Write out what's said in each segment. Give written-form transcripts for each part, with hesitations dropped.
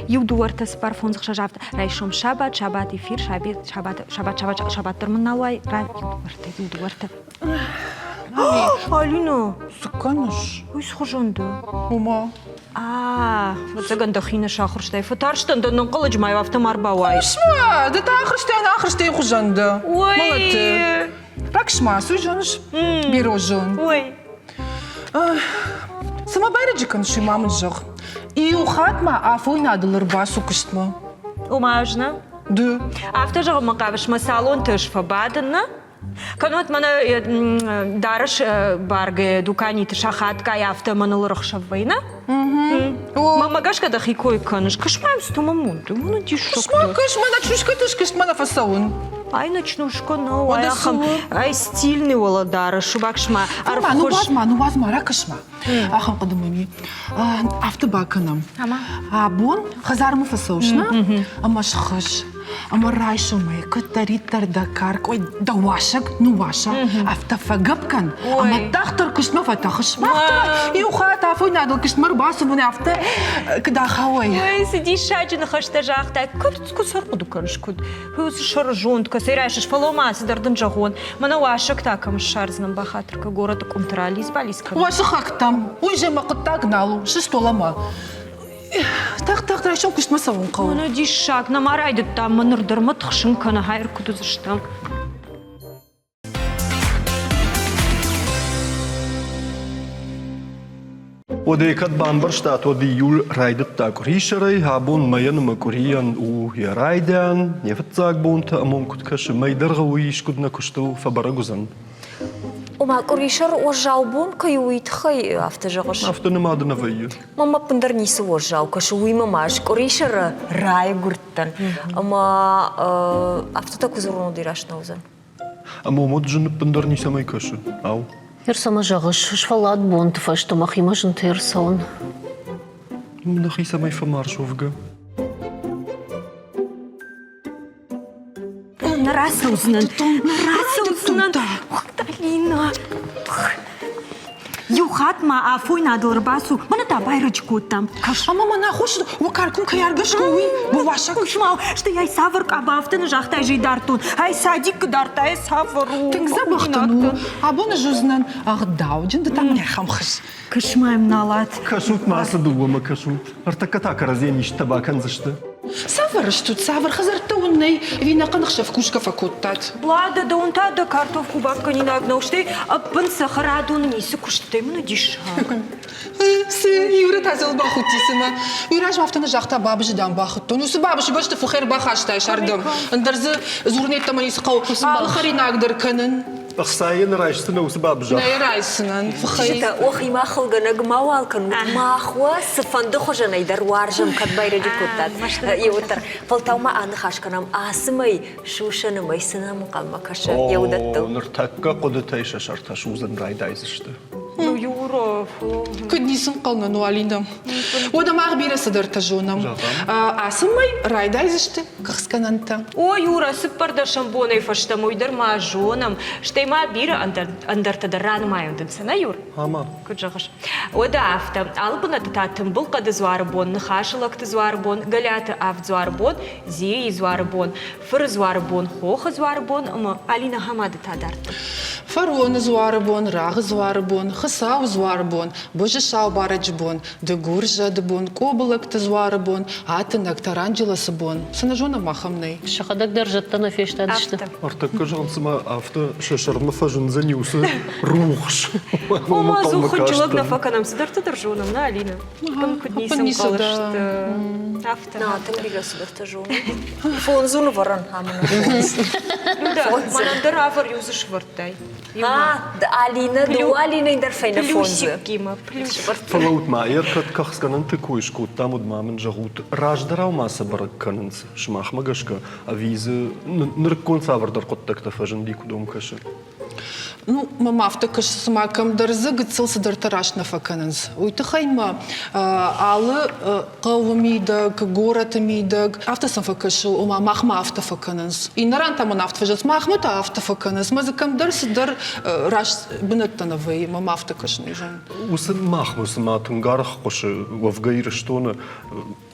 Иу, дыууӕ, ӕртӕ, цыппар, фондз, ӕхсӕз, авд. Райсом сабат, сабат, эфир, сабет, сабат, сабат, сабат, сабат дӕр мын нал уай. Ра, иу, дыууӕ, ӕртӕ, иу, дыууӕ, ӕртӕ. Алина! Цы кӕныс? Уый цыхуызӕн дӕ? Ома? А, ӕвӕццӕгӕн дӕхи нӕ сахуырстай. Фӕтарстӕн дӕ нӕнхъӕлӕджы ма-иу афтӕ ма рбауай. Хъус-ма, ды та ахуырстӕн ахуырстӕй хуызӕн дӕ. Ой! Мӕлӕты. Ракс-ма, цы зоныс? Бирозон. Ой! Цыма байрӕджы кӕныс, уый ма мын зӕгъ. Иу хатт ма афойнадыл ӕрбацу куыстмӕ. Ома ӕз нӕ? Ды. Афтӕ зӕгъынмӕ хъавыс, мӕ салонты ӕз фӕбадын, нӕ? Кӕннод мӕнӕ дарыс баргӕ дуканиты сахатгай афтӕ мӕныл ӕрыхсӕв вӕййы, нӕ? Мӕнмӕ гӕсгӕ дӕхи кой кӕныс. Кӕс-ма йӕм, цы мӕм уыд, уый диссаг. Кӕс-ма, кӕс, мӕ ночнушкӕты скуыстмӕ нӕ фӕцӕуын. Ай ночнушка нӕу, ай ахӕм, ай стильный уӕлӕдарӕс, бакӕс-ма, ӕрвхуыз. Ныууадз-ма, ныууадз-ма, ракӕс-ма. Ахӕм хъуыды мӕм и. Афтӕ бакӕнӕм. Абон хӕдзармӕ фӕцӕуыс, нӕ? Ӕмӕ схыз. Ӕмӕ райсомӕй куыддӕриддӕр дӕ карк, ой, дӕ уасӕг ныууаса, афтӕ фӕгӕпп кӕн, ӕмӕ тагъддӕр куыстмӕ фӕтӕхыс. Мах та иу хатт афойнадыл куыстмӕ ӕрбацӕуын афтӕ куыд ахауай. Ой, цы диссаджы ныхӕстӕ загътай. Куыд куыд сӕрхъуыды кӕныс, куыд? Уыцы сӕрызонд кӕцӕй райсыс, фӕлӕ ма цыдӕр дын зӕгъон. Мӕнӕ уасӕг та кӕм ссардзынӕн, бахатыр кӕ, горӕты къуымты ралидз-балидз кӕн. Уӕ сыхӕгтӕм, уый же мӕ хъуыддаг нал у, сыстол ӕмӕ Тагъд-тагъд райсом куыстмӕ цӕуын хъӕуы. Мӕнӕ диссаг, нӕма райдыдтам, мӕ ныр дӕр мӕ тыхсын кӕны, хайыр куыд уыдзыстӕм. Уӕдӕ кӕд бамбӕрстат, уӕд июль райдыдта къуырисӕрӕй, абон мӕйӕн ӕмӕ къуырийӕн у йӕ райдиан, йӕ фыццаг бонтӕ ӕмӕ уым куыд кӕсы, мӕй дӕргъы уый искуыд нӕ куыстыл фӕбӕрӕг уыдзӕн. Ома къуырисӕр уӕззау бон кӕй у, уый тыххӕй афтӕ зӕгъыс? Афтӕ нымады нӕ вӕййы. Мӕм ӕппындӕр ницы уӕззау кӕсы, уый мӕм ӕз къуырисӕры райгуырдтӕн. Ӕмӕ афтӕ та куы дзурон, уӕд раст нӕ уыдзӕн. Ӕмӕ уымӕ зын ӕппындӕр ницӕмӕй кӕсы, ау? Ныр цӕмӕ зӕгъыс, сфӕллад бонты фӕстӕ мӕхимӕ зынтӕ ӕрцӕуын. Нӕхи цӕмӕй фӕмарз уӕвгӕ? Нӕ рацӕудзынӕн, нӕ рацӕудзынӕн. Алина! Иу хатт ма афойнадыл ӕрбацу, мӕнӕ та байрӕджы кодтам. Кӕс ӕмӕ мӕнӕ хус, уӕ каркун кӕй аргӕсгӕ, уый, уӕ Хъус-ма, стӕй ай цавӕр къаба афтӕ нӕ загътай, зӕй дардтон. Ай садиккы дардта, ай цавӕр у? Тынг дзӕбӕх дын у. Абон ӕз уыдзынӕн ӕгъдауджын, ды та мӕхӕмхыз. Кӕс-ма йӕм налат. Кӕсут ма ацы дыууӕмӕ кӕсут. Ӕртӕккӕ та кӕрӕдзийӕн истытӕ бакӕндзысты. Цавӕр стут, цавӕр хӕдзӕрттӕ уын нӕй, ӕви нӕхъӕн ӕхсӕв кусгӕ фӕкодтат? Ладӕ, дӕуӕн та дӕ картоф кубаккӕнинаг нӕу, стӕй ӕппын цӕхӕрадоны ницы куыстытӕй мын диссаг. Цы, Юрӕ та дзыл бахудти цымӕ. Уый размӕ афтӕ нӕ загъта, бабызы дам бахуыдтон. Уыцы бабызы бӕсты фыхӕй ӕрбахастай сӕрдӕм. Ӕндӕр дзы дзурын йеддӕмӕ ницы хъӕуы. Алы хӕринаг дӕр кӕнын. Ӕхцайы нӕ райсдзынӕ уыцы бабыза? Нӕ райсдзынӕн. Фыхӕй. Чызджытӕ, уӕхимӕ хылгӕнӕг мауал кӕнут. Мах уӕ цыфӕнды хуызӕнӕй дӕр уарзӕм, кӕд байрӕджы кодтат, еуӕддӕр. Фӕлтау ма аныхас кӕнӕм ацы мӕй сусӕны мӕй цы нӕм ӕнхъӕлмӕ кӕсы еуыдӕттыл. Ныртӕккӕ хъуыдытӕй сӕ сӕртӕ судзын райдайдзысты. Ну, Юра, Куыд ницы нхъӕл нӕ ну, Алинӕ. Уӕдӕ мах бирӕ цыдӕртӕ зонӕм. Ацы мӕй райдайдзысты кӕхцгӕнӕнтӕ. О, Юра, цыппӕрдӕсӕм бонӕй фӕстӕмӕ уый дӕр ма зонӕм. Стӕй ма бирӕ ӕндӕртӕ дӕр ранымайӕм дын цы, нӕ, Юр? Ӕмӕ. Куыд зӕгъыс? Уӕдӕ афтӕ, алы бынӕтты та тымбыл хъӕды дзуары бон, Ныхасы лӕгты дзуары бон, Гӕлиаты авд дзуары бон, Зийы дзуары бон, Фыры дзуары бон, Хохы дзуары бон ӕмӕ Алина Хамады та дарддӕр. Фароны дзуары бон, Рагъы дзуары бон, Хуыцауы дзуары бон, Бызы сау барӕджы бон, Дыгур зӕды бон, Къобылӕгты дзуары бон, Атынӕг Таранджелосы бон. Цы нӕ зонӕм, ахӕм нӕй. Сӕхӕдӕг дӕр зӕдтӕ нӕ фестадысты. Ӕртӕккӕ зӕгъын, цыма афтӕ сӕ сӕрмӕ фӕзындзӕни уыцы рухс. Ома, ӕдзух хынджылӕг нӕ фӕкӕнӕм, цыдӕртӕ дӕр зонӕм, нӕ, Алина? Куыд ницы ӕнхъӕл сты. Афтӕ. На, тынг бирӕ цыдӕртӕ зонын. Фондзу нывӕрӕн амына. Мӕнӕн дӕр авӕр иу дзы сывӕрдтай. Алина, дыууӕ Алинӕйы дӕр фӕйнӕ фондзы. Плюсикимӕ, плюс. Фӕлӕут ма, ӕркӕд кӕхцгӕнӕнты кой скодтам, уӕд ма мын зӕгъут, раздӕрау ма сӕ бӕрӕг кӕнынц сымахмӕ гӕсгӕ, ӕви дзы нырыккон цавӕрдӕр хъуыддӕгтӕ фӕзынди, куыд уӕм кӕсы? Ну, мӕм афтӕ кӕсы, цыма кӕмдӕр дзы гыццыл цыдӕртӕ раст нӕ фӕкӕнынц. Уый тыххӕй ма алы хъӕуы мидӕг, горӕты мидӕг афтӕ сӕм фӕкӕсы, ома махмӕ афтӕ фӕкӕнынц. Иннӕ ран та мын афтӕ фӕзӕгъынц, махмӕ та афтӕ фӕкӕнынц. Мӕ дзы кӕмдӕр цыдӕр раст бынӕттӕ нӕ вӕййы, мӕм афтӕ кӕсын, зон. Уыцы махмӕ цыма тынг арӕх хъуысы уӕвгӕ Ирыстоны.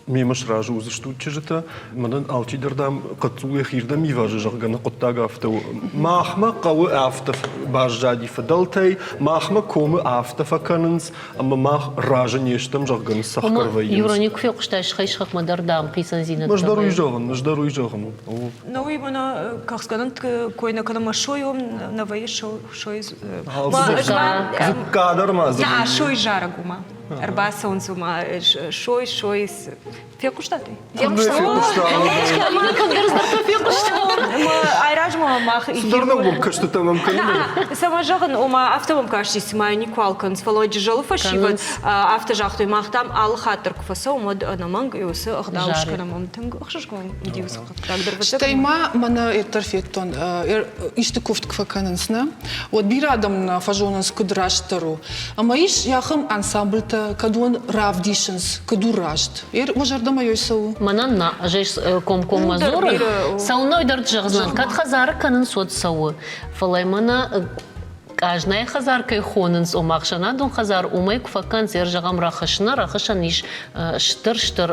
Мемӕ сразы уыдзыстут чызджытӕ. Мӕнӕн алчидӕр, дам, хъӕццул йӕхирдӕм ивазы, зӕгъгӕ, нӕ хъуыддаг афтӕ у. Махмӕ хъӕуы афтӕ баззади фыдӕлтӕй, махмӕ комы афтӕ фӕкӕнынц, ӕмӕ мах разы не стӕм, зӕгъгӕ, ныццӕхгӕр вӕййынц. Юра, никуы фехъуыстай сыхӕй-сыхмӕ дӕр, дам, хицӕндзинӕдтӕ Ӕз дӕр уый зӕгъын, ӕз дӕр уый зӕгъын. Ну, именно кӕхцгӕнӕнты кой нӕ кӕнӕм, сой нӕ вӕййы сой. Дзыкка дӕр ма дзы. Сой зарӕг уымӕ. Ӕрбацӕуынц уымӕ сой, сой. Фехъуыстат? Айразмӕ мах Цыдӕр нӕуӕг кӕстытӕ мӕм кӕны. Цӕмӕ зӕгъын, ома афтӕ мӕм касти, цыма никуал кӕнынц, фӕлӕ Джызӕлы фӕсивӕд афтӕ загътой, мах там алы хатт дӕр куы фӕцӕуӕм, уӕд ӕнӕмӕнг уыцы ӕгъдау скӕнӕм. Ам тынг ӕхсызгон уыди уыцы хъуыддаг дӕр. Стӕй ма мӕнӕ ӕддӕр федтон, исты куывд куы фӕкӕнынц, нӕ? Уӕд бирӕ адӕм нӕ фӕзонынц, куыд растдӕр у. Ӕмӕ ис ахӕм ансамблтӕ, кӕд уон равдисынц, куыд у раст. Уӕ зӕрдӕмӕ ёй цӕуы? Мӕнӕн нӕ, ӕз ӕй комкоммӕ дзурын. Цӕуынӕй дӕр зӕгъдзынӕн, кӕд хӕдзары кӕнынц, уӕд цӕуы. Фӕлӕ мӕнӕ къазнайы хӕдзар кӕй хонынц, ома ӕхсӕнадон хӕдзар, уымӕй куы фӕкӕнынц, ӕр зӕгъӕм, рӕхысны, рӕхысӕн ис стыр-стыр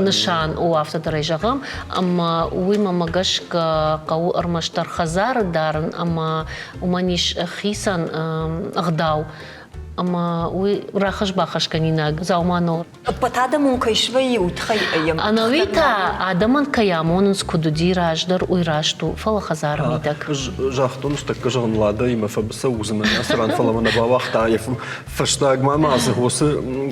нысан, о, афтӕ дӕр ӕй зӕгъӕм, ӕмӕ уый мӕмӕ гӕсгӕ хъӕуы ӕрмӕстдӕр хӕдзары дарын ӕмӕ уымӕн ис хицӕн ӕгъдау ӕмӕ уый рахӕсс-бахӕсгӕнинаг дзаума нӕу. Ӕппӕт адӕмон кӕй свӕййы, уый тыххӕй йӕм Ӕнӕуи та адӕмӕн кӕй амонынц, куыд уыди раздӕр, уый раст у, фӕлӕ хӕдзары мидӕг. Ӕз загътон, стӕккӕ зӕгъын Ладӕимӕ фӕбыцӕу уыдзынӕн ацы ран, фӕлӕ мӕ нӕ бауагъта. Фӕстагмӕ ма дзы уыцы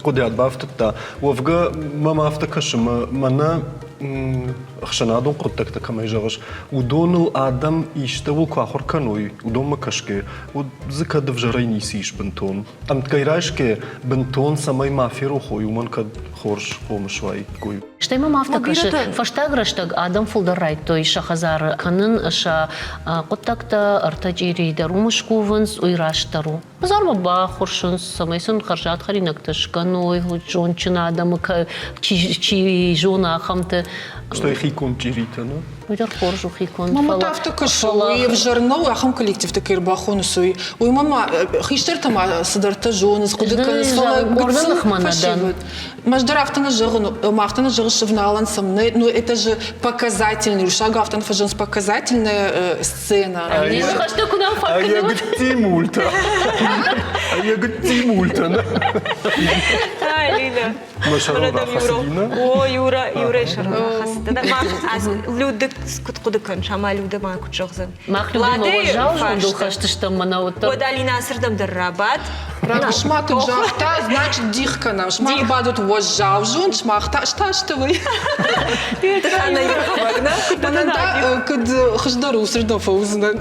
хъуыдиат бафтыдта. Уӕвгӕ мӕм афтӕ кӕсы, мӕнӕ ӕхсӕнадон хъуыддӕгтӕ кӕмӕй зӕгъыс, уыдоныл адӕм истӕуыл куы ахуыр кӕной, уыдонмӕ кӕсгӕ, уӕд дзы кӕд ӕвзӕрӕй ницы ис бынтон. Ӕмткӕй райсгӕ, бынтон цӕмӕй ма ферох уой, уымӕн кӕд хорз хъомыс уаиккой. Стӕй мӕм афтӕ кӕсы, фӕстаг рӕстӕг адӕм фылдӕр райдтой сӕ хӕдзары кӕнын сӕ хъуыддӕгтӕ, ӕртӕ чъирийы дӕр уым скувынц, уый растдӕр у. Базармӕ баххуырсынц, цӕмӕй сын хӕрзад хӕринӕгтӕ скӕной, зондджын адӕмы чи зоны, ахӕмты. Стӕй хиконд чъиритӕ, нӕ? Уый дӕр хорз у хиконд. Мама та афтӕ кӕсы, уый ӕвзӕр нӕу, ахӕм коллективты кӕй ӕрбахоныс, уый. Уый мама хистӕртӕ ма цыдӕртӕ зонынц, хъуыды кӕнынц, фӕлӕ къорды ныхмӕ нӕ дӕн. Ӕз дӕр афтӕ нӕ зӕгъын, афтӕ нӕ зӕгъыс ӕвналӕн сӕм нӕ, но это же показательный, уырыссаг афтӕ нӕ фӕзынынц показательная сцена. Ныхӕстӕ куы нал фаг кӕнӕм. Гыцци мультӕ. Гыцци мультӕ. Ай, Лиля. Мӕ сӕрыл рахӕцыди, О, Юра, Юрӕйы сӕрыл рахӕцыд. Мах Люды куыд хъуыды кӕныс, ӕмӕ Люда ма куыд зӕгъдзӕн? Мах Людимӕ уӕззау зондыл хӕст стӕм, мӕнӕ уӕддӕр. Уӕд Алина ацырдӕм дӕр рабад. Сымах куыд загъта, значит, дих кӕнӕм. Сымах бадут уӕззау зонд, сымах та стасты вы. Мӕнӕн та куыд хуыздӕр у, цырдӕм фӕуыдзынӕн.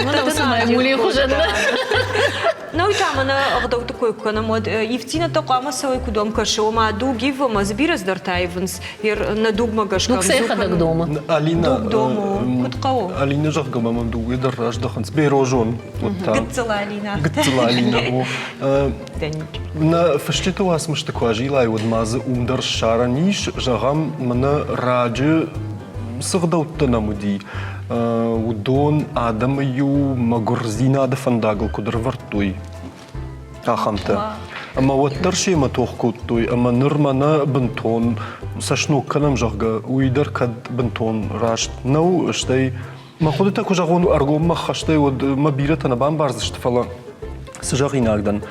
Мӕнӕ уыцы маймулийы хуызӕн. Науи та мӕнӕ ӕгъдӕутты кой куы кӕнӕм, уӕд ивддзинӕдтӕ хъуамӕ цӕуой, куыд уӕм кӕсы, ома дуг ивы ӕмӕ дзы бирӕ цыдӕртӕ ивынц нӕ дугмӕ гӕсгӕ. Дуг сӕ йӕхӕдӕг домы. Алина, Дуг домы, куыд хъӕуы? Алина, зӕгъгӕ, мӕм дыууӕ дӕр раздӕхынц. Берозон уӕд та. Гыццыл Алина. Гыццыл Алина, о. Нӕ фысджыты уацмысты куы азилай, уӕд ма дзы уым дӕр ссарӕн ис, зӕгъӕм, мӕнӕ раджы цы гъдӕуттӕ нӕм уыди, уыдон адӕмы-иу мӕгуырдзинады фӕндагыл куыд ӕрывӕрдтой, ахӕмтӕ. Ӕмӕ уӕддӕр семӕ тох кодтой, ӕмӕ ныр мӕнӕ бынтон сӕ сног кӕнӕм, зӕгъгӕ, уый дӕр кӕд бынтон раст нӕу, стӕй мӕ хъуыдытӕ куы зӕгъон ӕргоммӕ ххӕстӕй, уӕд мӕ бирӕтӕ нӕ бамбардзысты, фӕлӕ цы зӕгъинаг дӕн,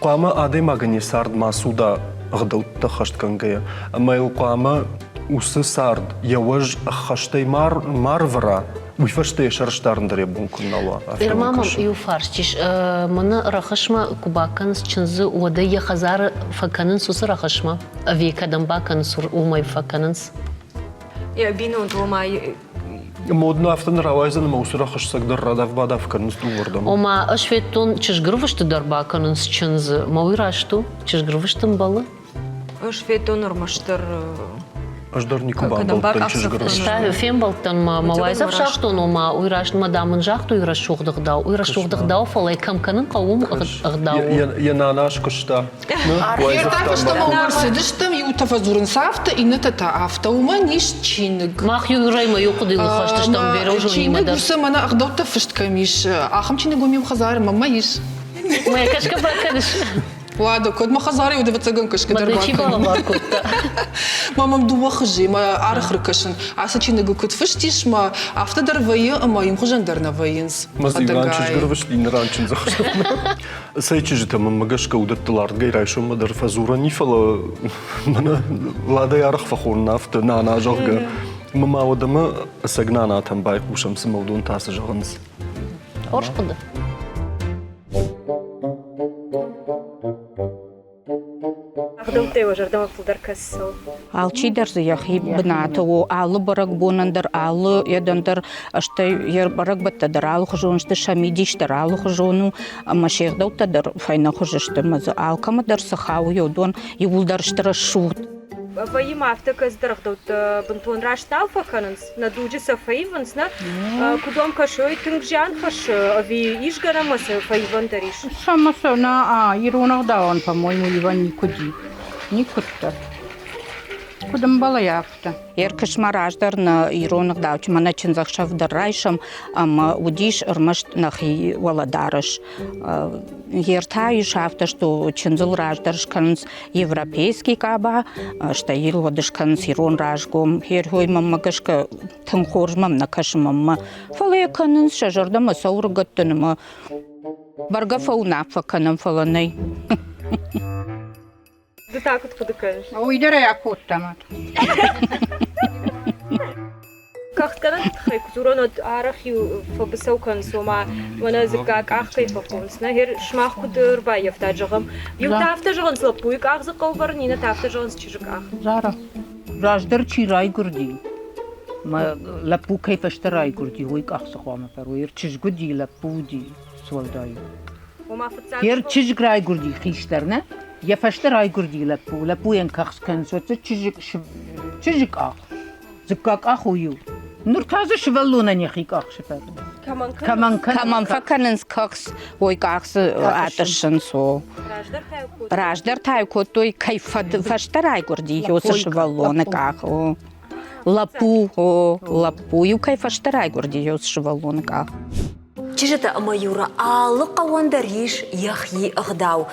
хъуамӕ адӕймагӕн йӕ цард ма цуда ӕгъдӕуттӕ ӕххӕстгӕнгӕйӕ, ӕмӕ йыл хъуамӕ уыцы цард йӕ уӕз ӕххӕстӕй ма рывӕра, уый фӕстӕ йӕ сӕрысдарын дӕр йӕ бон куы нал уа. Ирма мӕм иу фарст ис. Мӕнӕ рӕхысмӕ куы бакӕнынц чындзы, уӕд ӕй йӕ хӕдзары фӕкӕнынц уыцы рӕхысмӕ? Ӕви кӕдӕм бакӕнынц, уымӕй фӕкӕнынц? Йӕ бинонты, ома Модно афтӕ нӕ рауайдзӕн ӕмӕ уыцы рӕхысцӕг дӕр радав-бадав кӕнынц дыууӕрдӕм. Ома, ӕз федтон, чызгырвысты дӕр бакӕнынц чындзы. Мӕ уый раст у? Чызгырвысты ӕмбӕлы? Ӕз федтон ӕрмӕстдӕр Ӕз дӕр никуы бамбӕлдтӕн чызгырвысты. Фембӕлдтӕн ма мӕ уайдзӕф загътон, ома уый раст мӕ дам мын загътой рӕсугъд ӕгъдау. Уый рӕсугъд ӕгъдау, фӕлӕ кӕм кӕнын хъӕуы, уым ӕгъдау. Йӕ нана скуыста. Ӕртӕ фӕстӕмӕ уымӕ рцыдыстӕм, иутӕ фӕдзурынц афтӕ, иннӕтӕ та афтӕ. Уымӕн ис чиныг. Мах иу раймӕ иу хъуыдыйыл хӕстыстӕм Берозонимӕ Чиныг дӕр. уыцы мӕнӕ ӕгъдӕуттӕ фыст кӕм ис, ахӕм чиныг уым иу хӕдзары мӕнмӕ ис. Мӕ кӕсгӕ бакӕныс. Уӕдӕ, куыд мӕ хӕдзары уыд, ӕвӕццӕгӕн, кӕсгӕ дӕр Мӕ чи балӕвар кодта? Мӕ мӕм дыууӕ хуызы, мӕ арӕх ркӕсын. Ацы чиныгы куыд фыст ис, мӕ афтӕ дӕр вӕййы ӕмӕ иухуызӕн дӕр нӕ вӕййынц. Мӕ дзы иу ран чызг ӕрвыст, иннӕ ран чындзӕхсӕв. Цӕй чызджытӕ, мӕнмӕ гӕсгӕ уыдӕттыл ардгӕй райсоммӕ дӕр фӕдзурӕн и, фӕлӕ мӕнӕ Ладӕй арӕх фӕхонын афтӕ, нана, зӕгъгӕ. Мӕ ма уӕдӕмӕ ӕцӕг нанатӕм байхъусӕм, цымӕ уыдон та цы зӕгъынц. Хорз хъуыды. Ӕгъдӕуттӕй уӕ зӕрдӕмӕ фылдӕр кӕсы? Алчидӕр дзы йӕхи бынаты у, алы бӕрӕгбонӕн дӕр, алы едӕн дӕр, стӕй йӕ бӕрӕгбӕттӕ дӕр алыхуызон сты, сӕ мидис дӕр алыхуызон у, ӕмӕ се гъдӕуттӕ дӕр фӕйнӕхуызы сты, ӕмӕ дзы алкӕмӕ дӕр цы хауы, уыдон иууылдӕр сты рӕсугъд. Вӕййы ма афтӕ кӕцыдӕр ӕгъдӕуттӕ бынтон раст нал фӕкӕнынц, нӕ дуджы сӕ фӕивынц, нӕ? Куыд уӕм кӕсой, тынг зиан хӕссы ӕви ис гӕнӕн ӕмӕ сӕ фӕивӕн дӕр ис? Сӕмӕ сӕ нӕ ирон ӕгъдауӕн, по-моему, ивӕн никуыд и. Никуыддӕр. Куыд ӕмбӕлы, афтӕ. Еркысмӕ раздӕр нӕ ирон ӕгъдауджы мӕнӕ чындзӕхсӕв дӕр райсӕм, ӕмӕ уыдис ӕрмӕст нӕхи уӕлӕдарӕс. Йе ртӕ ис афтӕ, что чындзыл раздӕр скӕнынц европейский къаба, стӕй йыл уӕд скӕнынц ирон разгом. Херхой мӕнмӕ гӕсгӕ тынг хорз мӕм нӕ кӕсы мӕнмӕ. Фӕлӕ йӕ кӕнынц сӕ зӕрдӕмӕ сӕ уыргӕтты нымӕ. Бӕргӕ фӕуынаффӕ кӕнӕм, фӕлӕ нӕй. Ды та куыд хъуыды кӕныс? Уый дӕр ӕй акодта мад. Кӕхтгӕнӕн тыххӕй куы дзурон, уӕд арӕх-иу фӕбыцӕу кӕнынц, ома мӕнӕ дзыкка къах кӕй фӕхонынц, нӕ гъер сымах куыд ӕрбаййӕфтат, зӕгъӕм. Иутӕ афтӕ зӕгъынц лӕппуйы къах дзы хъӕуы вӕрын, иннӕтӕ афтӕ зӕгъынц чызджы къах. Зара, раздӕр чи райгуырди, мӕ лӕппу кӕй фӕстӕ райгуырди, уый къах цы хъуамӕ фӕрой? Чызг уыди, лӕппу уыди, цы уӕлдай у? Йе чызг райгуырди хистӕр, нӕ? Йӕ фӕстӕ райгуырди лӕппу. Лӕппуйӕн кӕхц кӕнынц, уӕд дзы чызджы къах. Дзыкка къах у иу. Ныр та дзы сывӕллонӕн йӕхи къах сыфӕры. Кӕмӕн кӕмӕн фӕкӕнынц кӕхц, уый къах дзы атъыссынц. О. Раздӕр та кодтой, кӕй фӕстӕ райгуырди, уыцы сывӕллоны къах. О. Лӕппу, о, лӕппу-иу кӕй фӕстӕ райгуырди, уыцы сывӕллоны къах. Чызджытӕ ӕмӕ Юра алы хъӕуӕн дӕр ис йӕхи ӕгъдау,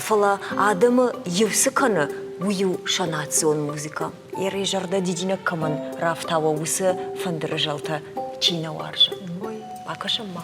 фӕлӕ адӕмы иу цы кӕны, уый у сӕ национ музыкӕ. Йӕ зӕрдӕ дидинӕг кӕмӕн рафтауа, уыцы фӕндыры зӕлтӕ чи нӕ уарзы. Бакӕсӕм ма.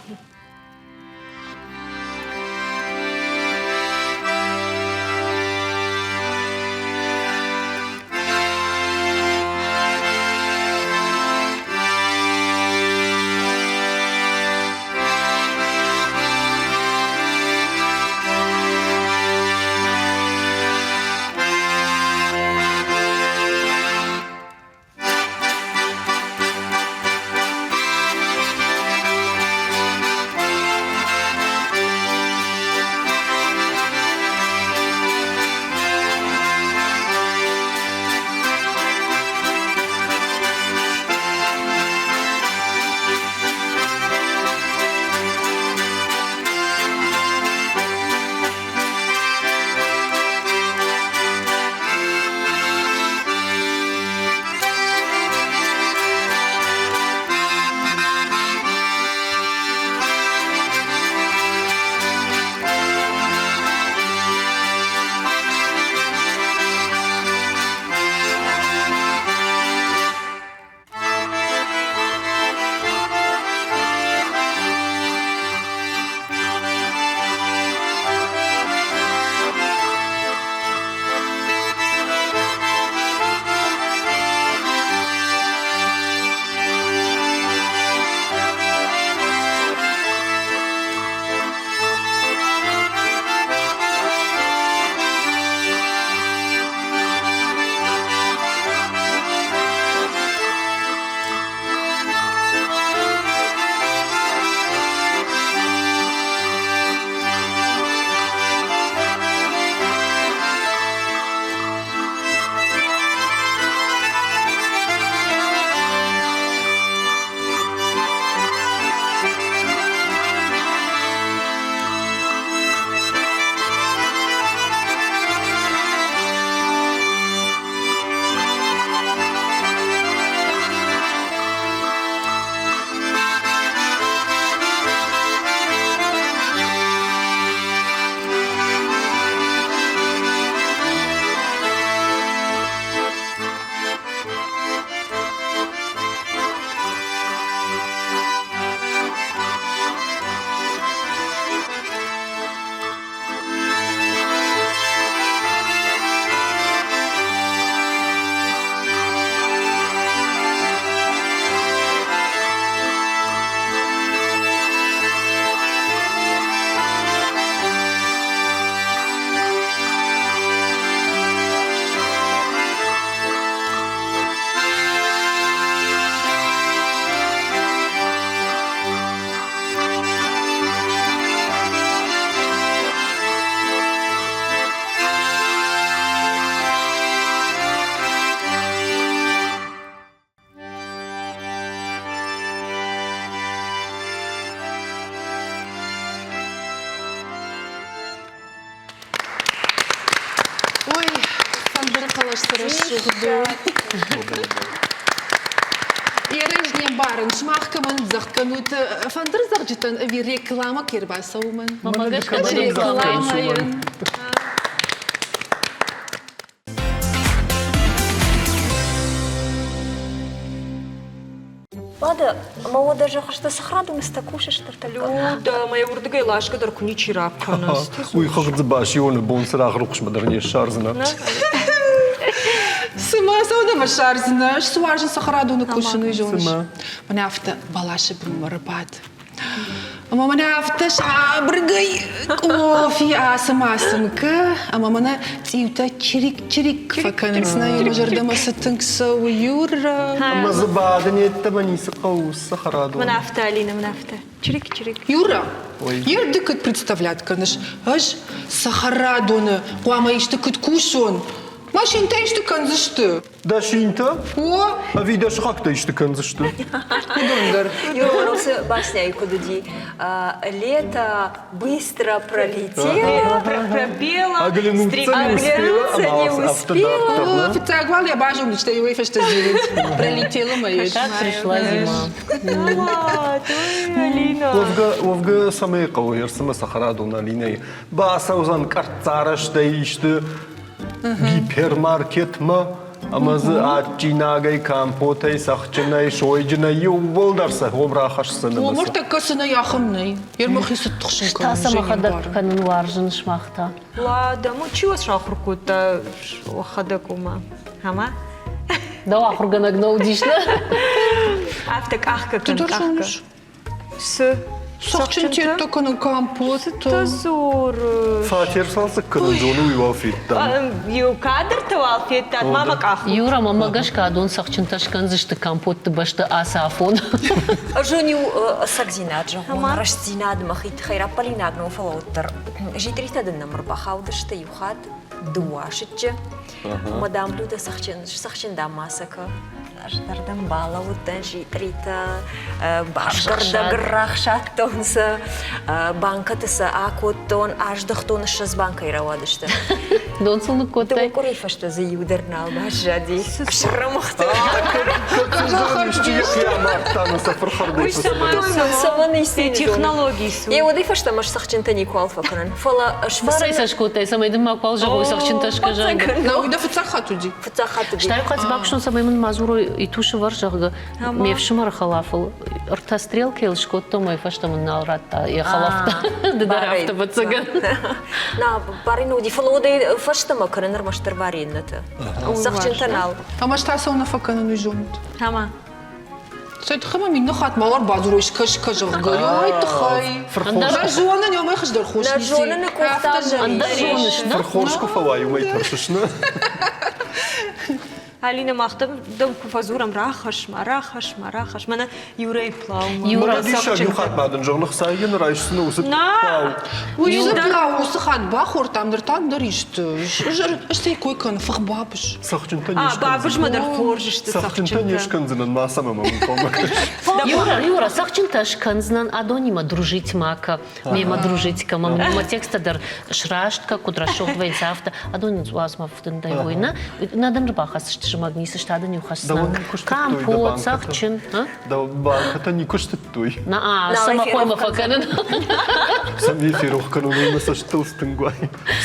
хъӕлӕс цы рӕсугъд у. Ерӕз не мбарын, сымах кӕмӕн дзӕгъд кӕнут фӕндырдзӕгъджытӕн ӕви реклама ке рбацӕуы мӕн? Рекламайӕн. Уӕдӕ ӕмӕ уӕдӕ зӕгъыс, дӕ цӕхӕрадоны кусыс ныртӕккӕ? Людӕ, мӕ уырдыгӕй ласгӕ дӕр куы ничи ракӕны. Уый хыгъд дзы басионы бон цырагъ рухсмӕ дӕр не ссардзынӕ. Цымӕ цӕуылнӕ ссардзынӕ? Ӕз цы уарзын цӕхӕрадоны кусын, уый зоныс? Мӕнӕ афтӕ бӕласы бынмӕ рбад. Ӕмӕ мӕнӕ афтӕ сабыргай къофи ацым-ацымкӕ, ӕмӕ мӕнӕ цъиутӕ чирик-чирик фӕкӕнынц, нӕ мӕ зӕрдӕмӕ цы тынг цӕуы, Юра. Ӕмӕ дзы бадын йеддӕмӕ ницы хъӕуы цӕхӕрадон. Мӕн афтӕ, Алина, мӕн афтӕ. Чирик-чирик. Юра, ер ды куыд представлять кӕныс, ӕз цӕхӕрадоны хъуамӕ исты куыд кусон? Машинтӕ исты кӕндзысты. Дӕ синтӕ? О! Ӕви дӕ сыхӕгтӕ исты кӕндзысты? Уыдон дӕр. Уыцы басняйы куыд уыди? Лето быстро пролетело, пропела, Оглянуться не успела, не успела. Фыццаг уал йӕ базондысты, иуӕй фӕстӕ зилынц. Пролетела моя. Как пришла зима. Алина. Уӕвгӕ, уӕвгӕ цӕмӕй хъӕуы ӕрцымӕ цӕхӕрадон Алинӕйы? Бацӕудзӕн къӕрццарӕзтӕй исты гипермаркетмӕ ӕмӕ дзы адджинагӕй, компотӕй, цӕхджынӕй, сойджынӕй иууылдӕр сӕ хом рахӕсдзӕн. О, ныртӕккӕ цы нӕй, ахӕм нӕй. Ермӕхи цы тыхсын кӕнын. Та сӕ мӕхӕдӕг кӕнын уарзын сымах та. Ладӕ, чи уӕ сахуыр кодта уӕхӕдӕг уымӕ? Ӕмӕ? Дӕу ахуыргӕнӕг нӕ уыдис, нӕ? Афтӕ къахгӕ кӕн, къахгӕ. Цы? Цӕхджын тедтӕ кӕнын компот. Цытӕ дзурыс? Фатер цалцӕг кӕнын зоны, уый уал федтам. Иу кадрты уал федтат, мама къах. Юра, мӕмӕ гӕсгӕ адон цӕхджынтӕ скӕндзысты компотты бӕсты ацы афон. Зон-иу ӕцӕгдзинад зӕгъон, рӕстдзинад мӕхи тыххӕй раппӕлинаг нӕу, фӕлӕ уӕддӕр джитъритӕ дын нӕм ӕрбахаудысты иу хатт дыууӕ асыччы. Мадам Люда цӕхджын дам ма сӕ кӕ. Ӕз дӕр дӕм балӕудтӕн джитъритӕ, басгӕрдӕг рахсадтон сӕ, банкӕты сӕ акодтон, аздӕхтон, 20 банкӕй рауадысты. Дон сыл ныккодтай? Дыууӕ къуырийы фӕстӕ дзы иу дӕр нал баззади. Срӕмыгъта. Технологи Йе уӕдӕй фӕстӕмӕ цӕхджынтӕ никуал фӕкӕнын. Фӕлӕ Барӕй сӕ скодтай, цӕмӕй дын макуал зӕгъой цӕхджынтӕ скӕ, На уый дӕ фыццаг хатт уыди? Фыццаг хатт уыди. Стӕй хъӕц бакуыстон, цӕмӕй мын ма дзурой иту сывӕр, зӕгъгӕ, ме фсымӕры хӕлафыл ӕртӕ стрелкӕйыл скодтон, мӕ фӕстӕ мын нал радта йӕ хӕлӕфтӕ. Ды дӕр афтӕ ӕвӕццӕгӕн. На, барин уыди, фӕлӕ уӕдӕй фӕстӕмӕ кӕнын ӕрмӕстдӕр бариннӕты. Цӕхджынтӕ нал. Ӕмӕ та цӕуылнӕ фӕкӕнын, уый зонут? Ӕмӕ? Цӕй тыххӕй мӕм иннӕ хатт ма ӕрбадзурой, скӕс-скӕ, зӕгъгӕ. Ой, тыххӕй. Нӕ зонын, уымӕй хуыздӕр хос Нӕ зоныны къухтӕ Ӕндӕр зоныс, нӕ? Фырхорз куы фӕуай, уымӕй тӕрсыс, нӕ? Алина, мах дӕм куы фӕдзурӕм, рахӕсс-ма, рахӕсс-ма, рахӕсс. Мӕнӕ Юрӕйы плаумӕ. Юрӕ, диссаг, иу хатт ма дын зӕгъын, хцайы йын райсдзынӕ уыцы плау. Уый плау уыцы хатт бахордтам, ныр та ӕндӕр исты. Стӕй кой кӕн, фых бабыз. Цӕхджынтӕ не скӕндзынӕн. Бабызмӕ дӕр хорз сты цӕхджынтӕ. не скӕндзынӕн, мацӕмӕ мӕм ӕнхъӕлмӕ кӕс. Юра, Юра, цӕхджынтӕ скӕндзынӕн, адонимӕ дружить ма кӕ, мемӕ дружить кӕ, мӕ тексттӕ дӕр сраст кӕ, куыд рӕсугъд вӕййынц, афтӕ. Адон уадзмӕ фыдындӕй вой, нӕ? Нӕ дын рбахӕссысты зымӕг ницы сты, адон иу хӕсдзынӕн. Компот, цӕхджын. Дӕ банкӕтӕ никуы стыдтой? На, сӕ хоймӕ фӕкӕнын. Цӕмӕй ферох кӕнон, уый мӕ цӕстытыл стынг уай.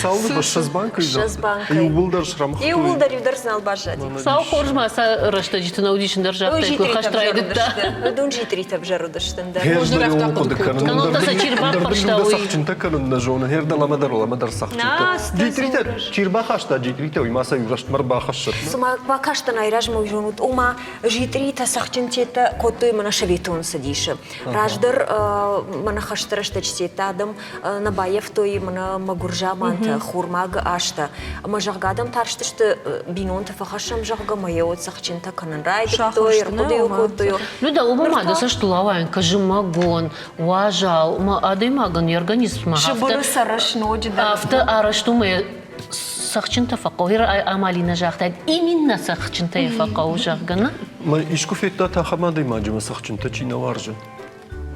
Цал 20 банкӕй 20 банкӕй. Иууылдӕр срӕмыгътой. Иууылдӕр иу дӕр нал баззади. Сау хорз ма сӕ рӕстӕджыты нӕ уыдис ӕндӕр загътай, куы хӕст райдыдта. Уыдон джитъритӕ ӕвзӕр уыдысты ӕндӕр. Хъуыды кӕнын. Кӕнон сӕ чи рбаппӕрста, уый. Цӕхджынтӕ кӕнын нӕ зоны. Хер дӕлӕмӕ дӕр ӕмӕ дӕр цӕхджынтӕ. Джитъритӕ чи рбахаста джитъритӕ, уый ма сӕ иу рӕстмӕ рбахӕссӕд. Цыма бакастӕн айразмӕ уый зонут, ома джитъритӕ цӕхджынтӕ кодтой мӕнӕ Советон Цӕдисы. Раздӕр мӕнӕ хӕсты рӕстӕджы адӕм нӕ баййӕфтой мӕнӕ мӕгуыр замантӕ, хурмаг азтӕ. Ӕмӕ, зӕгъгӕ, адӕм тарстысты бинонты фӕхӕссӕм, зӕгъгӕ, мӕ йӕ цӕхджынтӕ кӕнын райдыдтой, ӕрхъуыды кодтой. Ну да, уымӕ ма дӕ цӕстыл ауайын, кӕ зымӕгон, уазал, ӕмӕ адӕймагӕн йӕ организммӕ Сыбыры цӕрыс ноджыдӕр. Афтӕ арӕзт у мӕ цӕхджынтӕ фӕхъӕуы. Амалина загътаид, именно цӕхджынтӕ фӕхъӕуы, зӕгъгӕ, нӕ? Мӕ искуы федтат ахӕм адӕймаджы мӕ цӕхджынтӕ чи нӕ уарзы?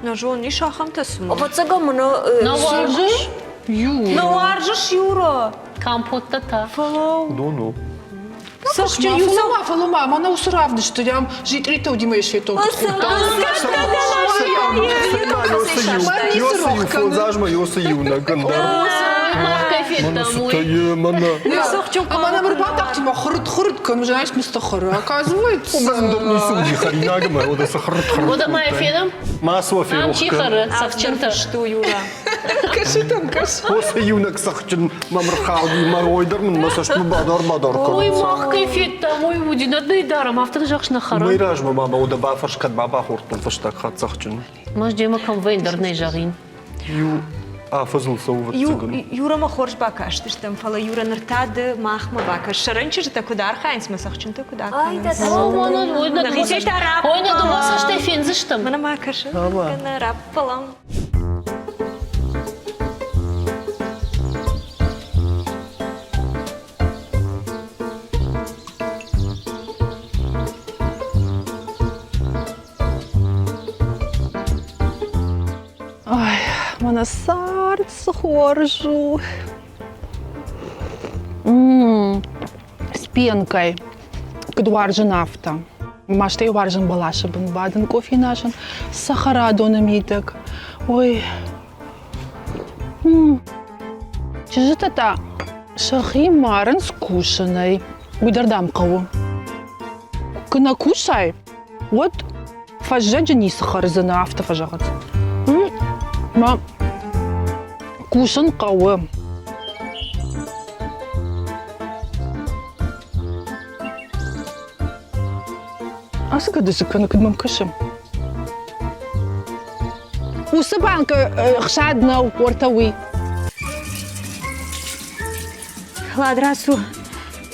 Нӕ зон, ис ахӕмтӕ цыма. Ӕвӕццӕгӕн мын Нӕ уарзыс? Нӕ уарзыс, Юра? Компоттӕ та? Фӕлӕуу. Уыдон у. Цӕхджын иу Фӕлӕ фӕлӕ ма мӕнӕ уыцы равдысты йӕм зитъритӕ уыди мӕ сфедтон куыд хуыдта. Фондзазмӕ ёсы иунӕг ӕндӕр. Ӕмӕ нӕм ӕрбатахти мӕ хырыт-хырыт кӕны, знаешь, мысты хыры. Оказывается. Ӕндӕр ницы уыди хӕринагмӕ, уӕдӕ цы хырыт-хырыт. Уӕдӕ ма йӕ фенӕм? Ма суа Ам чи хӕры цӕхджынтӕ? Юра. Кӕсытӕм кӕс. Осы иунӕг цӕхджын мӕм рхауди, мӕ ой дӕр мын мӕ цӕстмӕ бадар-бадар кӕнынц. Ой, мах кӕй федтам, уый уыди, нӕ дӕй дарӕм, афтӕ зӕгъыс нӕ хӕрӕм. Уымӕй размӕ ма мӕ уӕдӕ бафӕрс, кӕд ма бахордтон фӕстаг хатт цӕхджын. Мӕз демӕ кӕм вӕййын нӕ зӕгъин. Иу афӕдзыл цӕуы ӕвӕццӕгӕн. Юрамӕ хорз бакастыстӕм, фӕлӕ Юра ныр та ды махмӕ бакӕс. Сӕрӕн чызджытӕ куыд архайынц, мӕ цӕхджынтӕ куыд акӕнынц. Нӕхицӕй та раппӕлӕм. Ой, нӕ дыууӕ цӕстӕй фендзыстӕм. Мӕнӕ ма кӕсын, раппӕлӕм. Ай, мӕнӕ цард цы хорз у. С пенкой. Куыд уарзын афтӕ. Мастӕй уарзын бӕласы бын бадын, къофи назын, цӕхӕрадоны мидӕг. Ой. Чызджытӕ та сӕхи марынц кусынӕй. Уый дӕр дам хъӕуы. Куы нӕ кусай, уӕд фӕззӕджы ницы хӕрдзынӕ, афтӕ фӕзӕгъынц. Мӕ кусын хъӕуы. Ацы гӕды цы кӕны, куыд мӕм кӕсы? Уыцы банкы хсад нӕу, уӕртӕ уый. Лад, рацу.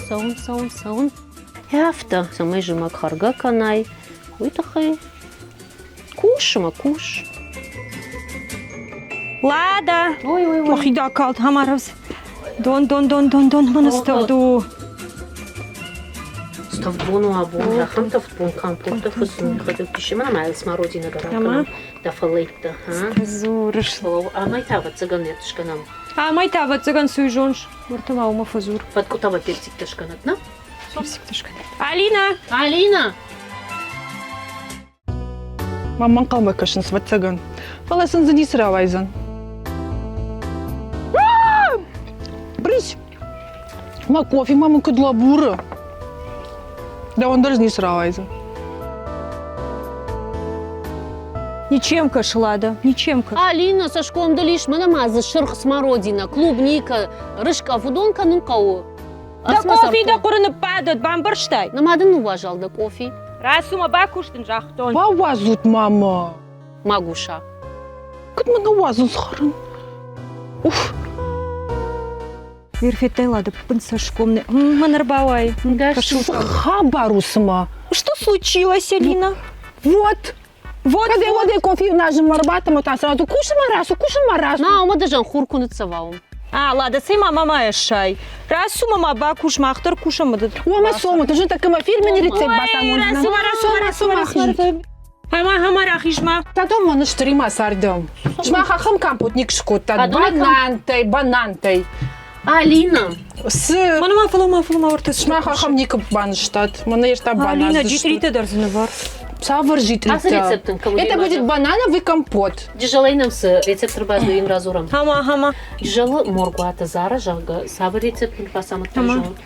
Цӕуын, цӕуын, цӕуын. Афтӕ, цӕмӕй зымӕг хӕргӕ кӕнай, уый тыххӕй кус ӕмӕ кус. Лада! Ой, ой, ой. Мӕхи дакалд, хамаровс. Дон, дон, дон, дон, дон, мӕнӕ ставд у. Ставд бон у абон, ахӕм тӕвд бон компоттӕ фыцын, йӕхӕдӕг писы мӕ ма смородина дӕр ракӕнӕм, дӕ фӕллӕйттӕ. Дзурыс. Амӕй та ӕвӕццӕгӕн не скӕнӕм. Амӕй та ӕвӕццӕгӕн суй зонс. Уӕртӕ ма уымӕ фӕдзур. Фӕткъуытӕ персиктӕ скӕнӕт, нӕ? Персиктӕ скӕнӕт. Алина! Алина! Мӕм ӕнхъӕлмӕ кӕсынц, ӕвӕццӕгӕн. Фӕлӕ сын дзы ницы рауайдзӕн. Брысь! Мӕ кофе ма мын куыд лӕбуры. Дӕуӕн дӕр дзы ницы рауайдзӕн. Ничем кӕсы, Лада, ничем кӕсы. Алина, цӕсгом дыл ис, мӕнӕ ма дзы сырх смородина, клубника, рыскъӕф, уыдон кӕнын хъӕуы. Дӕ къофи дӕ хъуыры ныббадӕд, бамбӕрстай? Нӕ ма дын ныууазал дӕ къофи. Рацу мӕ бакус дын загътон. Бауадзут мамӕ. Магуса. Куыд мӕ ныууадзынц хӕрын? Уф! Верфеттӕй Лада пын цӕсгом мӕн ӕрбауай. Хабар у цыма. Что случилось, Алина? Вот! Вот, Кӕд уӕд кофе назын ӕрбатӕм та сразу кусын ма расу, кусын ма расу. На, уымӕ дӕ хур куы ныццӕва уым. А, ладно, цӕй ма мама ссай. Расу мама бакус, мах дӕр кусӕм. Уомӕ сомы, ты же так ма фирменный рецепт бацамондзынӕ. Расу, расу, расу, расу. Ӕмӕ ӕмӕ рахиз-ма. Тадон мӕ стыримӕ цардӕм. Сымах ахӕм компотник скодтат. Банантӕй, банантӕй. Алина! Цы? Мӕнӕ ма фӕлӕуу-ма, фӕлӕуу-ма, уӕртӕ Сымах ахӕм никуы банызтат. Мӕнӕ ес та банан. Алина, джитритӕ дӕр дзы нывӕр. Цавӕр джитритӕ? Ацы рецепт ын кӕм Это будет банановый компот. Джызӕлӕй нӕм цы рецепт ӕрбадзу, им радзурӕм. Хама, хама. Джызӕлы моргуаты Зара, зӕгъгӕ, цавӕр рецепт ын бацамыдта зон?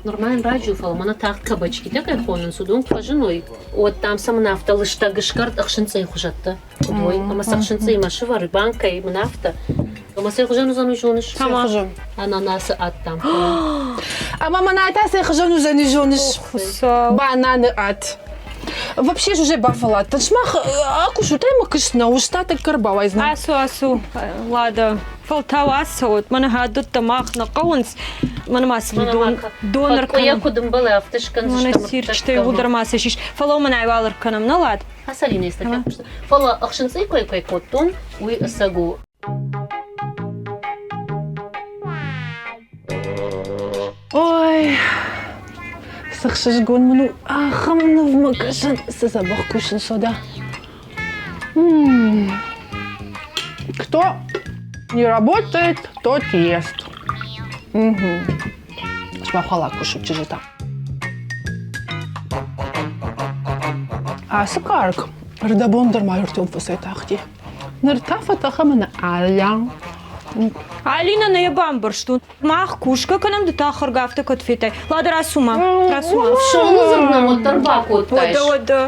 Нырма йын раджы у, фӕлӕ мӕнӕ тагъд кабачкитӕ кӕй хонынц, уыдон куы фӕзыной, уӕд дам сӕ мын афтӕ лыстӕг скӕрд ӕхсынцъыйы хуызӕттӕ куыд уой. Ӕмӕ сӕ ӕхсынцъыимӕ сывӕр, банкӕйы мын афтӕ. Ӕмӕ цӕй хуызӕн уыдзӕн, уый зоныс? Цӕй Ананасы ад дам. Ӕмӕ мӕнӕ та цӕй хуызӕн уыдзӕн, зоныс? Бананы ад. Вообще же уже бафӕлладтӕн. Сымах акусут ӕмӕ куыст нӕ уызта, тӕккӕ ӕрбауайдзынӕ. Ацу, ацу, Лада. Фӕлтау ацӕуӕд, мӕнӕ хӕдуттӕ мах нӕ хъӕуынц. Мӕнӕ ма сын дон дон ӕркӕнӕм. Куыд ӕмбӕлы, афтӕ скӕндзыстӕм. Мӕнӕ сирчытӕ иууылдӕр ма сӕ сис. Фӕлӕ мӕнӕ уал ӕркӕнӕм, нӕ лад? Асалина Фӕлӕ ӕхсынцъыйы кой кӕй кодтон, уый ӕцӕг у. Ой, цы хсызгон мын у ахӕм нывмӕ кӕсын, цы дзӕбӕх кусын сода. Кто не работает, тот ест. Угу. Сымах уал акусут чызджытӕ. Ацы карк рдӕбон дӕр ма ӕртон фӕцӕйтахти. Ныр та фӕтӕхӕм ӕнӕ Аллӕ. Алина нӕ йӕ бамбӕрстон. Мах кусгӕ кӕнӕм, ды та хӕргӕ афтӕ кӕд федтай. Лада, рацу-ма, рацу-ма. Ӕфсоны дзырд нӕм уӕддӕр бакодтаис. Уӕдӕ, уӕдӕ.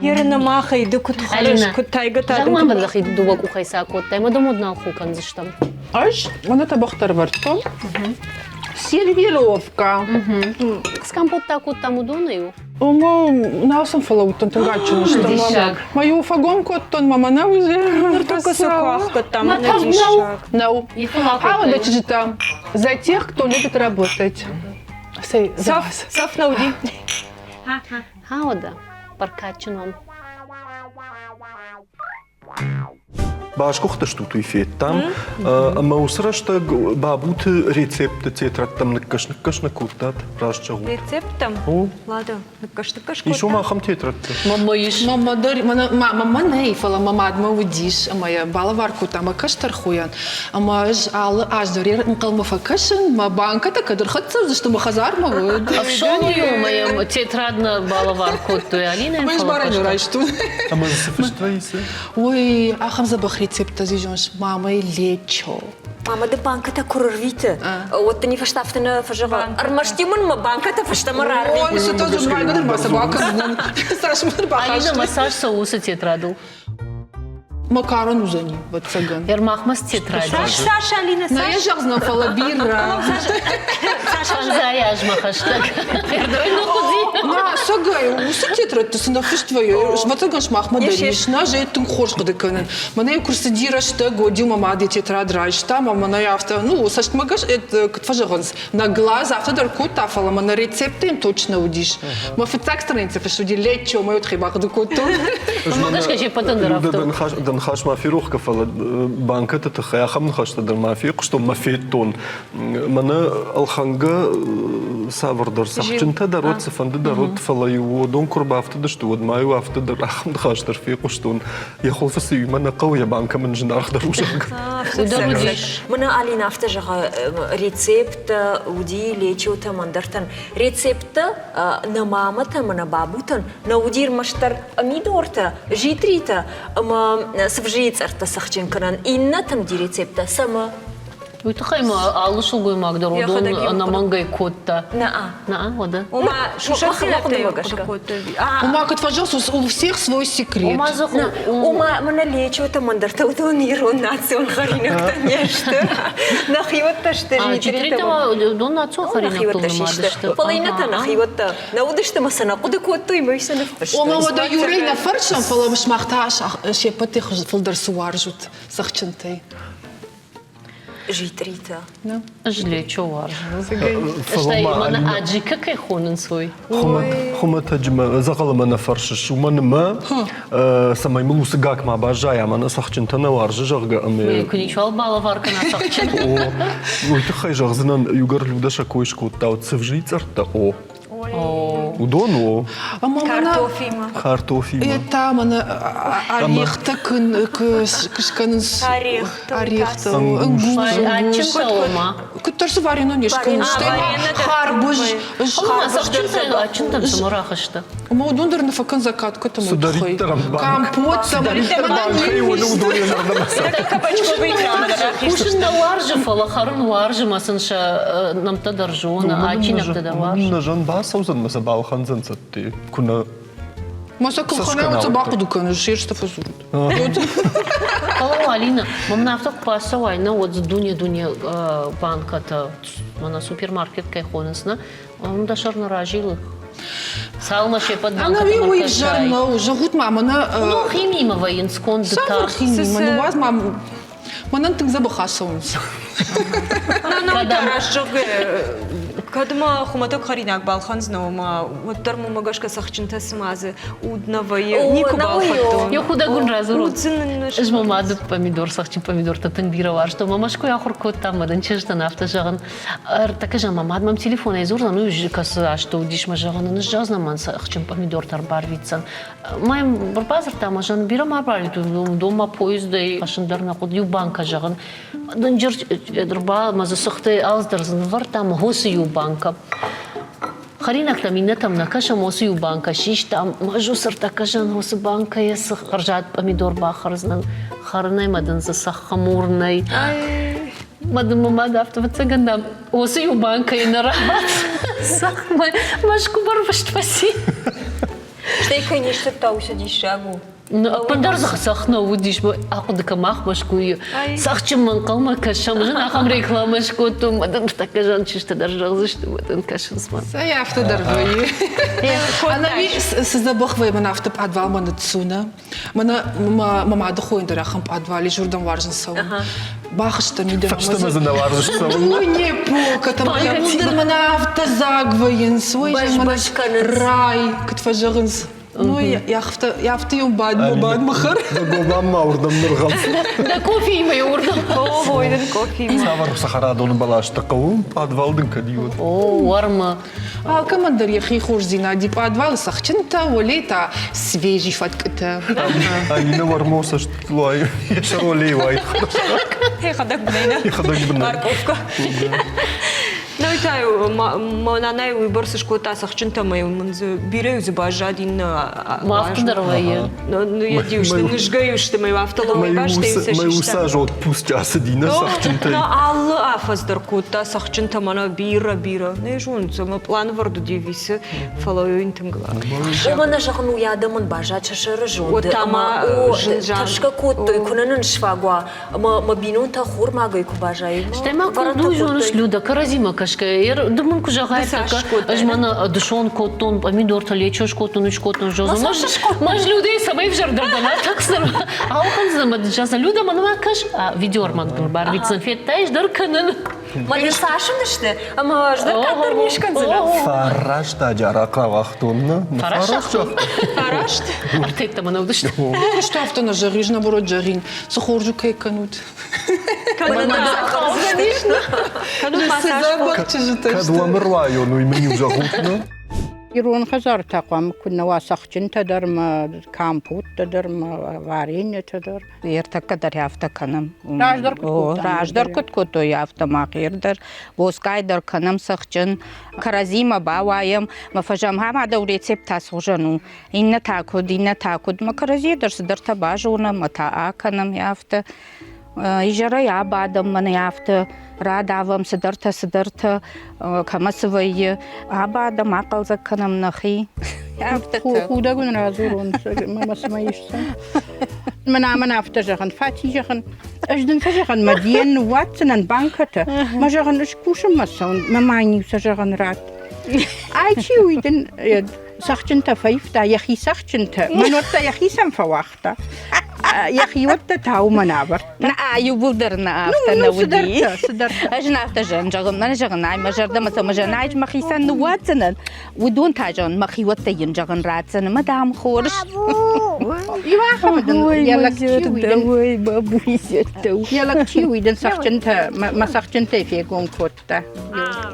Ерына махӕй ды куыд хӕрыс, куыд тайгӕ та Зӕгъ-ма мын, дӕхи дыууӕ къухӕй цы акодтай, мӕ дӕм уӕд нал ху кӕндзыстӕм. Ӕз мӕнӕ тӕбӕгътӕ ӕрвӕрдтон. Сервировка. Скомпот та кодтам уыдонӕй у? Ома, нал сын фӕлӕууыдтӕн, тынг адджын сты. Диссаг. Мӕ иу фӕгом кодтон, мӕ мӕнӕ уыдзи. Ныртӕккӕ сӕ куы ӕхгӕдтам, мӕнӕ диссаг. Нӕу. Хауы дӕ чызджытӕ. За тех, кто любит работать. Цӕй, за вас. Цӕф нӕ уыди. Хауы дӕ, бӕркадджын уӕм. Басгуыхтыстут, уый федтам. Ӕмӕ уыцы рӕстӕг бабуты рецептты тетрӕдтӕм ныккӕс-ныккӕс нӕ кодтат, раст зӕгъут? Рецепттӕм? О. Ладо, ныккӕс-ныккӕс кодтам. Ис уым ахӕм тетрӕдтӕ? Мамӕ ис. Мамӕ дӕр, мамӕ нӕй, фӕлӕ мӕ мадмӕ уыдис ӕмӕ йӕ балӕвар кодта мӕ кӕстӕр хойӕн. Ӕмӕ ӕз алы аз дӕр ӕнхъӕлмӕ фӕкӕсын, мӕ банкӕтӕ кӕд ӕрхӕццӕ уыдзысты мӕ хӕдзармӕ, уӕд. Ӕфсоны-иу йӕм тетрад нӕ балӕвар кодтой, Алинӕ. Ӕмӕ ӕз барӕй нӕ райстон. Ӕмӕ дзы цы фыст вӕййы, цы? Ой, ахӕм дзӕбӕх рецепттӕ дзы зоныс, мамӕйы лечо. Мамӕ ды банкӕтӕ куы рырвиты, уӕд дын фӕстӕ афтӕ нӕ фӕзӕгъы, ӕрмӕст-иу мын мӕ банкӕтӕ фӕстӕмӕ рарвит. Ой, цы то зонын, дӕр ма сӕ бакӕндзынӕн. Цас мын Алина, бахастой. ма цас цӕуы уыцы тетрадыл? Макарон уыдзӕни, ӕвӕццӕгӕн. Ермахмӕ цы тетрадь Цас, цас, Алина, цас? Нӕ йӕ зӕгъдзынӕн, фӕлӕ бирӕ. Фӕндзай азмӕ хӕстӕг. Ердой ныхъуыди. Нӕ, ӕцӕгӕй, уыцы тетрӕдты цы нӕ фыст вӕййы, ӕвӕццӕгӕн сымахмӕ дӕр ис. Нӕ, ӕз ӕй тынг хорз хъуыды кӕнын. Мӕнӕ куы рцыди рӕстӕг, уӕд-иу мӕ мад йӕ тетрад райста, ӕмӕ мӕнӕ афтӕ, ну, цӕстмӕ гӕсгӕ, куыд фӕзӕгъынц, на глаз афтӕ дӕр кодта, фӕлӕ мӕ нӕ рецепттӕ йын точно уыдис. Мӕ фыццаг страница фыст уыди лечо, мӕ тыххӕй бахъуыды кодтон. Мӕ гӕсгӕ се ппӕтӕн дӕр афтӕ. Дӕ ныхас ма ферох кӕ, фӕлӕ банкӕты тыххӕй ахӕм ныхӕстӕ дӕр ма фехъуыстон, мӕ федтон. Мӕнӕ ӕлхӕнгӕ цавӕрдӕр цӕхджынтӕ дӕр уыд, цыфӕнды дӕр уыд, фӕлӕ-иу уыдон куы рбафтыдысты, уӕд ма-иу афтӕ дӕр ахӕм ныхас дӕр фехъуыстон. Йӕ хуылфы цы мӕ нӕ хъӕуы, йӕ банкӕ мын зынаргъдӕр у, зӕгъгӕ. Мӕнӕ Алина афтӕ зӕгъы, рецепттӕ уыди лечотӕ ӕндӕртӕн. Рецепттӕ нӕ мамӕтӕ ӕмӕ нӕ бабутӕн нӕ уыди ӕрмӕстдӕр помидортӕ, житритӕ ӕмӕ цывзыйы цъӕрттӕ цӕхджын кӕнӕн. Иннӕтӕм ди рецепттӕ цӕмӕ? Уый тыххӕй ма алы сылгоймаг дӕр уыдон ӕнӕмӕнгӕй кодта. Наа. Наа, уӕдӕ. Ома, сусӕгдзинӕдтӕ хъуыды кодтой. Ома, куыд фӕзӕгъынц, у всех свой секрет. Ома, Ома, мӕнӕ лечотӕ мӕндӕртӕ уыдон ирон национ хӕринӕгтӕ не сты. Нӕхиуӕттӕ сты. Джитритӕ уыдон национ хӕринӕгтыл нымад сты. Фӕлӕ иннӕтӕ нӕхиуӕттӕ нӕ уыдысты ӕмӕ сӕ нӕ хъуыды кодтой, ӕмӕ сӕ ныффыстой. Ома, уӕдӕ Юрӕй нӕ фӕрсӕм, фӕлӕ сымах та се ппӕтӕй фылдӕр цы уарзут цӕхджынтӕй? Житритӕ. Ӕз лечо уарзын. Стӕй мӕнӕ аджика кӕй хонынц, уый. Хуымӕтӕджы мӕ дзӕгъӕлы мӕ нӕ фӕрсыс, уымӕн ӕмӕ цӕмӕй мыл уыцы гак ма баззайа, мӕнӕ цӕхджынтӕ нӕ уарзы, зӕгъгӕ, ӕмӕ... Куы ничуал балӕвар кӕна цӕхджын. О, уый тыххӕй зӕгъдзынӕн, иугӕр Людӕ сӕ кой скодта, уӕд цывзыйы цъӕрттӕ о. Уыдон о. Картофимӕ. Картофимӕ. Это мӕнӕ орехтӕ скӕнынц. Орехтӕ. Куыддӕр цы варено не скӕнынц. Стӕй ма харбыз. Адджынтӕм цымӕ рахызтӕ? Ӕмӕ уыдон дӕр нӕ фӕкӕн закаткӕтӕм Цыдӕриддӕр Компот Цыдӕриддӕр банкӕй уыны, уыдон йӕ зӕрдӕмӕ Кусын нӕ уарзы, фӕлӕ хӕрын уарзы мӕ сын сӕ нӕмттӕ дӕр зоны, адджинӕгтӕ дӕр уарзы. Нӕ зӕн бацӕудзӕн мӕ сӕ балхӕндзӕн цӕтте, куы нӕ Ма сӕ куы цы бахъуыды кӕныс, се фӕзурут. Фӕлӕ Алина, мӕм афтӕ куы бацӕуай, нӕ уӕд дзы дуне-дуне банкӕтӕ, мӕнӕ супермаркет кӕй хонынц, нӕ, уым дӕ сӕр нӕ разилы. Цалынмӕ се ппӕт Ӕнӕуи уый ӕвзӕр нӕу, зӕгъут ма, мӕнӕ... Ну, химиимӕ вӕййынц конд Цавӕр химиимӕ? Ныууадз ма, мӕнӕн тынг дзӕбӕх ацӕуынц. Кӕдӕм зӕгъгӕ, кӕд ма хуымӕтӕг хӕринаг балхӕндзынӕ, ома уӕддӕр мӕмӕ гӕсгӕ цӕхджынтӕ цыма дзы уд нӕ вӕййы, никуы балхӕдтон. Йӕ худӕг уын радзурон. Ӕз мӕ мады помидор, цӕхджын помидортӕ тынг бирӕ уарзтон. Мӕ Мӕскуыйы ахуыр кодта, мӕ дын чызджытӕн афтӕ зӕгъын, Ӕртӕккӕ зӕгъ, мӕ мад мӕм телефонӕй дзурдзӕн, уый кӕцы азты уыдис, мӕ зӕгъын, ын зӕгъдзӕн, мӕн цӕхджын помидортӕ ӕрбарвитдзӕн. Мӕ йӕм ӕрбадзырдта, мӕ зӕгъын, бирӕ ма ӕрбарвит, уыдон ма поездӕй хӕссын дӕр нӕ хъуыд, иу банкӕ, зӕгъын. Дынджыр ӕрба, мӕ дзы цыхтӕй алцыдӕр дзы нывӕрдта, мӕ хосы иу банкӕ. Хӕринӕгтӕм иннӕтӕм нӕ кӕсӕм, уыцы иу банкӕ систам. Ӕз уыцы ӕртӕккӕзӕн уыцы банкӕйӕ цы хӕрзад пъамидор бахӕрдзынӕн, хӕрынӕй мӕ дын дзы цӕххы мур нӕй. Мӕ дын мӕ мад афтӕ фыццагӕн дам, уыцы иу банкӕйы нӕ рабадт. Цӕхх Мӕскуы барвыст фӕци. Стӕй кӕй не сдзырдта, уыцы диссаг у. Ӕппындӕр дзы цӕхх нӕ уыдис, ахъуыды кӕн, мах Мӕскуыйы цӕхджынмӕ ӕнхъӕлмӕ кӕсӕм, зын ахӕм рекламӕ скодтон, мӕ дын ныртӕккӕ зӕнчызтӕ дӕр зӕгъдзысты, мӕ дын кӕсынц мӕ. Цӕй афтӕ дӕр вӕййы. Ӕнӕуи цы дзӕбӕх вӕййы, мӕн афтӕ пъадвалмӕ ныццу, нӕ? Мӕнӕ мӕ мады хойын дӕр ахӕм пъадвал ис, уырдӕм уарзын цӕуын. Бахызтӕн мидӕмӕ. Фӕстӕмӕ дзы нӕ уарзыс цӕуын? Ой, не полка, там иууылдӕр мӕнӕ афтӕ дзаг вӕййынц. Ой, мӕнӕ рай, куыд фӕзӕгъынц. Ну, афтӕ-иу бадмӕ бадмӕ хӕр. Дӕ гобан-ма уырдӕм ныргъӕв. Дӕ кофеимӕ уырдӕм. Ой, дын кофеимӕ. Цавӕр цӕхӕрадоны бӕлӕстӕ хъӕуы? Пъадвал дын кӕд и уӕд? О, уӕрмы. Алкӕмӕн дӕр йӕхи хорздзинад и пъадвалы цӕхджынтӕ, уӕле та свежий фӕткъытӕ. Амина уӕрмо цӕстытыл уай, йӕ сӕр уӕлейы уай. Йӕхӕдӕг бынӕй нӕ. Йӕхӕдӕг бынӕй. Парковка. Ну та мӕ нанайы уыйбӕрц скодта цӕхджынтӕ ӕмӕ мын дзы бирӕ дзы баззад иннӕ Афтӕ дӕр вӕййы. Ну, йӕ диусты, нызгӕ-иу сты, мӕ афтӕ лӕууӕй бӕстӕ сӕ Мӕ уыцы аз отпуск ацыди нӕ цӕхджынтӕй. Алы афӕдз дӕр кодта цӕхджынтӕ мӕнӕ бирӕ-бирӕ. Не зонын, цӕмӕ пъланвӕрд уыди висы, фӕлӕ йын тынг Уымӕн нӕ зӕгъын, уый адӕмӕн баззад сӕ сӕры зонды ӕмӕ тӕрсгӕ кодтой, куы нӕ нын сфаг уа, ӕмӕ мӕ бинонтӕ хормагӕй куы баззайой. Стӕй ма куыд зоныс, Люда, кӕрӕдзимӕ кӕсгӕйӕ, ды мын куы зӕгъай, ӕз мӕнӕ дысон кодтон, помидортӕ лечо скодтон, уый скодтон, зӕгъын, мӕз Людӕйы цӕмӕй ӕвзӕрдӕр дӕн, атӕксдзӕн, аухӕндзӕн ӕмӕ дын зӕгъдзӕн, Люда, мӕнмӕ кӕс, видеоӕрмӕг дын барвитдзӕн, федтай, ӕз дӕр кӕнын. Мӕ цас уыдысты, ӕмӕ ӕз дӕр кӕддӕр не скӕндзынӕн. Фӕрӕстӕджы арахъ рауагътон, нӕ? Фараст? Фараст? Ӕртӕйттӕ мӕ нӕ уыдысты. Куыст афтӕ нӕ зӕгъис, наоборот зӕгъин, цы хорз у кӕй кӕнут. Кӕд уӕм ӕруайон, уый мын-иу зӕгъут, нӕ? Ирон хӕдзары та хъуамӕ куыд нӕ уа цӕхджынтӕ дӕр ӕмӕ компоттӕ дӕр ӕмӕ вареньетӕ дӕр. Ӕртӕккӕ дӕр афтӕ кӕнӕм. Раздӕр куыд кодтам? Раздӕр куыд кодтой, афтӕ мах ир дӕр боскъай дӕр кӕнӕм цӕхджын, кӕрӕдзимӕ бауайӕм. Мӕ фӕзӕм ӕмӕ дӕу рецепт та цхуызӕн у. Иннӕ та куыд, иннӕ та куыд. Мӕ кӕрӕдзийӕ дӕр цыдӕртӕ базонӕм, мӕ та акӕнӕм афтӕ. Изӕрӕй абадӕм, мӕнӕ афтӕ радавӕм цыдӕртӕ, цыдӕртӕ, кӕмӕ цы вӕййы. Абадӕм, ахъӕлдзӕг кӕнӕм нӕхи. Худӕг уын радзурон, мӕ цымӕ исдзӕн. Мӕнӕ мӕн афтӕ зӕгъын, Фати зӕгъын, ӕз дын цы зӕгъын, мӕ диен ныууадздзынӕн банкӕтӕ, мӕ зӕгъын, ӕз кусынмӕ цӕуын, мӕ ма иу сӕ зӕгъын ратт. Ай чи уый дын цӕхджынтӕ фӕивта, йӕхи цӕхджынтӕ, мӕн уӕдта йӕхицӕн фӕуагъта. Йӕхиуӕттӕ та уымӕн ӕвӕрдта. Нӕ, иууылдӕр нӕ афтӕ нӕ уыди. Ӕз ын афтӕ зӕгъын, зӕгъын, мӕн зӕгъын, ай мӕ зӕрдӕмӕ цӕуы, мӕ зӕгъын, ай мӕхицӕн ныууадздзынӕн, уыдон та зӕгъын, мӕхиуӕттӕ йын зӕгъын ратдзӕн ӕмӕ дам хорз. Иу ахӕмы дын йӕ лӕг чи уый дын йӕ лӕг чи уый дын цӕхджынтӕ мӕ цӕхджынтӕй фегом кодта.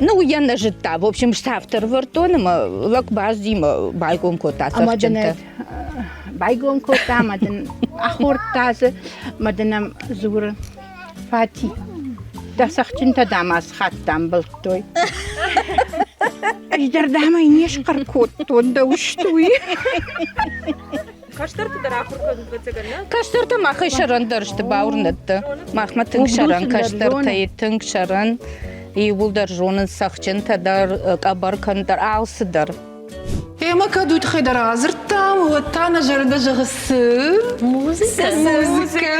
Ну, йӕ нӕ зыдта. В общем, ставтӕ ӕрвӕрдтон ӕмӕ лӕг баздимӕ байгом кодта цӕхджынтӕ. Байгом кодта ӕмӕ дын ахордта дзы ӕмӕ дын ӕм дзуры Фати, дӕ цӕхджынтӕ дам ацы хатт амбылдтой. Ӕз дӕр дам ӕй не схъӕр кодтон дӕ устуй. Кӕстӕрты дӕр ахуыр кӕнут, ӕвӕццӕгӕн, нӕ? Кӕстӕртӕ махӕй сӕрӕндӕр сты, бауырнӕдты. Махмӕ тынг сӕрӕн кӕстӕртӕй, тынг сӕрӕн. Иууылдӕр зонынц цӕхджынтӕ дӕр, къӕбӕр кӕн дӕр, алцы дӕр. Ӕмӕ кӕд уый тыххӕй дӕр радзырдтам, уӕд та нӕ зӕрдӕ зӕгъы цы? Музыкӕ. Музыкӕ.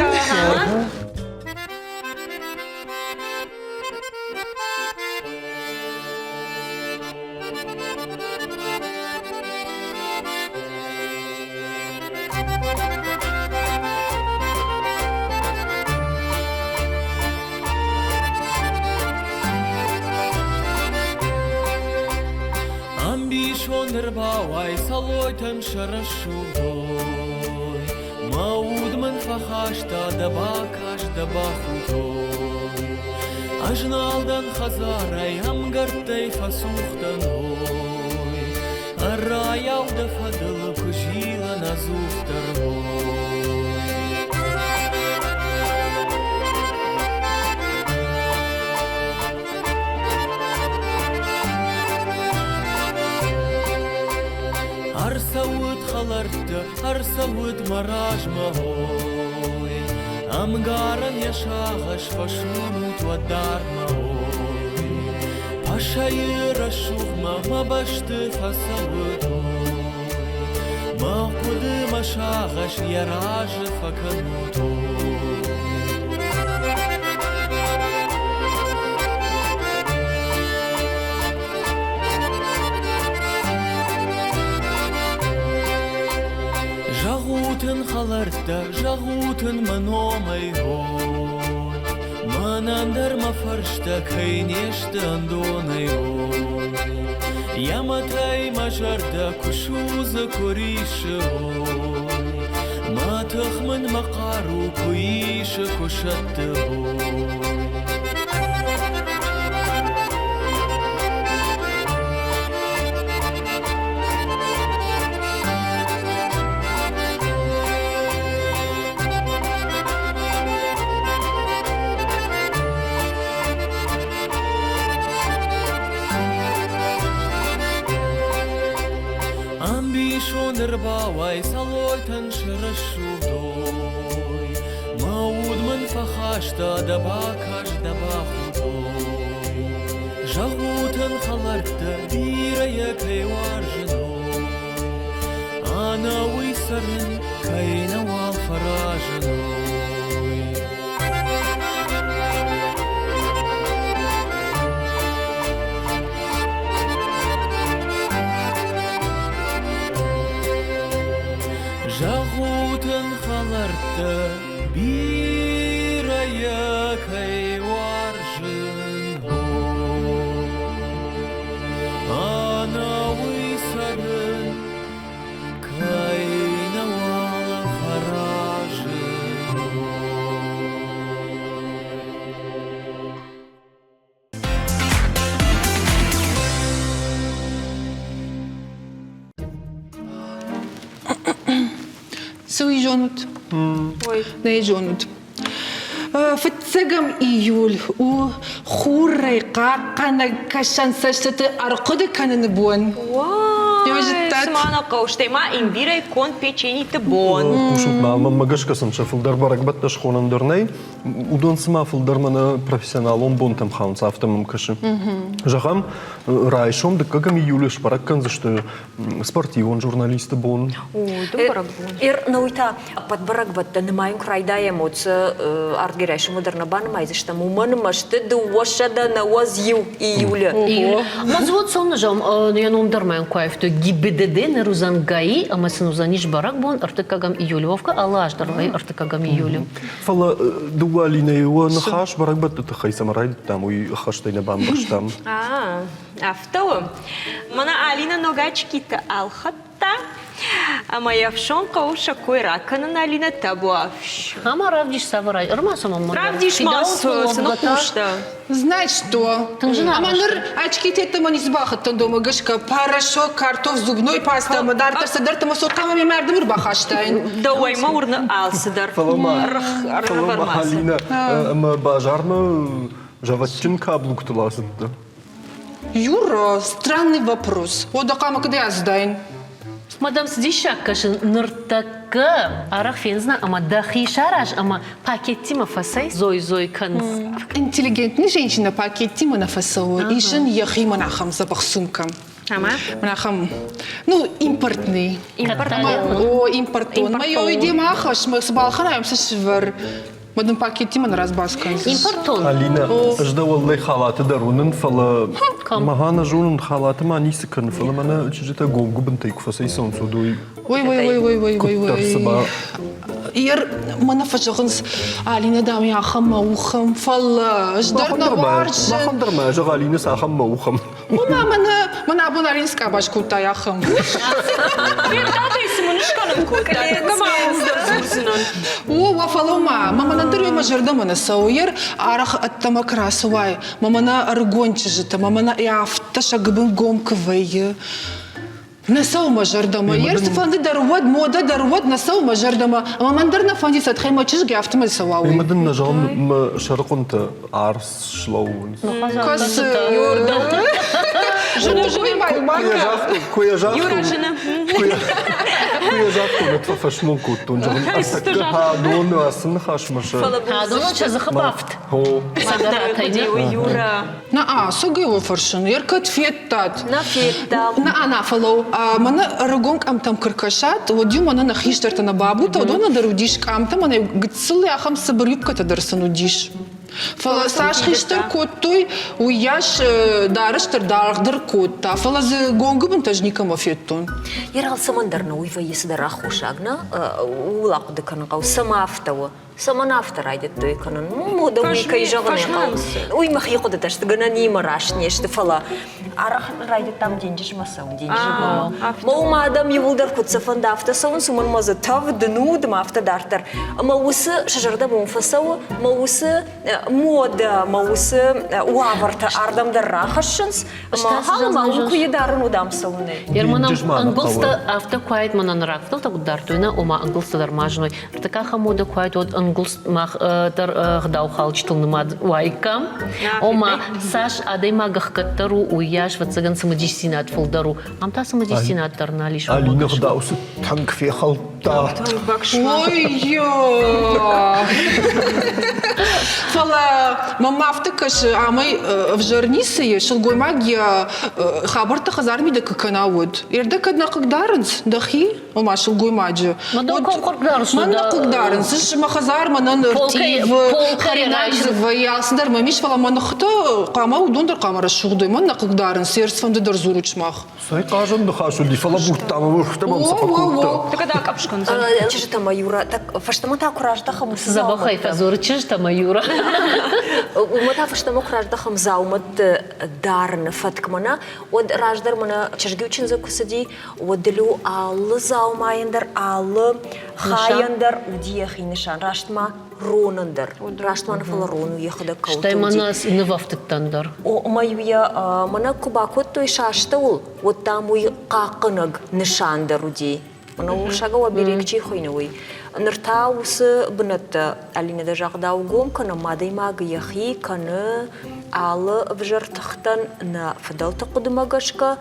Ӕмбисонд ӕрбауай Цӕлойтӕн сӕ рӕсугъдой, Мӕ уд мын фӕхаста дӕ бакаст, дӕ бахудой. Ӕз нал дӕн хӕдзарӕй, ӕмгӕрттӕй фӕцух дӕн, ой. Ӕррайау дӕ фӕдыл куы зилын ӕдзухдӕр, ой. хӕлӕрттӕ, ӕрцӕут мӕ размӕ, ой. Ӕмгарӕн йӕ сагъӕс фӕсурут уӕ дардмӕ, ой. Пашайы рӕсугъдмӕ мӕ бӕсты фӕцӕут, ой. Мӕ хъуыды, мӕ сагъӕс йӕ разы фӕкӕнут, ой. Зӕгъут ын, хӕлӕрттӕ, зӕгъут ын мӕ номӕй, ой. Мӕнӕн дӕр мӕ фӕрстӕ кӕй не сты ӕндонӕй, ой. Йӕ мӕтӕй мӕ зӕрдӕ куы судзы, куы рисы, ой. Мӕ тых мын мӕ хъару куы исы, куы сӕтты, ой. Ӕмбисон ӕрбауай Цӕлойтӕн сӕ рӕсугъдой. Мӕ уд мын фӕхаста дӕ бакаст, дӕ бахудой. Зӕгъут ын, хӕлӕрттӕ, бирӕ йӕ кӕй уарзын, ой. Ӕнӕуый цӕрын кӕй нӕуал фӕразын, ой. Зӕгъут ын, хӕлӕрттӕ, бирӕ йӕ кӕй уарзын, Ӕнӕуый цӕрын кӕй нӕуал фӕразын. Цы уый зонут? Нӕ зонут. Фыццӕгӕм июль у хурӕй хъахъхъӕнӕг кӕсӕн цӕстыты ӕрхъуыды кӕныны бон. Цыма нӕ хъӕуы, стӕй ма имбирӕй конд печениты бон. Хъусут ма, мӕнмӕ гӕсгӕ сын сӕ фылдӕр бӕрӕгбӕттӕ схонӕн дӕр нӕй. Уыдон цыма фылдӕр мӕнӕ профессионалон бонтӕм хауынц, афтӕ мӕм кӕсы. Зӕгъӕм, райсом дыккӕгӕм июлы сбӕрӕг кӕндзысты спортивон журналисты бон. Эр, науый та ӕппӕт бӕрӕгбӕттӕ нымайын куы райдайӕм, уӕд сӕ ардгӕй райсомы дӕр нӕ банымайдзыстӕм, уымӕн ӕмӕ сты 291 июлы. Мазвод сон зӕгъӕм, йӕ ном дӕр мӕм куы аивтой, ГИБДД ныр уыдзӕн ГАИ ӕмӕ сын уыдзӕнис бӕрӕгбон ӕртыккӕгӕм июлы. Вовка алы аз дӕр вӕййы ӕртыккӕгӕм июлы. Фӕлӕ дыууӕ Алинӕйы уӕ ныхас бӕрӕгбӕтты тыххӕй цӕмӕ райдыдтам, уый ӕххӕстӕй нӕ бамбӕрстам. Афтӕ у. Мӕнӕ Алинӕ ног очкитӕ ӕлхӕдта, ӕмӕ йӕ ӕфсон хъӕуы сӕ кой ракӕнын Алинӕ табуафс. Ӕмӕ равдис цавӕрӕй? Ӕрмӕст ӕмӕ Равдис ма цы ныхъхъустӕ. Знаешь что? Ӕмӕ ныр очкитӕ ӕмӕ ницы бахаттӕн домӕ гӕсгӕ порошок, картоф, зубной паста ӕмӕ дарддӕр цыдӕртӕ мӕ цотхъамӕ ме мӕрдым ӕрбахастаин. Дӕуӕй мӕ уырны алцыдӕр. Фӕлӕ ма, фӕлӕ ма Алинӕ, ӕмӕ базармӕ зӕвӕтджын каблуктыл ацыдтӕ? Юра, странный вопрос. О, да хъамы куыд ацыдаин? Мадам, цы диссаг кӕсын, ныртӕккӕ арӕх фендзынӕ ӕмӕ дӕхи сараз ӕмӕ пакеттимӕ фӕцӕй зой-зой кӕныс. Интеллигентный женщина пакеттимӕ нӕ фӕцӕуы, ис ын йӕхи мӕн ахӕм дзӕбӕх сумка. Ӕмӕ? Мӕн ахӕм, ну, импортный. Импортон. О, импортон. Мӕ йой демӕ ахӕсс, мӕ цы балхӕнаем, цы сывӕр. Мӕ дын пакеттимӕ нӕ разбас кӕндзыс. Импортон. Алинӕ, ӕз дӕ уӕллӕй халаты дӕр уынын, фӕлӕ мӕ нӕ зонын, халаты ма ницы кӕны, фӕлӕ мӕнӕ чызджытӕ гомгуыбынтӕй куы фӕцӕйцӕуынц, уӕд уый Ой, ой, ой, ой, ой, ой, куыддӕр цыма. Ер мӕнӕ фӕзӕгъынц, Алинӕ, дам, ахӕм мӕ ухӕм, фӕлӕ ӕз дӕр нӕ уарзын. Махӕн дӕр мӕ зӕгъ, Алинӕ, цахӕм мӕ ухӕм. Ома мӕнӕ мӕнӕ абон Алин скъабаз кодта ахӕм. Федтатӕй цы мын скӕнын кодтай, ӕмӕ дӕр дзурдзынӕн. О, уӕ фӕлӕ ма, мӕ мӕнӕн дӕр мӕ зӕрдӕмӕ нӕ цӕуы. Ер арӕх ӕддӕмӕ куы рацӕуай, мӕ мӕнӕ ӕрыгон чызджытӕ, мӕ мӕнӕ афтӕ сӕ гуыбын гом куы вӕййы. Нӕ цӕуы мӕ зӕрдӕмӕ. Ер цыфӕнды дӕр уӕд, модӕ дӕр уӕд нӕ цӕуы мӕ зӕрдӕмӕ. Ӕмӕ мӕн дӕр нӕ фӕнди, цӕтхӕй мӕ чызг афтӕмӕй цӕуа, уый. Ӕмӕ дын нӕ зӕгъын, мӕ сӕрыхъуынтӕ арц слӕууынц. Кӕсы. Куы йӕ загътон. Куы йӕ загътон, уӕд фӕфӕсмон кодтон, зӕгъын, ӕртӕккӕ хӕдоны ацы ныхасмӕ сӕ... Хӕдоны сӕ дзыхы бафт. Юра. На, цогӕй уӕ фӕрсын, ӕркӕд федтат? Нӕ федтам. На, на, фӕлӕуу, мӕнӕ ӕрыгон къамтӕм куы ркӕсат, уӕд-иу мӕнӕ нӕ хистӕртӕ нӕ бабутӕ, уыдонӕн дӕр уыдис къамтӕ, мӕнӕ гыццыл ахӕм цыбыр юбкӕтӕ дӕр сын уыдис. Фӕлӕ цас хистӕр кодтой, уыйас дарӕс дӕр даргъдӕр кодта, фӕлӕ дзы гонгыбынтӕ ӕз никӕмӕ федтон. Йе алцӕмӕн дӕр нӕ уый вӕййы цыдӕр аххосаг, нӕ? Ууыл ахъуыды кӕнын хъӕуы, цӕмӕ афтӕ у? Цӕмӕн афтӕ райдыдтой кӕнын? Мода уый кӕй зӕгъын ӕй хъӕуы. Уый мӕхи хъуыдытӕ сты, гӕнӕнимӕ раст не сты, фӕлӕ арӕх райдыдтам денджызмӕ цӕуын, денджызы былмӕ. Мӕ уым адӕм иууылдӕр куыд сӕ фӕнды, афтӕ цӕуынц, уымӕн ӕмӕ дзы тӕвд, нуд ӕмӕ афтӕ дарддӕр. Ӕмӕ уыцы сӕ зӕрдӕмӕ уым фӕцӕуы, мӕ уыцы модӕ, мӕ уыцы уавӕртӕ ардӕм дӕр рахӕссынц, ӕмӕ ма уым куы дарын, уыд ам цӕуынӕй. Ерманам ӕнгуылдзтӕ афтӕ куы айд мӕнӕн рагфыдӕлтӕ куыд дардтой, нӕ, ома ӕнгуылдзтӕ дӕр ма зыной. Ӕртыккаг ахӕм мода куы уӕд ӕнгуылдз мах дӕр ӕгъдаухалджытыл нымад уаиккам. Ома, цас адӕймаг ӕхгӕддӕр у, уыйас, ӕвӕццӕгӕн, цымыдисдзинад фылдӕр у. Ам та цымыдисдзинад дӕр нал ис. Алины гъдау цы тынг фехӕлдта. Ой-ё! Фӕлӕ мӕм афтӕ кӕсы, амӕй ӕвзӕр ницы и, сылгоймаг йӕ хабӕрттӕ хӕдзары мидӕг куы кӕна, уӕд. Ердӕ кӕд нӕ хъыгдарынц дӕхи? Ома сылгоймаджы. Мӕн хъыгдарынц. Мӕн нӕ хъыгдарынц. Мӕ хӕдзар мӕнӕн ӕрттивы, хӕринаг дзы вӕййы, алцыдӕр мӕм ис, фӕлӕ мӕ ныхтӕ хъуамӕ уыдон дӕр хъуамӕ рӕсугъд уой. Мӕн нӕ хъыгдарынц, цыфӕнды дӕр дзурут сымах. Цӕй хъазӕн ныхас уыди, фӕлӕ будта мӕ уыргътӕ мӕм цы фӕкодта. Ты когда къӕпскӕндзӕн? Чызджытӕ мӕ Юра, так фӕстӕмӕ та куы раздӕхӕм уыцы Дзӕбӕхӕй фӕдзуры чызджытӕ мӕ Юра. Уымӕ та фӕстӕмӕ куы раздӕхӕм дзаумӕтты дарыны фӕткмӕ нӕ, уӕд раздӕр мӕнӕ чызг-иу чындзы куы цыди, уӕд-иу алы дзаумайӕн дӕр, алы хайӕн дӕр уыди йӕхи нысан. Раст ма ронӕн дӕр. Раст ма нӕ, фӕлӕ рон у йӕхӕдӕг кӕуылты Стӕй мӕнӕ нывӕфтыдтӕн дӕр. О, ӕмӕ-иу йӕ мӕнӕ куы бакодтой сӕ астӕуыл, уӕд, дам, уый хъахъхъӕнӕг нысан дӕр уыди. Мӕнӕ урсагау оберег чи хуыйны, уый. Ныр та уыцы бынӕттӕ, Алинӕ дӕ загъдау, гом кӕнӕм адӕймаг йӕхи кӕны алы ӕвзӕр тыхтӕн нӕ фыдӕлты хъуыдымӕ гӕсгӕ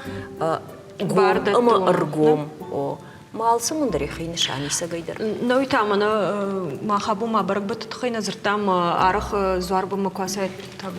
гом ӕмӕ ӕргом. О, ма алцӕмӕн дӕр йӕхи нысанисӕгӕй дӕр. Науи та мӕнӕ мах абон ма бӕрӕгбӕтты тыххӕй нӕ дзырдтам арӕх дзуарбынмӕ куы ацайдтам,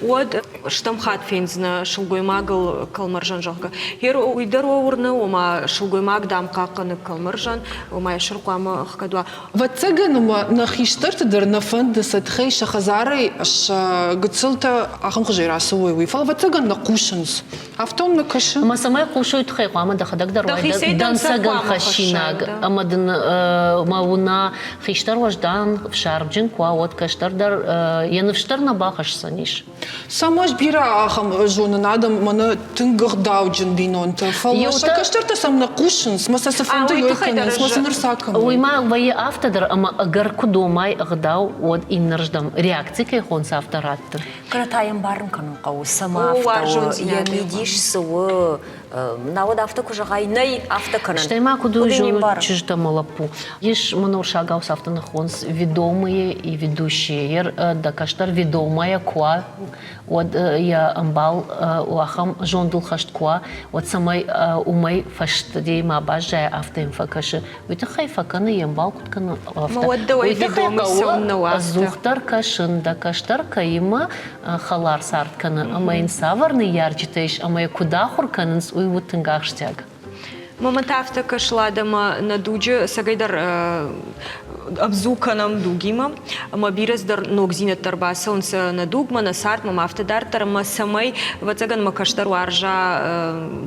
уӕд стӕм хатт фендзынӕ сылгоймагыл кӕлмӕрзӕн, зӕгъгӕ. Ер уый дӕр уӕ уырны, ома сылгоймаг, дам, хъахъхъӕны кӕлмӕрзӕн, ома йӕ сӕр хъуамӕ ӕхгӕд уа. Ӕвӕццӕгӕн ӕмӕ нӕ хистӕрты дӕр нӕ фӕнды сӕ тыхӕй сӕ хӕдзарӕй сӕ гыццылтӕ ахӕм хуызӕй рацӕуой, уый. Фӕлӕ ӕвӕццӕгӕн нӕ хъусынц. Афтӕ уым нӕ кӕсы. Ӕмӕ цӕмӕй хъусой, тыххӕй хъуамӕ дӕхӕдӕг дӕр уай дӕнцӕгӕн хӕссинаг. Ӕмӕ дын мӕ уына хистӕр уӕздан, ӕфсармджын куы уа, уӕд кӕстӕр дӕр йӕ ныфс дӕр нӕ бахӕсдзӕнис. Цӕмӕй бирӕ ахӕм зонын адӕм мӕнӕ тынг ӕгъдауджын бинонтӕ, фӕлӕ сӕ кӕстӕртӕ сӕм нӕ хъусынц, мӕ сӕ цы фӕнды ёй кӕнынц, мӕ сын ӕрца кӕнын. Уый ма вӕййы афтӕ дӕр, ӕмӕ ӕгӕр куы домай ӕгъдау, уӕд иннӕрдӕм реакци кӕй хонынц, афтӕ ратты. Кӕнӕ та йӕм барын кӕнын хъӕуы, цӕмӕ афтӕ у, йӕ мидис цы у, науӕд афтӕ куы зӕгъай, нӕй, афтӕ кӕнӕн. Стӕй ма куыд у зоны чызджытӕ ӕмӕ лӕппу. Ис мӕнӕ афтӕ ныххонынц ведомые и ведущие. Ер дӕ кӕстӕр ведомая куы уа, уӕд йӕ ӕмбал ахӕм зондыл хӕст куы уа, уӕд цӕмӕй уымӕй фӕстӕдейы ма баззайа, афтӕ йӕм фӕкӕсы. Уый тыххӕй фӕкӕны, йе мбал куыд кӕны, афтӕ. Уый тыххӕй хъӕуы ӕдзухдӕр кӕсын, дӕ кӕстӕр кӕимӕ хӕлар цард кӕны ӕмӕ йын цавӕр ныййарджытӕ ис ӕмӕ йӕ куыд ахуыр кӕнынц, уый у тынг ахсджиаг. Мамӕ та афтӕ кӕслад ӕмӕ нӕ дуджы цӕгӕйдӕр ӕмдзу кӕнӕм дугимӕ ӕмӕ бирӕ цыдӕр ногдзинӕдтӕ ӕрбацӕуынц нӕ дугмӕ, нӕ цардмӕ ӕмӕ афтӕ дарддӕр ӕмӕ цӕмӕй, ӕвӕццӕгӕн, мӕ кӕстӕр уарза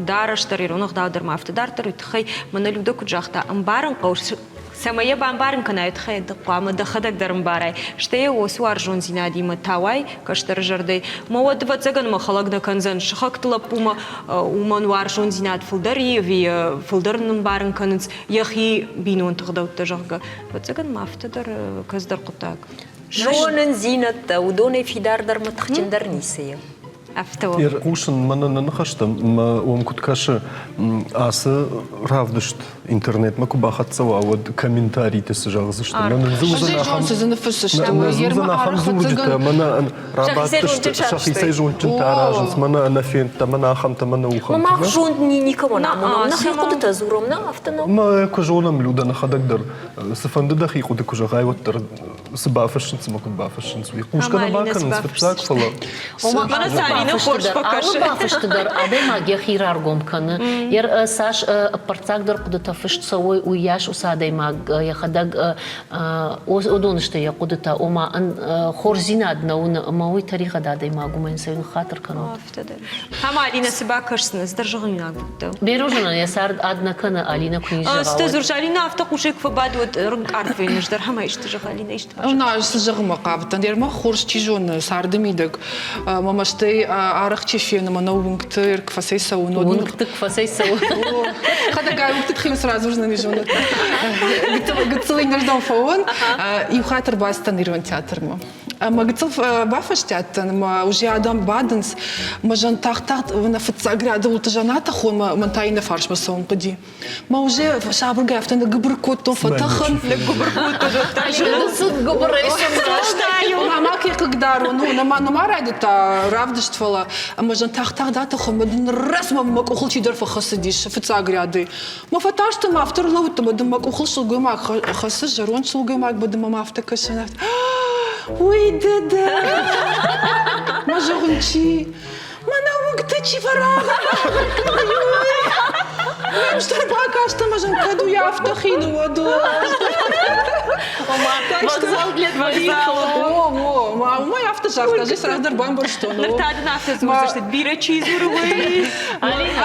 дарӕс дӕр, ирон ӕгъдау дӕр ӕмӕ афтӕ дарддӕр, уый тыххӕй мӕнӕ Людӕ куыд загъта, ӕмбарын хъӕуы, цӕмӕй йӕ бамбарын кӕнай, уый тыххӕй ды хъуамӕ дӕхӕдӕг дӕр ӕмбарай, стӕй йӕ уыцы уарзондзинадимӕ тауай кӕстӕры зӕрдӕй. Мӕ уӕд, ӕвӕццӕгӕн, мӕ хӕлӕг нӕ кӕндзӕн сыхӕгты лӕппумӕ, уымӕн уарзондзинад фылдӕр и ӕви фылдӕр ын ӕмбарын кӕнынц йӕхи бинонты гъдӕуттӕ, зӕгъгӕ. Ӕвӕццӕгӕн ма афтӕ дӕр кӕцыдӕр хъуыддаг. Зонындзинӕдтӕ, уыдонӕй фидардӕр мӕ тыхджындӕр ницы и. Афтӕ у. Хъусын мӕнӕ нӕ ныхӕстӕм, мӕ уым куыд кӕсы, ацы равдыст интернетмӕ куы бахӕццӕ уа, уӕд комментариты цы зӕгъдзысты? Мӕнӕ дзы уыдзӕн ахӕм дзурджытӕ, мӕнӕ рабадтысты, сӕхицӕй зондджынтӕ аразынц, мӕнӕ ӕнӕфендтӕ, мӕнӕ ахӕмтӕ, мӕнӕ ухӕмтӕ. Мах зонд никӕмӕн амонӕм, нӕхи хъуыдытӕ дзурӕм, нӕ афтӕ нӕу? Мӕ куы зонӕм, Люда, нӕхӕдӕг дӕр цыфӕнды дӕхи хъуыды куы зӕгъай, уӕддӕр цы бафыссынц ӕмӕ куыд бафыссынц, уый хъусгӕ нӕ бакӕнынц фыццаг, фӕлӕ Алы бафысты дӕр адӕймаг йӕхи раргом кӕны. Цас ӕппӕрццагдӕр хъуыдытӕ фыст цӕуой, уыйас уыцы адӕймаг йӕхӕдӕг уыдон сты йӕ хъуыдытӕ, ома хорздзинад нӕ уыны ӕмӕ уый тӕригъӕд адӕймаг уымӕн сӕ ныххатыр кӕнут. Ӕмӕ Алинӕ цы бакӕсдзынӕ, цыдӕр зӕгъинаг уыдтӕ. Берозынӕн йӕ цард ад нӕ кӕны, Алинӕ куы низзӕгъа, Сты дзурыс, Алинӕ афтӕ хъусӕй куы фӕбады, уӕд рынкъард вӕййы ӕз дӕр ӕмӕ исты зӕгъ, Алинӕ исты На, цы зӕгъынмӕ хъавыдтӕн, ӕрмӕг хорз чи зоны царды мидӕг, мӕ мӕстӕй арӕх чи фены, мӕнӕ уынгты куы фӕцӕйцӕуын. Уынгты куы фӕцӕйцӕуын. Хӕдӕгай уынгты тыххӕй сразурдзынӕн зоны. Гыццыл иннӕрдӕм фӕуон. Иу хатт ӕрбацыдтӕн ирон театрмӕ. Ӕмӕ гыццыл бафӕстиат дӕн, ӕмӕ уже адӕм бадынц. Мӕ зӕн тагъд-тагъд нӕ фыццаг ряды уылты зӕнӕты хонмӕ мӕн та иннӕ фарсмӕ цӕуын хъуыди. Мӕ уже сабыргай афтӕ ныггуыбыр кодтон, фӕтӕхын. Ныггуыбыр кодтон, Мама кӕй хъыгдарон, ну, нӕма нӕма райдыдта равдыст, фӕлӕ ӕмӕ зӕн тагъд-тагъд атӕхын, мӕ дын рӕзмӕ мӕ къухыл чидӕр фӕхӕцыдис фыццаг ряды. Мӕ фӕтарстӕн ма афтӕ рлӕууыдтӕн, ӕмӕ дын мӕ къухыл сылгоймаг хӕцы, зӕронд сылгоймаг, мӕ дын мӕм афтӕ кӕсы, уый ды дӕ! Мӕ зӕгъын, чи? Мӕнӕ уынгты чи фӕрагъ! Мӕм стыр бакаст ӕмӕ зын кӕд уый афтӕ хин у, уӕд Вокзал для двоих. О, о, уымӕй афтӕ загъта, ӕз раздӕр бамбӕрстон. Ныр та дын афтӕ дзурдзысты, бирӕ чи дзуры, уый.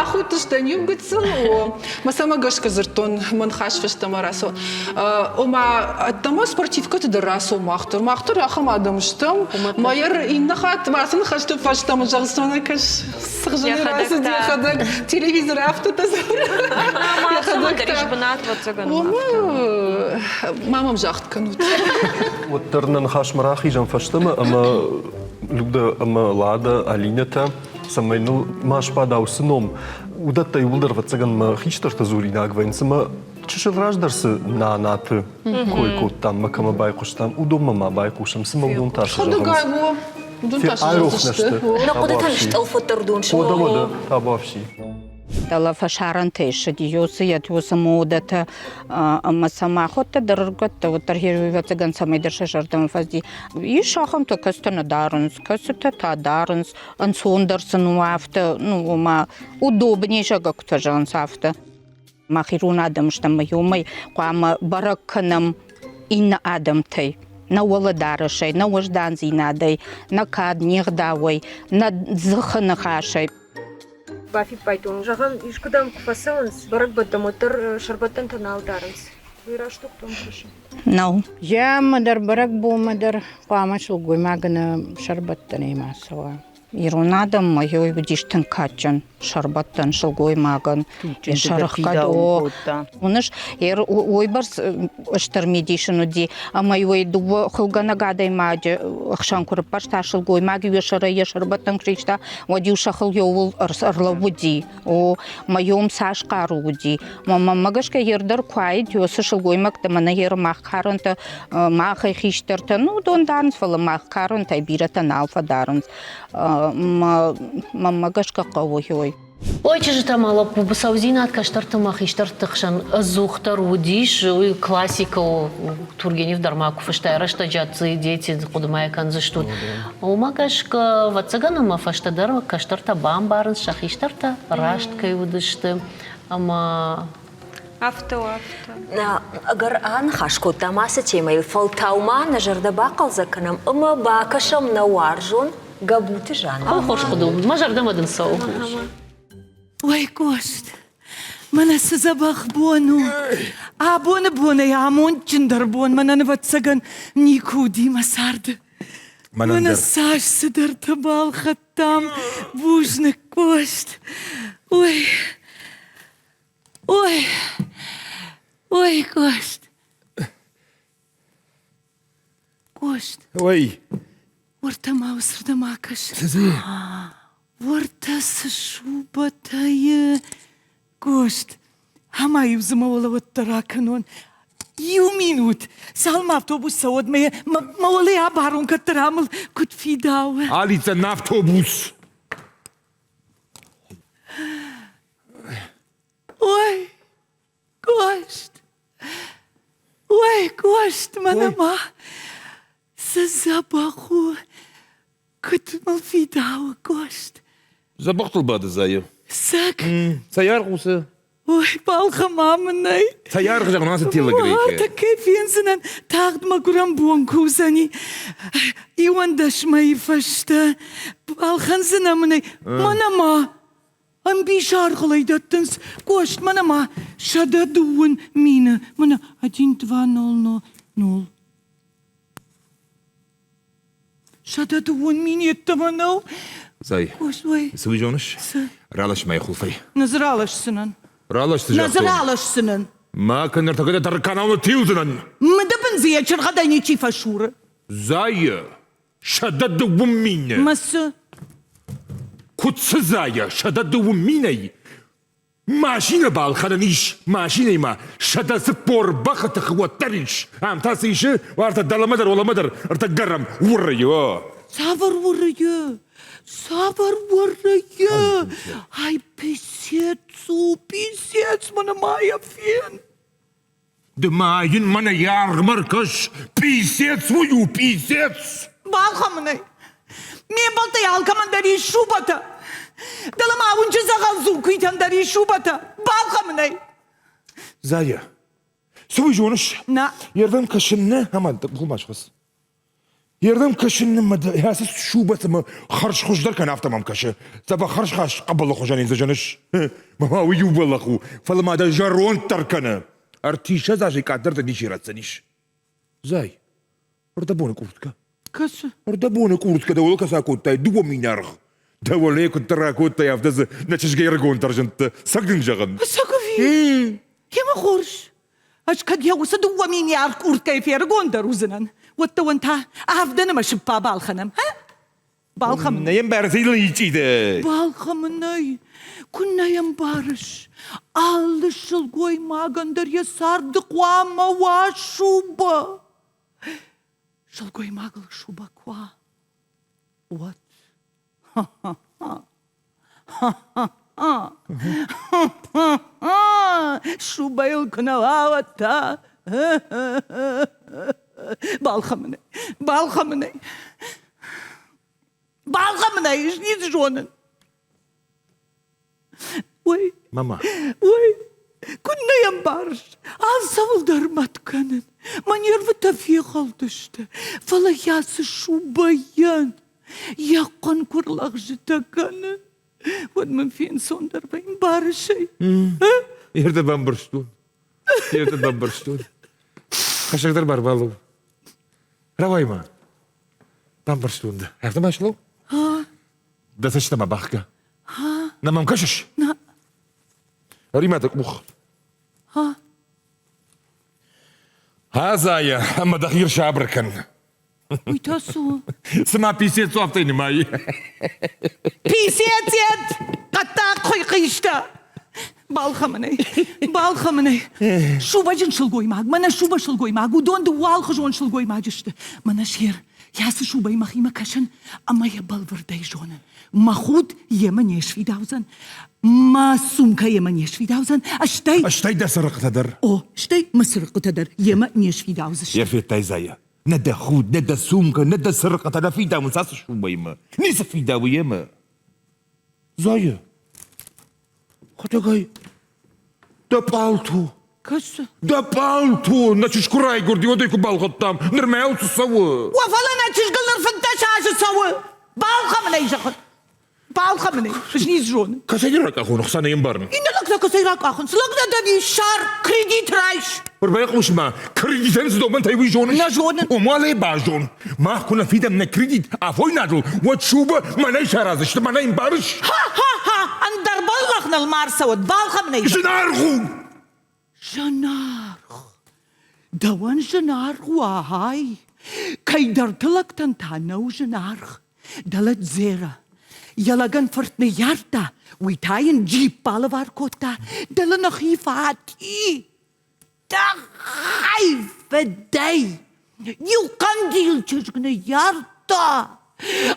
Ахудтыстӕн иу гыццыл, о. Мӕ цӕмӕ гӕсгӕ дзырдтон, мӕ ныхас фӕстӕмӕ рацӕуа. Ома, ӕддӕмӕ спортивкӕты дӕр рацӕуы мах дӕр. Мах дӕр ахӕм адӕм стӕм. Майор иннӕ хатт ацы ныхӕсты фӕстӕмӕ зӕгъдзынӕн, кӕс, сыгъзӕрин рацыд йӕхӕдӕг телевизор афтӕтӕ дзуры. Йӕхӕдӕг та. бынат, ӕвӕццӕгӕн. Ма мӕм загъд кӕнут. Уӕддӕр нӕ ныхасмӕ рахизӕм фӕстӕмӕ ӕмӕ Люда ӕмӕ Лада, Алинӕтӕ, цӕмӕй ныл ма сбада уыцы ном, уыдӕттӕ иууылдӕр, ӕвӕццӕгӕн, мӕ хистӕртӕ дзуринаг вӕййынц ӕмӕ чысыл раздӕр цы нанаты кой кодтам мӕ кӕмӕ байхъуыстам, уыдонмӕ ма байхъусӕм, цымӕ уыдон та цы зӕгъынц? Уыдон та цы Айрох нӕ сты. Нӕ хъуыдытӕн стъӕлфыддӕр уыдон сты. Уӕдӕ, уӕдӕ, табуафси. Дӕлӕ фӕсарӕнтӕй ссыди Йосы уыцы модӕтӕ ӕмӕ сӕ махуӕттӕ дӕр ӕргӕттӕ, уӕддӕр ӕвӕццӕгӕн цӕмӕйдӕр сӕ зӕрдӕмӕ фӕци. Ис ахӕмтӕ, кӕцытӕ нӕ дарынц, кӕцытӕ та дарынц, ӕнцондӕр сын у афтӕ, ну, ома, удобнее зӕгъгӕ куыд фӕзӕгъынц, афтӕ. Мах ирон адӕм стӕм ӕмӕ иумӕ хъуамӕ бӕрӕг кӕнӕм иннӕ адӕмтӕй, нӕ уӕлӕдарӕсӕй, нӕ уӕздандзинадӕй, нӕ кад, не гъдауӕй, нӕ дзыхы ныхасӕй. Бафиппайдтон, зӕгъӕм, искуыдӕм куы фӕцӕуынц, бӕрӕгбӕттӕм, уӕддӕр сӕрбӕттӕнтӕ нал дарынц. Уый раст у, куыд кӕсы? Нӕу. Йӕ дӕр бӕрӕгбонмӕ дӕр хъуамӕ сылгоймаг ӕнӕ сӕрбӕттӕнӕй ма цӕуа. Ирон адӕммӕ йой уыдис тынг кадджын сӕрбӕттӕн сылгоймагӕн. Сӕрыхгӕд о. Уыныс, уыйбӕрц стыр мидис ын уыди, ӕмӕ уый дыууӕ хылгӕнӕг адӕймаджы хсӕн куы рыппӕрста сылгоймаг-иу йӕ сӕрӕй йӕ сӕрбӕттӕн куы систа, уӕд-иу сӕ хыл еуыл ӕрлӕууыди. О, мӕ йом цас хъару уыди. Мӕнмӕ гӕсгӕ ер дӕр куы аид, уыцы сылгоймӕгтӕ мӕнӕ ер мах карӕнтӕ, махӕй хистӕртӕ, ну, уыдон дарынц, фӕлӕ мах карӕнтӕй бирӕтӕ нал фӕдарынц. Мӕнмӕ гӕсгӕ хъӕуы ой. Ой, чызджытӕ ма лӕппу, быцӕудзинад кӕстӕрты ӕмӕ хистӕрты хсӕн ӕдзухдӕр уыдис. Уый классикӕ у. Тургенев дӕр ма куы фыста рӕстӕджы отцы и дети хъуыды-ма йӕ кӕндзыстут. Уымӕ гӕсгӕ, ӕвӕццӕгӕн, ӕмӕ фӕстӕдӕр кӕстӕртӕ бамбарынц, сӕ хистӕртӕ раст кӕй уыдысты ӕмӕ Афтӕ у, афтӕ. Ӕгӕр аныхас кодтам ацы темӕйыл, фӕлтау ма нӕ зӕрдӕ бахъӕлдзӕг кӕнӕм ӕмӕ бакӕсӕм нӕ уарзон Гӕбуты Жаннӕ. Хорз хъуыды у, мӕ зӕрдӕмӕ дын цӕуы. Ой, Кост, мӕнӕ цы дзӕбӕх бон у. Абоны бонӕй амондджындӕр бон мӕнӕн, ӕвӕццӕгӕн, никуы уыди мӕ царды. Мӕнӕ цас цыдӕртӕ балхӕдтам. Бузныг, Кост. Ой, ой, ой, Кост. Кост. Ой. Уӕртӕ ма уыцырдӕм акӕс. Уӕртӕ цы субӕтӕйы Гост, ӕмӕ-иу дзы мӕ уӕлӕ уӕддӕр акӕнон. Иу минут, цалынмӕ автобус цӕуӕд, мӕ мӕ уӕле абарон, кӕддӕр амыл куыд фидауы. Алидздзӕн автобус! Ой, Гост! Ой, Гост, мӕнӕ ма цы дзӕбӕх у, куыд мыл фидауы, Гост. Дзӕбӕхтыл бады зайы. Цӕг. Цӕй аргъ у цы? Ой, балхӕма мын ӕй. Цӕй аргъ зӕгъын ацы телегрейкӕ? Тӕккӕ фендзынӕн, тагъд мӕгуырӕн бон куы уыдзӕни. 11 мӕйы фӕстӕ балхӕндзынӕ мын ӕй. Мӕнӕ ма Ӕмбисаргъыл ӕй дӕттынц Гост, мӕнӕ ма 120 000, мӕнӕ один, два, нол, нол, нол. 120 000 йеддӕмӕ нӕу. Зай, Гост, ой. цы уый зоныс? Цы? Ралас мӕ хуылфӕй. Нӕ дзы раласдзынӕн. Ралас Нӕ дзы раласдзынӕн. Ма кӕн ныртӕккӕ дӕ тӕркканау ныттилдзынӕн. Мыдыбындзы йӕ чыргъӕдӕй ничи фӕсуры. Зайы, 120 000. Мӕ цы? Куыд цы зайа 120 000-ӕй? Машинӕ балхӕнӕн ис, машинӕимӕ 140 бӕхы тыхы уӕддӕр ис. Ам та цы исы? Уартӕ дӕлӕмӕ дӕр, уӕлӕмӕ дӕр ӕртӕ гӕрӕм уырыйы. Цавӕр уырыйы? Цавӕр уырыйы? Ай, писец у, писец, мӕнӕ ма йӕ фен. Ды ма йын мӕнӕ йӕ аргъмӕ ркӕс, писец уый у, писец! Балхӕмынӕй. Ме мбӕлттӕй алкӕмӕн дӕр ис шубӕтӕ. Дӕлӕ ма уынджы дзӕгъӕлдзу куыйтӕн дӕр ис шубӕтӕ. Балхӕмынӕй. Зая, цы уый зоныс? Нӕ. Ердӕм кӕсын нӕ, ӕмӕ дӕ схӕц. Ердӕм кӕсын мӕ ацы шубӕтӕ мӕ хӕрзхуыздӕр кӕн, афтӕ мӕм кӕсы. Дзӕбӕх хӕрзхаст къӕбӕлы хуызӕн ын зӕгъыс. Мӕ уый иу бӕллӕх у, фӕлӕ ма дӕ зӕронд дӕр кӕны. Ӕртиссӕдз азӕй къаддӕр дӕ ничи ратдзӕнис. Зай, ӕрдӕбоны къурткӕ. Кӕсы. Ӕрдӕбоны къурткӕ дӕуыл кӕцы акодтай дыууӕ минаргъ. Дӕ уӕле куыддӕр ракодтай, афтӕ дзы нӕ чызгӕй ӕрыгондӕр зындтӕ. Цӕг дын зӕгъын. Цӕг ӕви? Емӕ хорз. Ӕз кӕд йӕ уыцы 2 мины аргъ къурткӕй ферыгондӕр уыдзынӕн, уӕд дӕуӕн та авдӕны мӕ сыппа балхӕнӕм, ха? Балхӕмын. Нӕ йӕм бӕрзилын ичъиды. Балхӕмын ӕй. Куыннӕ йӕ мбарыс? Алы сылгоймагӕн дӕр йӕ царды хъуамӕ уа шубӕ. Сылгоймагыл шубӕ куы уа, уӕд. Ха-ха-ха. Шубӕйыл куы нӕ уа, уӕд та балхӕмын ӕй, балхӕмын ӕй, балхӕмын ӕй, ӕз ницы зонын. Ой, Мама. Ой, куыннӕ йӕ мбарыс, алцӕуыл дӕр мӕт кӕнын. Мӕ нервытӕ фехӕлдысты, фӕлӕ йӕ цы шубӕйӕн Йӕ хъуын куы рлӕгъзытӕ кӕны, уӕд мын фенцондӕр вӕййы, мбарыс ӕй? Ердӕ бамбӕрстон. Ердӕ бамбӕрстон. Хӕсӕгдӕр барбалу. Рауай ма. Бамбӕрстон дӕ. Афтӕ ма слӕу? Дӕ цӕстытӕ ма бахгӕ. Нӕ мӕм кӕсыс? Нӕ. Ӕри-ма дӕ къух. Азайа, ӕмӕ дӕхи рсабыр кӕн. Уый та цы у? Цыма писец афтӕ нымайы. Писец хъӕддаг хуыйхъистӕ! Балхӕмын ӕй, балхӕмын ӕй. Субӕджын сылгоймаг, мӕнӕ субӕ сылгоймаг, уыдон дыууӕ алхуызон сылгоймаджы сты. Мӕнӕ сер, йӕ субӕй мӕхимӕ кӕсын ӕмӕ йӕ бӕлвырдӕй зонын. Мӕ худ йемӕ не сфидаудзӕн, мӕ сумкӕ йемӕ не сфидаудзӕн, стӕй... Стӕй дӕ цырыхъхъытӕ дӕр. О, стӕй мӕ цырыхъхъытӕ дӕр йемӕ не сфидаудзысты. Йӕ федтай, Зая, нӕ дӕ худ, нӕ дӕ сумкӕ, нӕ дӕ цырыхъхъытӕ нӕ фидауынц ацы шубӕимӕ. Ницы фидауы йемӕ. Зая, хӕдӕгай, дӕ пъалто. Кӕсы. Дӕ пъалто! Нӕ чызг куы райгуырди, уӕд ӕй куы балхӕдтам, нырмӕ йыл цы цӕуы? Уӕ, фӕлӕ нӕ чызгыл ныр 15 азы цӕуы. Балхӕмын ӕй зӕгъын. Балхӕмын ӕй, ӕз ницы зонын. Кӕцӕй ракъахон, ӕхца нӕ ӕмбарын. Иннӕ лӕгтӕ кӕцӕй ракъахынц? Лӕг нӕ дӕн ис, сар, кредит райс. Ӕрбайхъус ма, кредитӕн цы домӕнтӕй уый зоныс? Нӕ зонын. Омалӕй базон. Мах куы нӕ фидӕм нӕ кредит афойнадыл, уӕд шубӕ мӕнӕй сараздзысты, мӕнӕй ӕмбарыс? Ха-ха-ха! Ӕндӕр бӕллӕх ныл ма рцӕуӕд, балхӕмын ӕй. Зынаргъ у! Зынаргъ! Дӕуӕн зынаргъ у, ай! Кӕйдӕрты лӕгтӕн та нӕу зынаргъ. Дӕлӕ Дзера. Йӕ лӕгӕн фырт ныййардта, уый та йын джип балӕвар кодта, дӕлӕ нӕхи фатъи. Тӕххӕй фыдӕй иу хъӕндил чызг ныййардта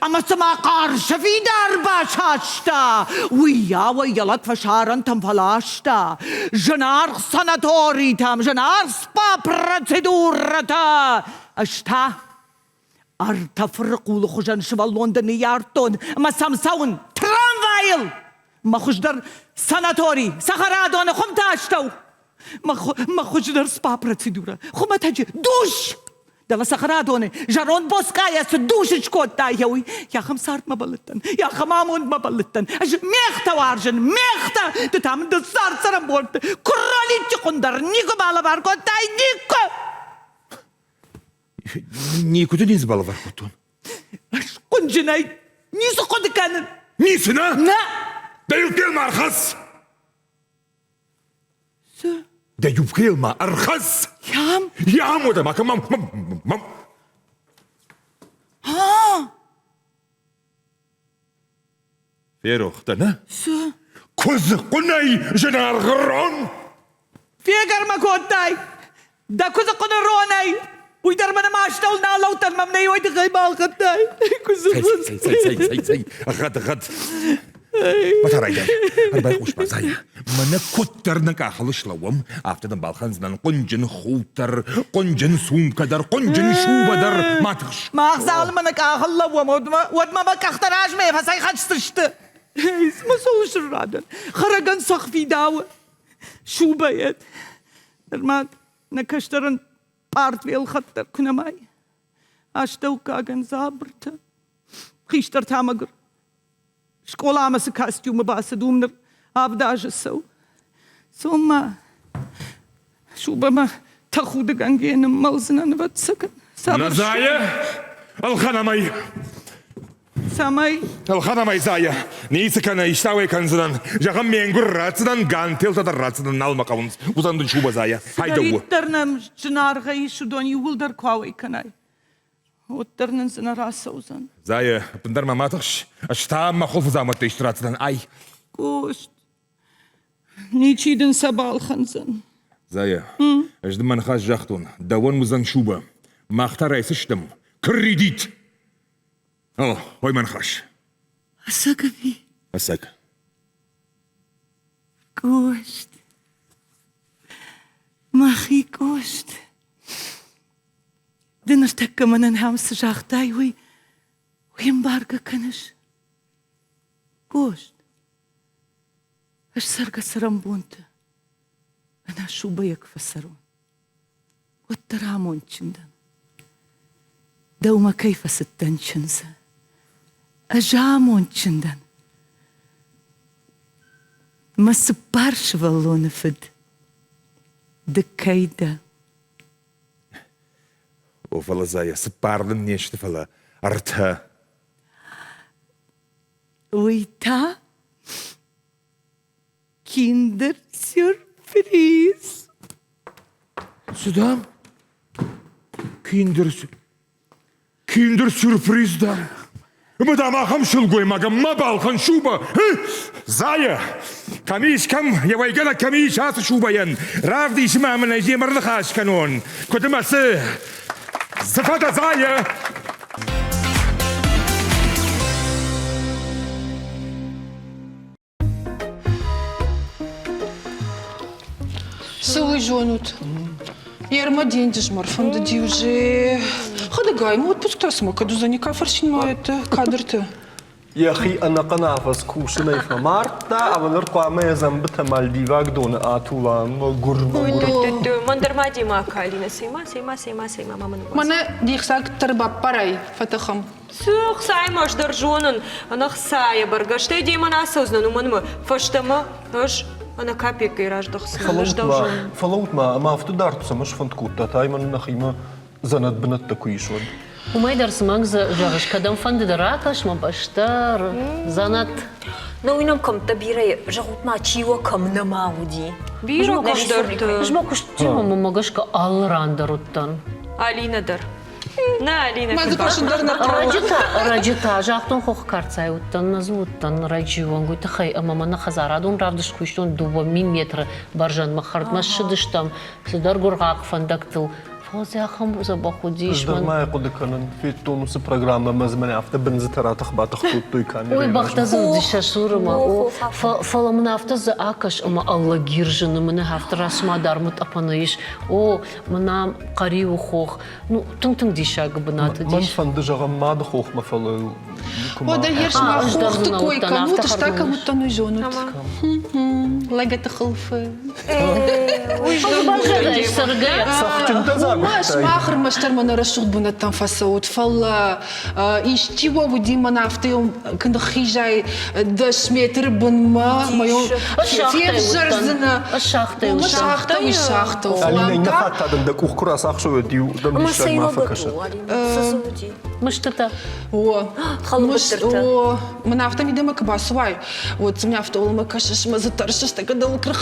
ӕмӕ цыма Хъарсы фидар басаста, уыйау ӕй йӕ лӕг фӕсарӕнтӕм фӕласта, зынаргъ санаторитӕм, зынаргъ спа-процедурӕтӕ. Ӕз та ӕртӕ фырыхъулы хуызӕн сывӕллон дын ныййардтон ӕмӕ сӕм цӕуын трамвайыл! Мӕ хуыздӕр санатори, цӕхӕрадоны хуымты астӕу! Мӕ хуыздӕр спа-процедурӕ, хуымӕтӕджы душ! Дӕлӕ цӕхӕрадоны зӕронд боцкъайӕ цы душ скодтай, уый ахӕм цардмӕ бӕллыдтӕн, ахӕм амондмӕ бӕллыдтӕн. Ӕз мехтӕ уарзын, мехтӕ! Ды та мын дӕ цард цӕрӕнбонты кроличчы хъуын дӕр никуы балӕвар кодтай, никуы! Никуы дын ницы балӕвар кодтон. Ӕз хъуынджынӕй ницы хъуыды кӕнын. Ницы, нӕ? Нӕ! Дӕ юбкӕйыл ма ӕрхӕц! Цы? Дӕ юбкӕйыл ма ӕрхӕц! Ям? Ям уӕдӕ ма кӕм мам. А! Ферох дӕ, нӕ? Цы? Куыдз хъуынӕй зынаргъ рон! Фегӕр мӕ кодтай! Дӕ куыдзы хъуыны ронӕй! Уый дӕр мӕ нӕ астӕуыл нал лӕудтӕн, мӕм нӕ уой тыххӕй балхӕдтай. Куыдзы Цӕй, цӕй, цӕй, цӕй, цӕй, цӕй, гъӕд, гъӕд. Батарайдай, ӕрбайхъус ма, Зая. Мӕнӕ куыддӕр нӕ къахыл слӕууӕм, афтӕ дын балхӕндзынӕн хъуынджын худ дӕр, хъуынджын сумкӕ дӕр, хъуынджын шубӕ дӕр. Ма тыхс. Мах залмӕ нӕ къахыл лӕууӕм, уӕдмӕ мӕ къӕхтӕ размӕ фӕцӕйхӕсдзысты. Мӕ цӕуыл Хӕрӕгӕн цӕхх фидауы. Шубӕйӕ. Нырма нӕ кӕстӕрӕн пъартфел хӕддӕр куы нӕмай. Астӕуккагӕн дзабыртӕ. Хистӕртӕ мӕгуыр. Скъоламӕ цы костюмы бацыд, уым ныр авд азы цӕуы. Цом-ма, Шубӕмӕ тӕхудыгӕнгӕ ныммӕлдзынӕн, ӕвӕццӕгӕн. Назайа, ӕлхӕнӕм ӕй! Цӕмӕй? Ӕлхӕнӕм ӕй, Зая. Ницы кӕнӕ, истауӕй кӕндзынӕн. Зӕгъӕм, ме нгуыр ратдзынӕн, гантелтӕ дӕр ратдзынӕн, нал мӕ хъӕуынц. Уыдзӕн дын шубӕ, Зая. Хайдӕ у. Цыдӕриддӕр нӕм зынаргъӕй ис, уыдон иууылдӕр куы ауӕй кӕнай, уӕддӕр нын дзы нӕ рацӕудзӕн. Зая, ӕппындӕр ма ма тыхс. Ӕз та мӕ хуылфыдзаумӕттӕ исты ратдзынӕн. Ай! Къост, ничи дын сӕ балхӕндзӕн. Зая, ӕз дын мӕ ныхас загътон. Дӕуӕн уыдзӕн шубӕ. Мах та райсдзыстӕм кредит! О, ой мӕ ныхас. Ӕцӕг ӕви? Ӕцӕг. Къост. Мӕхи Къост. Ды ныртӕккӕ мӕнӕн ам цы загътай, уый, уый ӕмбаргӕ кӕныс? Къост, ӕз цӕргӕ-цӕрӕнбонты ӕнӕ шубӕйӕ куы фӕцӕрон, уӕддӕр амондджын дӕн. Дӕумӕ кӕй фӕцыдтӕн чындзы, ӕз амондджын дӕн. Мӕ цыппар сывӕллоны фыд ды кӕй дӕ. О, фӕлӕ Зая, цыппар нын не сты, фӕлӕ ӕртӕ. Уый та киндер-сюрприз. Цы дам? Киндер... Киндер-сюрприз дам? Ӕмӕ дам ахӕм сылгоймагӕн ма балхӕн шубӕ. Зая, кӕм ис, кӕм, йӕ уӕйгӕнӕг кӕм ис ацы шубӕйӕн? Равдис ма мын ӕй, демӕ ӕрныхас кӕнон. Куыд ӕмӕ цы? Цы фӕдӕ, Зая? Цы уый зонут? Ерма денджызмӕ рфӕндыди уже. Хӕдӕгай, ма отпуск та цыма кӕд уыдзӕни кафӕрсинмӕ это кадрты. Йӕхи ӕнӕхъӕн афӕдз кусынӕй фӕмардта, ӕмӕ ныр хъуамӕ йӕ дзӕмбытӕ Мальдиваг доны атула мӕгуыр, мӕгуыр. Мӕн дӕр ма демӕ акалина. Цӕй-ма, цӕй-ма, цӕй-ма, цӕй-ма, ма мын Мӕнӕ дихсаг баппарай, фӕтӕхӕм. Цы хцайы ма ӕз дӕр зонын, ӕнӕ хцайӕ бӕргӕ, стӕй демӕ нӕ ацӕудзынӕн, уымӕн ӕмӕ фӕстӕмӕ ӕз ӕнӕ капеккӕй раздӕхдзынӕн, ӕз дӕу зонын. Фӕлӕуут-ма, ӕмӕ афтӕ дард цӕмӕ сфӕнд кодтат, ай мӕн нӕхимӕ дзӕнӕт бынӕттӕ куы ис, уӕд? Уымӕй дӕр цы мӕнг зӕгъыс, кӕдӕмфӕнды дӕр ракӕс, мӕ бӕстӕ, дзӕнӕт. Ну, уый нӕм кӕмттӕ бирӕ, зӕгъут-ма, чи уӕ кӕм нӕма уыди? Бирӕ куыстдӕрты. Ӕз ма куыстимӕ мӕ гӕсгӕ алы ран дӕр уыдтӕн. Алинӕ дӕр. Нӕ, Алина. Мӕ дзы фӕрсын дӕр нӕ хъӕуы. Раджы та, раджы та, загътон хохы кӕрцӕй уыдтӕн, нӕ дзы уыдтӕн раджы онг уый тыххӕй ӕмӕ мӕ нӕ хӕдзарадон равдыст куы истон 2000 метры бӕрзӕндмӕ хӕрдмӕ ссыдыстӕм цыдӕр гуыргъахъ фӕндӕгтыл. Фӕлӕ дзы ахӕм дзӕбӕх уыдис. Ӕз дӕр ма хъуыды кӕнын, федтон уыцы программӕ ӕмӕ дзы мӕнӕ афтӕ бындзытӕ ратых-батых кодтой камерӕйы. Ой, бӕхтӕ дзы уыдис сӕ цуры ма. Фӕлӕ мын афтӕ дзы акӕс ӕмӕ ӕллӕгир зыны, мӕнӕ афтӕ рацыма дӕр мын тъӕпӕны ис. О, мӕнӕ Хъӕриуы хох. Ну, тынг-тынг диссаг бынат уыдис. Мӕн фӕнды, зӕгъӕм, мады хохмӕ, фӕлӕ Уӕдӕ ерсмӕ хохты кой кӕнут, ӕз кӕм уыдтӕн, уый зонут. Лӕгӕты хылфы. Уымӕ сымах ӕрмӕстдӕр мӕнӕ рӕсугъд бынӕттӕм фӕцӕут, фӕлӕ исчи уӕ уыди мӕн афтӕ ныххизай 10 метры бынмӕ, февзӕрдзынӕ. Уымӕ сахта, уый сахта. Алинӕ, иннӕ хатт та дын дӕ къух куы рацахсой, уӕд иу дӕм диссаг ма фӕкӕсӕд. Мыстытӕ. О, о, мын афтӕ мидӕмӕ куы бацуай, уӕд дзы афтӕ олмӕ кӕсыс мӕ дзы тӕрсыс, тӕккӕ дӕу куы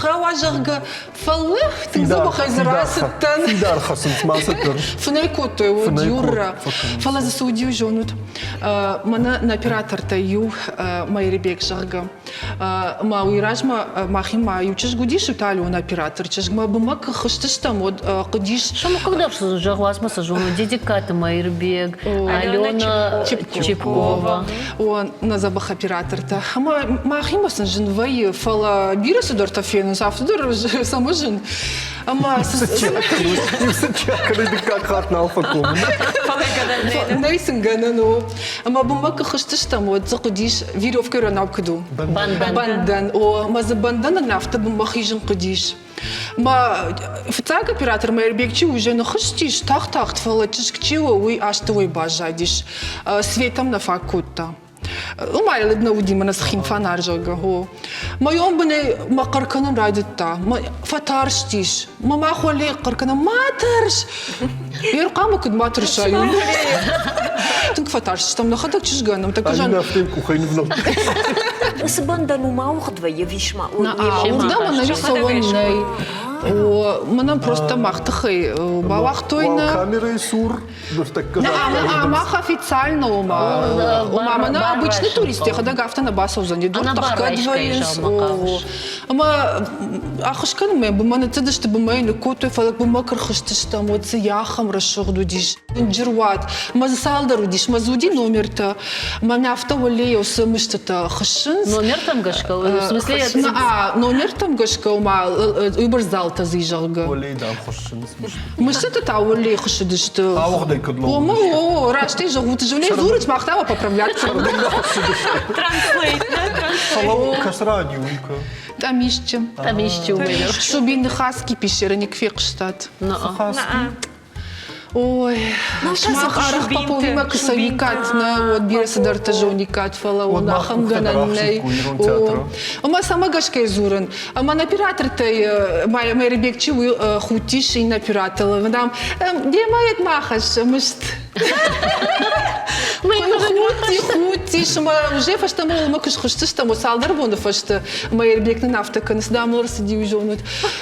зӕгъгӕ, фӕлӕ тынг дзӕбӕхӕй дзы рацыдтӕн. Фидар хӕцынц, ма цы тӕрс. Фынӕй кодтой, уӕд Юра. Фӕлӕ дзы цы уыди, зонут? Мӕнӕ нӕ оператортӕй иу Майрбег, зӕгъгӕ, Ӕмӕ уый размӕ махимӕ иу чызг уыдис, италион оператор чызг. Мӕ бынмӕ куы хызтыстӕм, уӕд хъуыдис. Сымхъыг зӕгъ, уадз цы зону, Дедиккаты Маирбег, Алена Чепкова. О, нӕ дзӕбӕх оператортӕ. Ӕмӕ махимӕ сын зын вӕййы, фӕлӕ бирӕ цыдӕртӕ фенынц, афтӕ дӕр цӕмӕ зын. Ӕмӕ Иу цытджын кӕнӕ дыккаг хатт нал фӕкомын. Нӕй сын гӕнӕн у. Ӕмӕ бынмӕ куы хызтыстӕм, уӕд дзы хъуыдис веревкӕ ранау куыд у? Бӕндӕн. О, мӕ дзы бӕндӕнӕн афтӕ бынмӕ хизын хъуыдис. Мӕ фыццаг оператор Мӕирбег чи уже ныхызтис тагъд-тагъд, фӕлӕ чызг чи у, уый астӕуӕй баззадис. Светӕм нӕ фаг кодта. Уымӕй лӕг нӕ уыди мӕнӕ схин фанар, зӕгъгӕ, о. Мӕйон бынӕй мӕ хъӕр кӕнын райдыдта. Фӕтарстис. Мӕ мах уӕле хъӕр кӕнӕм, ма тӕрс! Ерхъамы куыд ма тӕрсай? Тынг фӕтарстыстӕм, нӕхӕдӕг чызгӕнӕм. Алина афтӕ къухӕй нывнӕлдта. Уыцы бӕндӕн уымӕ ауыгъд вӕййы висма? Уырдӕм ӕнӕуи цӕуӕн нӕй. Мӕнӕн просто мах тыххӕй бауагътой нӕ. Камерӕйы цур ныртӕккӕ Мах официально ома, ома мӕнӕ обычный турист йӕхӕдӕг афтӕ нӕ бацӕудзӕни, дуртӕ хгӕд вӕййынц. Ӕмӕ ӕххуыс кӕнынмӕ бынмӕ ныццыдысты, бынмӕ йын ныккодтой, фӕлӕ бынмӕ куы рхызтыстӕм, уӕд дзы ахӕм рӕсугъд уыдис. Дынджыр уат, мӕ дзы цалдӕр уыдис, мӕ дзы уыди номертӕ. Мӕнӕ афтӕ уӕлейау цы мыстытӕ хӕссынц. Номертӕм гӕсгӕ? В смысле? Номертӕм гӕсгӕ, ома, уыйбӕрц залтӕ дзы зӕгъгӕ. Уӕлейы дам хуыссынц Мыстыты та уӕлейы хуыссыдысты. Ауыгъдӕй куыд Ома, о, растӕй зӕгъут, зонӕй дзурут, мах та поправлять. Translate, Фӕлӕ кӕцы радио уый куы? Тъамисчы. Тъамисчы уый. Шубин Ныхаски пещеры фехъуыстат. Ныхаски. Ой, сымах арӕх Поповимӕ куы цӕуиккат, нӕ, уӕд бирӕ цыдӕртӕ зониккат, фӕлӕ уын ахӕм гӕнӕн нӕй. Ӕмӕ цӕмӕ гӕсгӕ дзурын? Ӕмӕ оператортӕй Майрбег чи уый худтис иннӕ операторыл. Дам, демӕ ма хӕсс мыст. Худти, худтис, ӕмӕ уже фӕстӕмӕ уымӕ куы схызтыстӕм, цалдӕр боны фӕстӕ Майрбег нын афтӕ кӕны, цы дам ӕрцыди, уый зонут.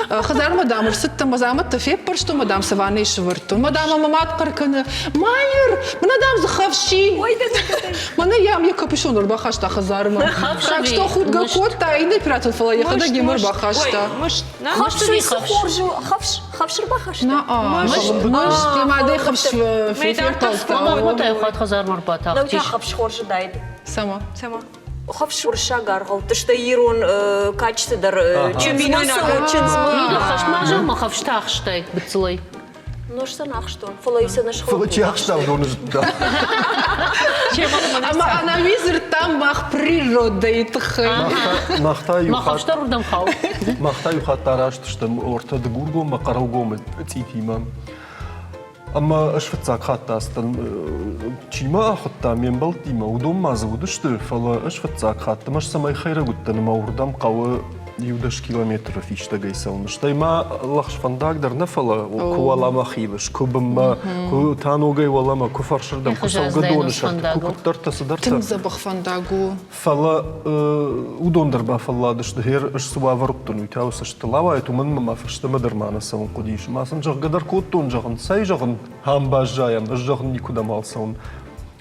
Хӕдзармӕ дам ӕрцыдтӕн, мӕ дзаумӕттӕ феппӕрстон, мӕ дам сӕ ваннӕйы сӕвӕрдтон. Мӕ дам ӕмӕ мад хъӕр кӕны, Майыр, мӕнӕ дам дзы хӕфси. Мӕнӕ йӕм йӕ капюшон ӕрбахаста хӕдзармӕ. Так что худгӕ кодта иннӕ оператор, фӕлӕ йӕхӕдӕг йемӕ ӕрбахаста. Хӕфс хорз у, хӕфс, хӕфс ӕрбахаста? Мыст, йӕ мадӕй хӕфс фехъӕлдта. Мамӕ хатт хӕдзармӕ ӕрбатахтис. Хӕфс хорз уыдаид. Цӕмӕ? Цӕмӕ? Хӕфс уырыссаг аргъӕутты, стӕй ирон кадджыты дӕр чындзмӕ цӕуы, чындзмӕ. Хӕстмӕ зӕгъ хӕфстӕ ахстай гыццылӕй. Нозтӕн ахстон, фӕлӕ сӕ нӕ Фӕлӕ чи ахста, уыдоны зыдта. Ӕмӕ ӕнӕуи дзырдтам мах природӕйы тыххӕй. Мах та иу Мах хӕфстӕ уырдӕм хауы. Мах та иу хатт араст стӕм ортӕ Дыгургоммӕ, Хъӕрӕугомы цъитимӕ. Ӕмӕ ӕз фыццаг хатт ацыдтӕн, чи мӕ ахуыдта ме мбӕлттимӕ, уыдон ма дзы уыдысты, фӕлӕ ӕз фыццаг хатт ӕмӕ цӕмӕй хӕйрӕг уыдтӕн ӕмӕ уырдӕм хъӕуы. Иу-дӕс километры фистӕгӕй цӕуын. Стӕй ма лӕгъз фӕндаг дӕр нӕ, фӕлӕ куы уӕлӕмӕ хилыс, куы бынмӕ, куы та ногӕй уӕлӕмӕ, куы фӕрсырдӕм, куы цӕугӕдоны сӕрты, куы куыддӕртӕ цыдӕртӕ. Тынг дзӕбӕх фӕндаг у. Фӕлӕ уыдон дӕр бафӕлладысты, гъер ӕз цы уавӕр уыдтӕн, уый та цӕстыл ауайӕт, уымӕн мӕ ма фӕстӕмӕ дӕр ма нӕ цӕуын хъуыдис. Ма сын зӕгъгӕ дӕр кодтон, зӕгъын, цӕй зӕгъын, ам баззайӕм, ӕз зӕгъын никуыдӕм ал цӕуын.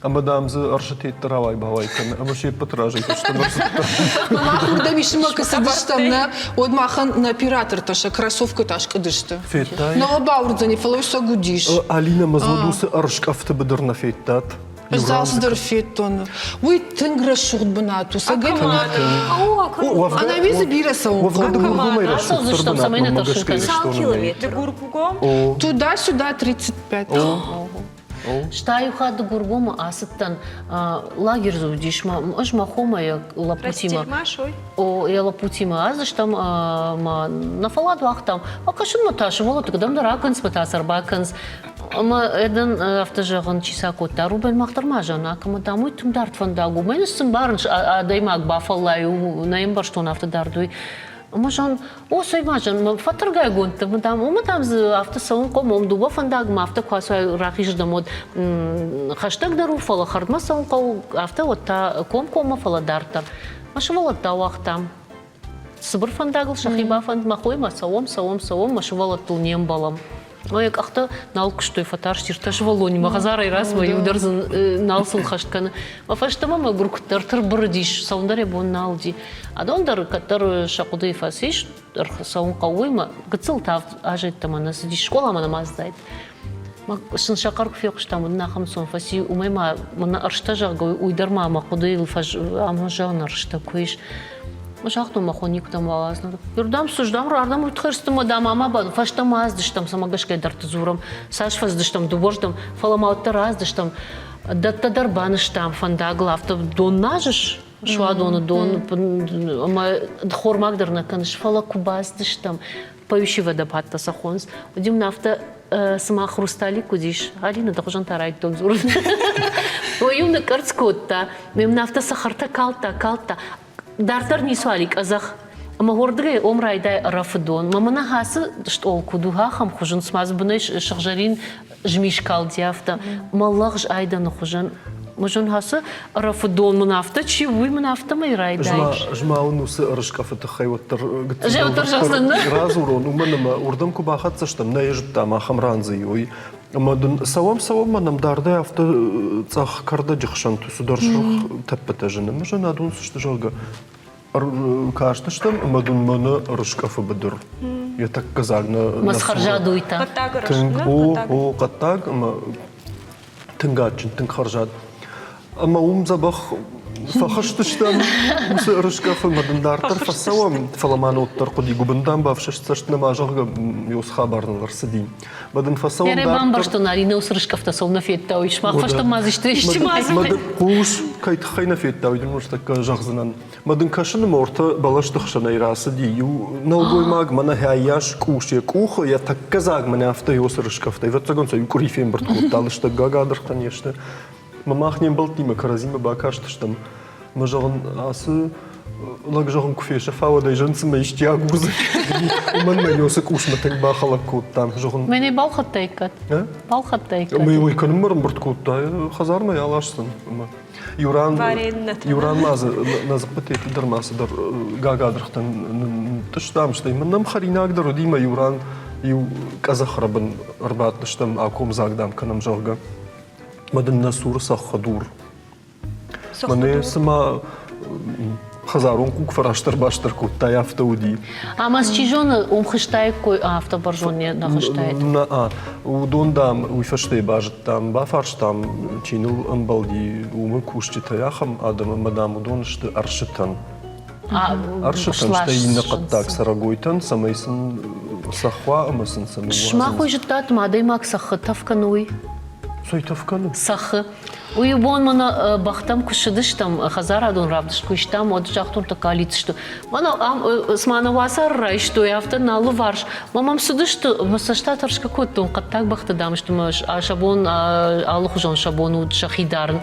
Ӕмӕ дам дзы ӕрсытетты рауай-бауай кӕны, ӕмӕ се ппӕты разӕй фӕстӕмӕ ӕрцыдтӕн. Мах уырдӕм исынмӕ куы цыдыстӕм, нӕ, уӕд махӕн нӕ оператортӕ сӕ кроссовкӕтӕ скъуыдысты. Федтай? Нӕ бауырдзӕни, фӕлӕ уый сӕг уыдис. Алинӕ, мӕ дзы уыцы ӕрыскъӕфты быдыр нӕ федтат? Ӕз алцыдӕр федтон. Уый тынг рӕсугъд бынат у. Цӕгӕй Ӕнӕуи дзы бирӕ цӕуын хъӕуы. Ацӕудзыстӕм, цӕмӕй нӕ тӕрсын кӕныс. Туда-сюда 35. Стӕй иу хатт Дыгургомы ацыдтӕн, лагерь дзы уыдис, ӕз мӕ хомӕ йӕ лӕппутимӕ. О, йӕ лӕппутимӕ аздыстӕм ӕмӕ нӕ фӕллад уагътам. Фӕкӕсынмӕ та сывӕллӕтты кӕдӕмдӕр акӕнынц мӕ та сӕ ӕрбакӕнынц. Ӕмӕ дын афтӕ зӕгъын, чи сӕ кодта, Рубен мах дӕр ма зӕнӕг, ӕмӕ дам уый тынг дард фӕндаг у. Мӕн цы мбарын, адӕймаг бафӕллайы, нӕ ӕмбӕрстон афтӕ дард уый. Ӕмӕ зӕгъын, о, цӕй ма зӕгъын, фӕтӕргайгондтӕ, дам, уымӕ дам дзы афтӕ цӕуын хъом, уым дыууӕ фӕндагмӕ афтӕ куы ацӕуай рахизырдӕм, уӕд хӕстӕгдӕр у, фӕлӕ хӕрдмӕ цӕуын хъӕуы, афтӕ уӕд та комкоммӕ, фӕлӕ дарддӕр. Мӕ сывӕллӕттӕ ауагътам. Цыбыр фӕндагыл сӕхи бафӕнд мӕ хоимӕ цӕуӕм, цӕуӕм, цӕуӕм, мӕ сывӕллӕттыл не мбӕлӕм. Ой, къӕхтӕ нал куыстой, фӕтарсти ртӕ сывӕллонимӕ хӕдзарӕй рацыд, иу дӕр дзы нал сыл хӕст кӕны. Мӕ фӕстӕмӕ мӕгуыр куыддӕр тырбырыдис, цӕуын дӕр йӕ бон нал уыди. Адон дӕр кӕддӕр сӕ хъуыдыйы фӕцис, цӕуын хъӕуы, мӕ гыццыл тагъд азӕдтӕ мӕ нӕ цыдис, скъоламӕ нӕма ацыдаид. Сын сӕ хъӕр куы фехъуыстам, уыд ахӕм сон фӕци, уымӕй ма мӕнӕ ӕрстӕ, зӕгъгӕ, уый дӕр ма мӕ хъуыдыйыл фӕз ам зӕгъын ӕрстӕ куы ис. Загътон мӕ хо никуыдӕм уал аздӕхт. Иурдӕм сыздӕм, рардӕм уыдхӕрзты мӕ дам ама баду. Фӕстӕмӕ аздыстӕм, цӕмӕ гӕсгӕ дӕрдты дзурӕм. Цас фӕздыстӕм дыууӕрдӕм, фӕлӕ ма уӕддӕр аздыстӕм. Дӕттӕ дӕр банызтам фӕндагыл, афтӕ дон назыс, суадоны дон, ӕмӕ хормаг дӕр нӕ кӕныс, фӕлӕ куы бацыдыстӕм, поющий водопадтӕ сӕ хонынц, уыди мын афтӕ цыма хрусталик уыдис. Алина, дӕ хуызӕн та райдыдтон дзурын. Ой-иу ныкъкъӕрцц кодта, мын афтӕ цӕхӕртӕ калдта, калдта. Дарддӕр ницуал и къӕдзӕх. Ӕмӕ уырдыгӕй ом райдай Ӕрӕфы дон. Мӕ мӕнӕ ацы стъол куыд у, ахӕм хуызӕн, цыма дзы бынӕй сыгъзӕрин змис калди афтӕ. Мӕ лӕгъз айдӕны хуызӕн. Мӕ ацы Ӕрӕфы дон мын афтӕ чи у, уый мын афтӕмӕй райдай. Ӕз ма уын уыцы ӕрыскъӕфы тыххӕй уӕддӕр гыццыл радзурон, уымӕн ӕмӕ уырдӕм куы бахӕццӕ стӕм, нӕ йӕ зыдтам, ахӕм ран дзы и, уый. Ӕмӕ дын цӕуӕм-цӕуӕм, мӕ нӕм дардӕй афтӕ цъӕх кӕрдӕджы хсӕнты цыдӕр сырх тӕппытӕ зыны. Ӕмӕ зын адон цы сты, зӕгъгӕ, кастыстӕм ӕмӕ дын мӕнӕ ӕрыскъӕфы быдыр. Йӕ тӕккӕ дзаг нӕ Хӕрзад уый та. Тынг, о, о, хъӕддаг ӕмӕ тынг адджын, тынг хӕрзад. Ӕмӕ уым дзӕбӕх фӕхызтыстӕм уыцы ӕрыскъӕфы ӕмӕ дын дарддӕр фӕцӕуӕм, фӕлӕ ма ноддӕр хъуыди гуыбындам бафсӕст цӕст нӕма, зӕгъгӕ, ёс хабар ныл ӕрцыди. Мӕ дын фӕцӕуӕм дарддӕр. Бамбӕрстон, Аринӕ уыцы рыскъӕфтӕ цӕуылнӕ федта, уый сымах фӕстӕмӕ дзы исты исты Мӕ дын хъус, кӕй тыххӕй нӕ федта, уый дын ныртӕккӕ зӕгъдзынӕн. Мӕ дын кӕсын ӕмӕ ортӕ бӕлӕсты хсӕнӕй рацыди иу нӕлгоймаг, мӕнӕ хӕййас къус йӕ къухы, йӕ тӕккӕ дзаг мӕнӕ афтӕ ёсы рыскъӕфтӕ. Ӕвӕццӕгӕн сӕ иу къуыри фембырд кодта, лыстӕггаг адырхтӕ не сты. Мӕ мах не мбӕлттимӕ кӕрӕдзимӕ бакастыстӕм. Мӕ зӕгъын, ацы лӕг зӕгъын куы фесӕфа, уӕд ӕй зӕгъын цымӕ исчи агурдзӕн. Уымӕн мӕ Йосы къусмӕ тынг бахӕлӕг кодтам. Зӕгъын. Мӕнӕ балхӕдтаиккат? Балхӕдтаиккат? Ӕмӕ уый кӕнынмӕ ӕрӕмбырд кодта, хӕдзармӕ йӕ аласдзӕн. Ӕмӕ иу ран, иу ран ма дзы нӕ дзыппытӕ дӕр ма цыдӕр гагадыргътӕн нытътъыстам, стӕй мын нӕм хӕринаг дӕр уыди, мӕ иу ран иу къӕдзӕхрӕбын ӕрбадтыстӕм, акомдзаг дам кӕнӕм, зӕгъгӕ. Мӕ дын нӕ цуры цӕххы дур. Мӕнӕ цыма хӕдзарон хъуг фӕрастдӕр-бастдӕр кодтай, афтӕ уыди. Ӕмӕ чи зоны, уым хызтаиккой, афтӕ бӕрзонд нӕ хызтаид? Нӕ, уыдон, дам, уый фӕстӕ базыдтам, бафарстам, чи ныл ӕмбӕлди, уымы кусджытӕй ахӕм адӕм, ӕмӕ, дам, уыдон сты ӕрсытӕн. Ӕрсытӕн, стӕй иннӕ хъӕддаг цӕрӕгойтӕн, цӕмӕй сын цӕхх уа ӕмӕ сын сӕ ныууадзынц. Сымах уый зыдтат, ма адӕймаг цӕххы тӕф кӕны, уый? Цӕй тӕф кӕны? Цӕххы. Уый бон мӕнӕ бӕхтӕм куы ссыдыстӕм, хӕдзарадон равдыст куы истам, уӕд загътон, тӕккӕ алидздзысты. Мӕнӕ ам, цыма нӕ уацары райстой, афтӕ нӕ алыварс. Мӕ мӕм цыдысты, мӕ цӕстӕ тӕрсгӕ кодтон, хъӕддаг бӕхты дам сты, мӕ сӕ бон алыхуызон сӕ бон уыд сӕхи дарын.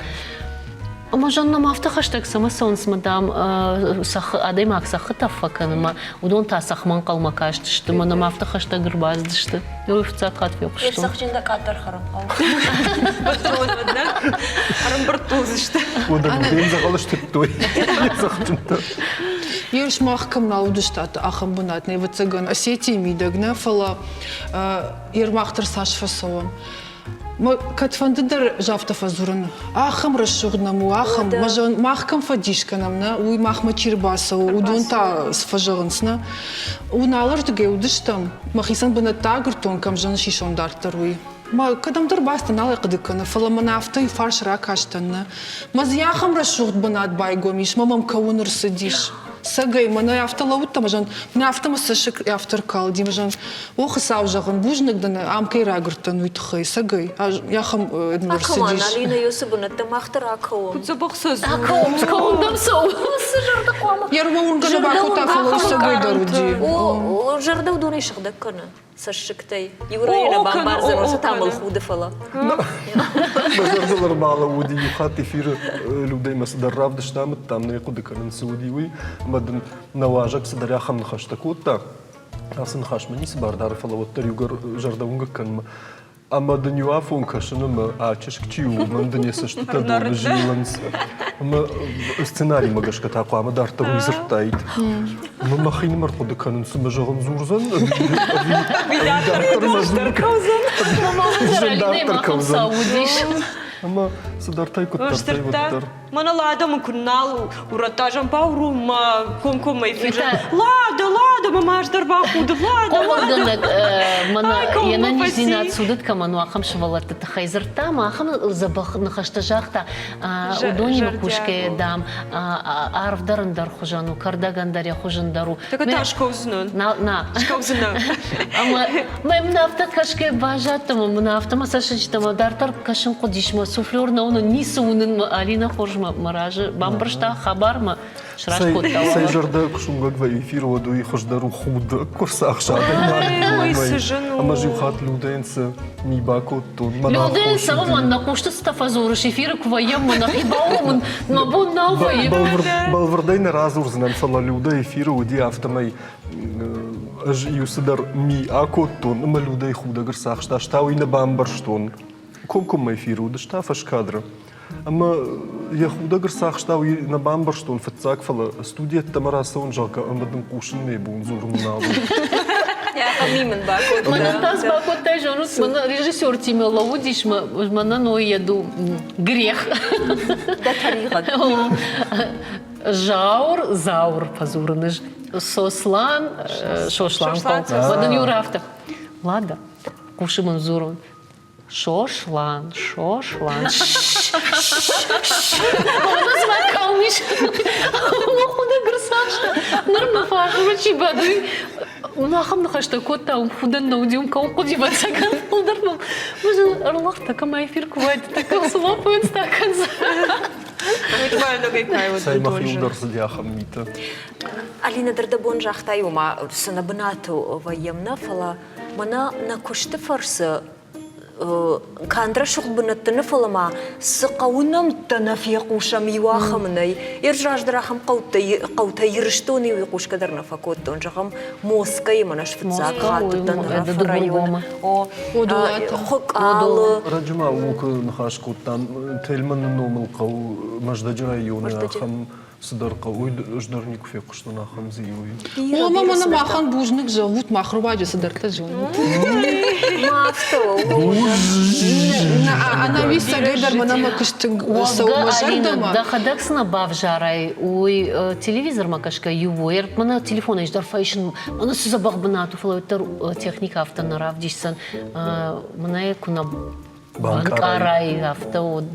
Ӕмӕ Жанна ма афтӕ хӕстӕг цӕмӕ цӕуынц, мӕ дам, цӕхх, адӕймаг цӕххы тӕф фӕкӕны, мӕ уыдон та цӕхмӕ ӕнхъӕлмӕ кастысты, мӕ нӕм афтӕ хӕстӕг ӕрбацыдысты. Уый фыццаг хатт фехъуыстон. Цӕхджын дӕ къаддӕр хӕрын хъӕуы. Ӕрӕмбырд уыдзысты. Уыдон дын дзӕгъӕл стыдтой цӕхджынтӕ. Ерыс мах кӕм нал уыдыстат, ахӕм бынат нӕ, ӕвӕццӕгӕн, Осетийы мидӕг нӕ, фӕлӕ Ермах дӕр цас фӕцӕуӕм. Кӕдфӕнды дӕр афтӕ фӕдзурын, ахӕм рӕсугъд нӕм у, ахӕм. Мах кӕм фӕдис кӕнӕм, нӕ, уый махмӕ чи рбацӕуы, уыдон та цы фӕзӕгъынц, нӕ? Уыналӕрдыгӕй уыдыстӕм, мӕхицӕн бынӕттӕ агуырдтон, кӕм зын сисон дарддӕр, уый. Мӕ кӕдӕмдӕр бацыдтӕн, нал ӕй хъуыды кӕны, фӕлӕ мӕн афтӕ иу фарс ракастӕн, нӕ. Мӕ дзы ахӕм рӕсугъд бынат байгом ис, мӕ мӕм кӕуын ӕрцыдис. Цӕгӕй, мӕнӕ афтӕ лӕууыдтӕн, мӕ зӕгъын, мӕ афтӕ мӕ цӕссыг афтӕ ркалди, мӕ зӕгъын, О, Хуыцау, зӕгъын, бузныг дын, ам кӕй рагуырдтӕн, уый тыххӕй, цӕгӕй. Ахӕм ӕрцыдис. Алина, уыцы бынӕттӕ мах дӕр акӕуӕм. Куыд дзӕбӕх сӕ дзуры. Акӕуӕм, скӕуын дӕм цӕуы. Цы зӕрдӕ хъуамӕ. Йе рмӕ уынгӕ нӕ бакодта, фӕлӕ цӕгӕй дӕр уыди. О, зӕрдӕ уыдонӕй сыгъдӕг кӕны цӕссыгтӕй. Иу райы нӕ бамбардзӕн, уыцы та мыл худы, фӕлӕ. Мӕ зӕрдыл ӕрбалӕууыди иу хатт эфиры Людӕймӕ цыдӕр равдыст амыдтам, нӕ хъуыды кӕнын цы уыди, уый. Ӕмӕ дын нӕ уазӕг цыдӕр ахӕм ныхӕстӕ кодта. Ацы ныхасмӕ ницы бар дары, фӕлӕ уӕддӕр иугӕр зӕрдӕуынгӕг кӕнынмӕ. Ӕмӕ дын иу афон кӕсын ӕмӕ а чызг чи у, уымӕн дын йӕ цӕстытӕ доны зилынц. Ӕмӕ сценаримӕ гӕсгӕ та хъуамӕ дарддӕр уый дзырдтаид. Ӕмӕ мӕхинымӕр хъуыды кӕнын, цымӕ зӕгъын дзурдзӕн, ӕви дарддӕр кӕудзӕн. Дарддӕр кӕудзӕн. Ӕмӕ цыдӕртӕй куыддӕртӕй уӕддӕр. Мӕнӕ Лада мын куы нал урӕдта, зӕмбауру мӕ комкоммӕ эфиры. Лада, Лада, мӕ маст дӕр бахуды, Лада, Хъомылгӕнӕг мӕнӕ йе нӕниздзинад цудыд кӕмӕн у, ахӕм сывӕллӕтты тыххӕй дзырдта ӕмӕ ахӕм дзӕбӕх ныхӕстӕ загъта. Уыдонимӕ кусгӕйӕ, дам, арв дӕр ӕндӕр хуызӕн у, кӕрдӕг ӕндӕр йӕ хуыз ӕндӕр у. Так та скӕудзынӕн. На, на. Скӕудзынӕн. Ӕмӕ мӕм афтӕ кӕсгӕ баззадтӕн, ӕмӕ мын афтӕ мӕ цӕссыджытӕ мӕ дарддӕр кӕсын хъуыдис, мӕ суфлер нӕ уынын, ницы уынын, мӕ Алинӕ хорз мӕ, мӕ разы бамбӕрста хабар, мӕ сраст кодта. Цӕй зӕрдӕ куы сунгӕг вӕййы эфиры, уӕд уый хуыздӕр у худ куы рцахса адӕймаг. Ӕмӕ иу хатт Людӕйӕн цы ми бакодтон. Людӕйӕн цӕуы нӕ хъусты цытӕ фӕдзурыс, эфиры куы вӕййӕм, мӕ нӕхи бауромын мӕ бон нал вӕййы. Бӕлвырдӕй нӕ радзурдзынӕн, фӕлӕ Людӕ эфиры уыди, афтӕмӕй ӕз иу цыдӕр ми акодтон ӕмӕ Людӕйы худӕг ӕрцахста, ӕз та уый нӕ бамбӕрстон. Комкоммӕ эфиры уыдысты фӕскадры. Ӕмӕ йӕ худӕг ӕрцахста, уый нӕ бамбӕрстон фыццаг, фӕлӕ студийӕдтӕмӕ рацӕуын, зӕгъгӕ, ӕмӕ дын хъусын мӕ бон дзурын нал у. Мӕнӕн та бакодтай, зонут, мӕнӕ режиссертимӕ лӕууыдис, мӕнӕн ой еду грех. Дӕ тӕригъӕд. Заур, Заур фӕдзурын ӕз. Сослан, Сослан хъӕу. Уӕд ын иу рафта. Ладно, хъусы мын дзурын. Сослан, Сослан. Мӕнӕ цыма калм ис. Мӕ худӕг ӕрцахста. Ныр мӕ фарсмӕ чи бады, ахӕм ныхӕстӕ кодта, уым худӕн нӕ уыди, уым кӕуын хъуыди, ӕвӕццӕгӕн. Фылдӕр мӕм ӕрлӕгътӕ кӕм эфир куы уайд, такӕ слопуется кӕндзӕн. Цӕй мӕхиуыл дӕр цыди ахӕм митӕ. Алинӕ дӕр дӕ бон загътай, ома цы нӕ бынаты вӕййӕм нӕ, фӕлӕ мӕнӕ нӕ куысты фӕрцы канд рӕсугъд бынӕтты нӕ, фӕлӕ ма цы хъӕуы нӕмттӕ нӕ фехъусӕм, иу ахӕм нӕй. Ӕз раздӕр ахӕм хъӕутӕ, хъӕутӕ Ирыстоны иу хъусгӕ дӕр нӕ фӕкодтон. Зӕгъӕм, Москӕйы мӕнӕ фыццаг хатт уыдтӕн Ӕрӕфы районы. О, Хуыкъалы. Раджы ма ууыл куы ныхас кодтам, Тельманы номыл хъӕу Мӕздӕджы районы ахӕм цыдӕр хъӕу, уый ӕз дӕр никуы фехъуыстон ахӕм дзы уый. Омӕ мӕнӕ махӕн бузныг зӕгъут, мах руаджы цыдӕртӕ зонут. Ӕнӕуи цӕгӕй дӕр мӕнӕ мӕ куыст тынг цӕуы мӕ зӕрдӕмӕ. Дӕхӕдӕг цы нӕ бавзарай, уый телевизормӕ кӕсгӕ иу у. Мӕнӕ телефонӕй дӕр фӕисын, мӕнӕ цы дзӕбӕх бынат у, фӕлӕ уӕддӕр техникӕ афтӕ нӕ равдисдзӕн. Мӕнӕ куы нӕ банкъарай, афтӕ уыд.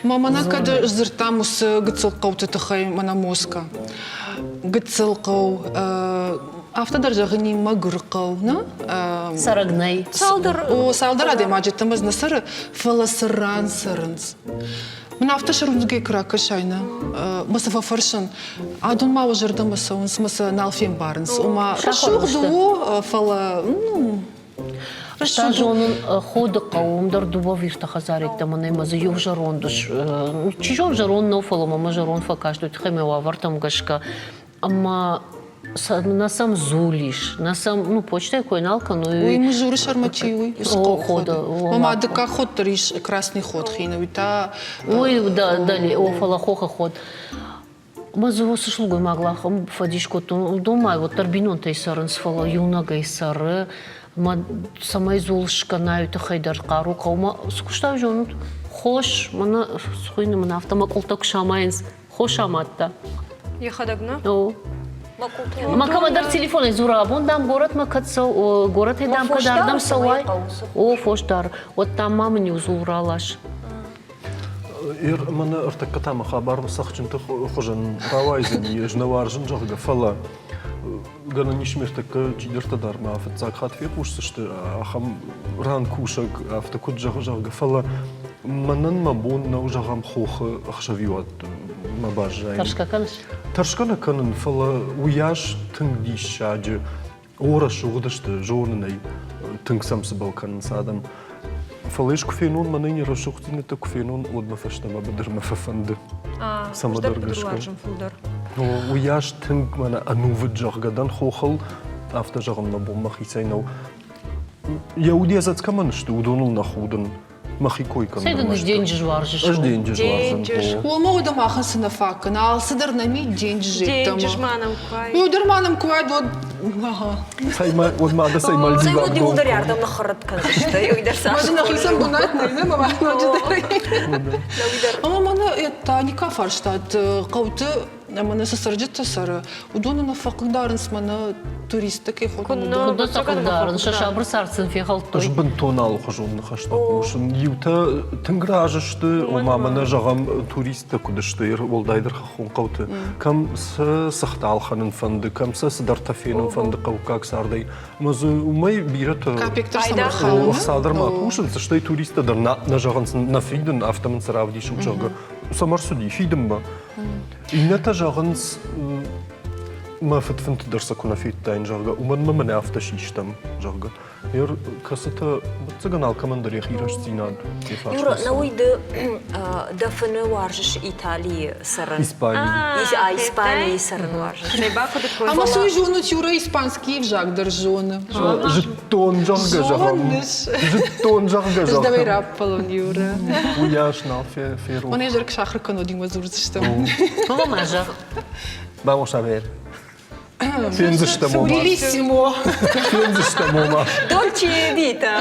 Ма мӕнӕ кӕд сдзырдтам уыцы гыццыл хъӕуты тыххӕй, мӕнӕ Москва. Гыццыл хъӕу, афтӕ дӕр зӕгъын мӕгуыр хъӕу, нӕ? Цӕрӕг нӕй. Цалдӕр, о, цалдӕр адӕймаджы тымыз нӕ цӕры, фӕлӕ цы ран цӕрынц. Мын афтӕ сӕрундзгӕй куы ракӕсай, нӕ, мӕ цы фӕфӕрсын, адон ма уӕ зӕрдӕмӕ цӕуынц, мӕ сӕ нал фембарынц. Ома, рӕсугъд у, фӕлӕ, ну. Ӕз та зонын Ходы хъӕу, уым дӕр дыууӕ виртӕ хӕдзарӕдтӕ мӕнӕ мӕ дзы иу зӕронд ус, чи зоны зӕронд нӕу, фӕлӕ мӕ зӕронд фӕкаст, уый тыххӕй мӕ уавӕртӕм гӕсгӕ. Ӕмӕ нӕ сӕм дзул ис, нӕ сӕм, ну, почтӕйы кой нал кӕной. Уый Мызуры сӕрмӕ чи уый? О, Ходы. Мама дыккаг ход дӕр ис Красный ход хины, уый та... Уый, дӕле, о, фӕлӕ хохы ход. Мӕ дзы уыцы сылгоймаг лахъым фӕдис кодтон, уыдон ма уӕддӕр бинонтӕй цӕрынц, фӕлӕ иунӕгӕй цӕры. Мӕ цӕмӕй дзул скӕнай, уый тыххӕй дӕр хъару хъӕуы. Мӕ цы куыстай зонут? Хос, мӕнӕ хуыйны мын афтӕ мӕкъуылтӕ куы самайынц, хос амадта. Йӕхӕдӕг нӕ? О. Мӕ кӕмӕдӕр телефонӕй дзура, абон, дам, горӕтмӕ кӕд цӕу, горӕтӕй, дам, кӕд ардӕм цӕуай, о, фос дӕр, уӕд, дам, ма мын иу дзул ралас. Ир мӕнӕ ӕртӕккӕ та мӕ хабар цӕхджынты хуызӕн рауайдзӕни, ӕз нӕ уарзын, зӕгъгӕ, фӕлӕ гӕнӕн ис ме ртӕккӕ чидӕртӕ дӕр ма фыццаг хатт фехъусдзысты ахӕм ран кусӕг, афтӕ куыд зӕгъы, зӕгъгӕ, фӕлӕ мӕнӕн мӕ бон нӕу, зӕгъӕм, хохы ӕхсӕвиуатмӕ баззайын. Тӕрсгӕ кӕныс? Тӕрсгӕ нӕ кӕнын, фӕлӕ уыйас тынг диссаджы О, рӕсугъд сты, зонын ӕй, тынг сӕм цыбӕл кӕнынц адӕм. Фӕлӕ ӕз куы фенон, мӕнӕ йын рӕсугъддзинӕдтӕ куы фенон, уӕд мӕ фӕстӕмӕ быдырмӕ фӕфӕнды. Цӕмӕдӕр гӕсгӕ. фылдӕр. Уыйас тынг мӕнӕ ӕнувыд, зӕгъгӕ, дӕн хохыл, афтӕ зӕгъын мӕ бон мӕхицӕй нӕу. Йӕ уд йӕ дзӕцц кӕмӕн сты, уыдоныл нӕ худын. Мӕхи кой кӕнын. Цӕй дын денджыз уарзыс? Ӕз денджыз уарзын. Уымӕ уӕдӕ махӕн цы нӕ фаг кӕны, алцыдӕр нӕм и денджыз Денджыз ма нӕм куы Иу дӕр ма нӕм куы уайд, уӕд ага. Цӕй ма, уӕд ма дӕ цӕй Мальдиваг Цӕй уӕд иуылдӕр ардӕм ныххуыррытт кӕндзысты, уый дӕр цас. Мӕ нӕхицӕн бынат нӕй, нӕ мӕ ноджыдӕр. Ӕмӕ мӕнӕ та никӕ фарстат хъӕуты Мӕнӕ цы цӕрджытӕ цӕры, уыдоны нӕ фӕхъыгдарынц мӕнӕ туристтӕ кӕй хонынц. Куыд сӕ хъыгдарынц, сӕ сабыр цард сын фехӕлдтой. Ӕз бынтон алыхуызон ныхӕстӕ хъусын. Иутӕ тынг разы сты, ома мӕнӕ зӕгъӕм, туристтӕ куыд сты, уӕлдайдӕр хӕххон хъӕуты, кӕм сӕ цыхт ӕлхӕнын фӕнды, кӕм сӕ цыдӕртӕ фенын фӕнды хъӕуккаг цардӕй. Ӕмӕ дзы уымӕй бирӕтӕ ӕхца дӕр ма кусынц, стӕй туристтӕ дӕр нӕ зӕгъынц, нӕ фидын, афтӕ мын цы равдисут, зӕгъгӕ. Цӕмӕ рцыди фидынмӕ? Иннӕтӕ зӕгъынц, мӕ фыдфынты дӕр сӕ куы нӕ федтаин, зӕгъгӕ, уымӕн мӕ мӕнӕ афтӕ систӕм, зӕгъгӕ. Ер кӕцытӕ, ӕвӕццӕгӕн, алкӕмӕн дӕр йӕхи рӕстдзинад Юра, науый ды дӕ фыны уарзыс Италийы цӕрын. Испанийы. Испанийы цӕрын уарзыс. Ӕмӕ цы уый зонут, Юра испанский ӕвзаг дӕр зоны. Зыдтон, зӕгъгӕ, зӕгъӕм. Зыдтон, зӕгъгӕ, зӕгъӕм. Ӕз дӕуӕй раппӕлон, Юра. Уыйас нал ферох. Мӕнӕ зӕрк сахар кӕнодимӕ дзурдзыстӕм. Фӕлӕ ма зӕгъ. Vamos a ver. Фендзыстӕм ома. Белиссимо. Фендзыстӕм ома. Dolce vita.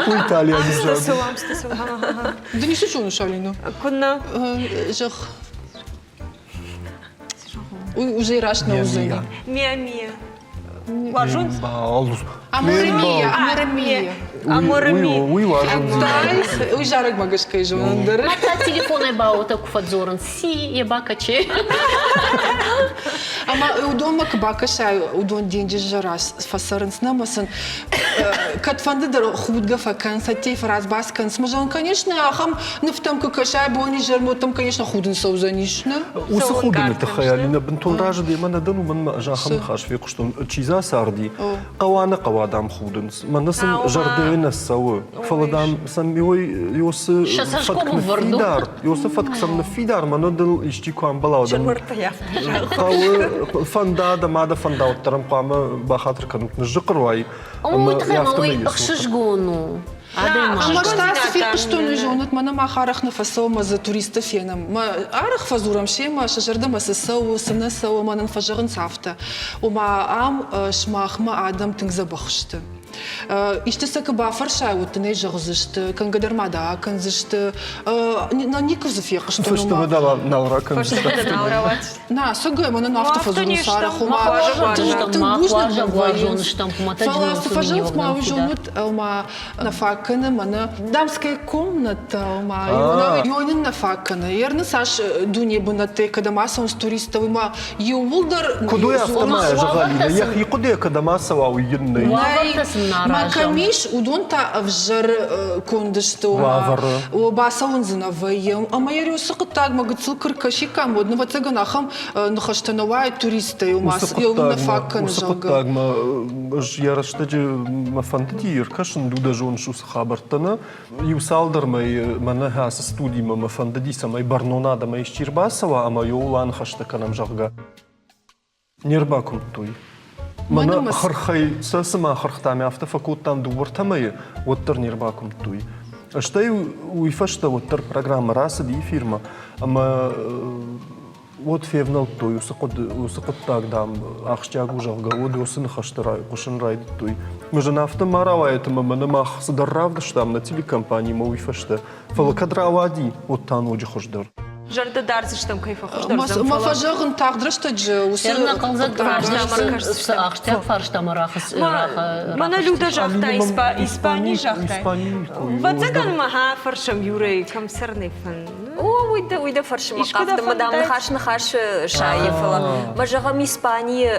Уый италиаг ӕвзаг. Ды ницы зоныс, Алина? Куыннӕ? Зӕгъ. Уый уже раст нӕ уыдзӕни. Миа миа. Уарзон? Аморе мия, аморе мия. Аморе мия. Уый уарзондзинад. Уый зарӕгмӕ гӕсгӕ зонын дӕр. Мата телефонӕй бауотӕ куы фӕдзорынц, си, е бакаче. Ӕмӕ уыдонмӕ куы бакӕсай, уыдон денджызы раз фӕцӕрынц, нӕ ӕмӕ сын кӕдфӕнды дӕр худгӕ фӕкӕн, сӕттӕй фӕразбас кӕн. Зӕгъын, конечно, ахӕм нывтӕм куы кӕсай, бонизӕрмӕ, уӕдтӕм, конечно, худын цӕудзӕнис, нӕ? Уыцы худыны тыххӕй Алинӕ бынтон разы демӕ нӕ дӕн, уымӕн ӕмӕ ӕз ахӕм ныхас фехъуыстон. Чи дзы ацарди, хъӕуа нӕ хъӕуа, дам, худынц. Мӕнӕ сын зӕрдӕйы нӕ цӕуы, фӕлӕ, дам, сӕм иосы фӕтк ныффидар, иосы фӕтк сӕм ныффидар, мӕнӕ дыл исчи куы амбӕла, дам, хъӕуы фӕнда дӕ ма дӕ фӕнда, уӕддӕр ӕм хъуамӕ бахатыр кӕнут, ныззыхъыр уай. Уый тыххӕй ма уый ӕхсызгон у. Ӕмӕ та цы фехъуыстон, уый зонут, мӕнӕ мах арӕх нӕ фӕцӕуӕм ӕмӕ дзы туристты фенӕм. Мӕ арӕх фӕдзурӕм семӕ, сӕ зӕрдӕмӕ цы цӕуы, цы нӕ цӕуы, ӕмӕ нын фӕзӕгъынц афтӕ. Ома ам сымахмӕ адӕм тынг дзӕбӕх сты. Исты сӕ куы бафӕрсай, уӕд дын ӕй зӕгъдзысты, кӕнгӕ дӕр ма дӕ акӕндзысты. Нӕ никуы дзы фехъуыстон. Фӕстӕмӕ дӕ нал ракӕндзысты. Фӕстӕмӕ дӕ нал рауадз. На, сӕгӕй мӕнӕн афтӕ фӕдзурынц арӕх, ома тынг бузныг вӕййынц. Фӕлӕ цы фӕзӕгъынц ма уый зонут, ома нӕ фаг кӕны мӕнӕ дамская комната, ома йонын нӕ фаг кӕны. Ерны цас дуне бынӕттӕй кӕдӕм ацӕуынц туристтӕ, уый ма иууылдӕр Куыд уый афтӕ ма зӕгъӕлинӕ, йӕхи хъуыдыйӕ кӕдӕм ацӕуа, уый йын нӕй. Уавӕртӕ сын куыннӕ Мӕ аразӕм. кӕм ис, уыдон та ӕвзӕр конд сты. Уавӕры. О, бацӕуын дзы нӕ вӕййы. Ӕмӕ йӕ цы хъуыддагмӕ гыццыл куы ркӕсиккам, уӕд нывӕццӕгӕн ахӕм ныхӕстӕ нӕ уаид туристтӕй, ома нӕ фаг кӕны, Уыцы зӕгъгӕ. хъуыддагмӕ ӕз йӕ рӕстӕджы мӕ фӕндыди ӕркӕсын, ду дӕ зоныс уыцы хабӕрттӕ нӕ. Иу цалдӕр мӕйы мӕнӕ ацы студимӕ мӕ фӕндыди, цӕмӕй бӕрнон адӕмӕй исчи ӕрбацӕуа ӕмӕ йоуыл аныхӕстӕ кӕнӕм, зӕгъгӕ. Не рбакуымдтой. Мӕнӕ хырхӕй сӕ цыма хырхтам, афтӕ фӕкодтам дыууӕртӕ мӕйы, уӕддӕр не рбакуымдтой. Стӕй уый фӕстӕ уӕддӕр программӕ рацыди эфирмӕ, ӕмӕ уӕд февнӕлдтой уыцы хъуыды, уыцы хъуыддаг, дам, ахсджиаг у, зӕгъгӕ, уӕд уыцы ныхӕстӕ хъуысын райдыдтой. Мызын афтӕ ма рауайӕт ӕмӕ мӕнӕ мах цыдӕр равдыстам нӕ телекомпанимӕ уый фӕстӕ. Фӕлӕ кӕд рауади, уӕд та ноджы хуыздӕр. Зӕрдӕ дардзыстӕм, кӕй фӕхуыздӕр уыдзӕн, Мӕ фӕзӕгъын тагъд рӕстӕджы уыцы хъӕлдзӕг цы ахсджиаг фарстамӕ рахыз Мӕнӕ Люда загъта, Испани загъта. Вӕццӕгӕн ма фӕрсӕм Юрӕйы, кӕм цӕрынӕй фӕн. О, уый дӕ, уый дӕ фӕрсымӕ хъавты, мадам ныхас ныхас сайы, фӕлӕ мӕ зӕгъӕм, Испанийы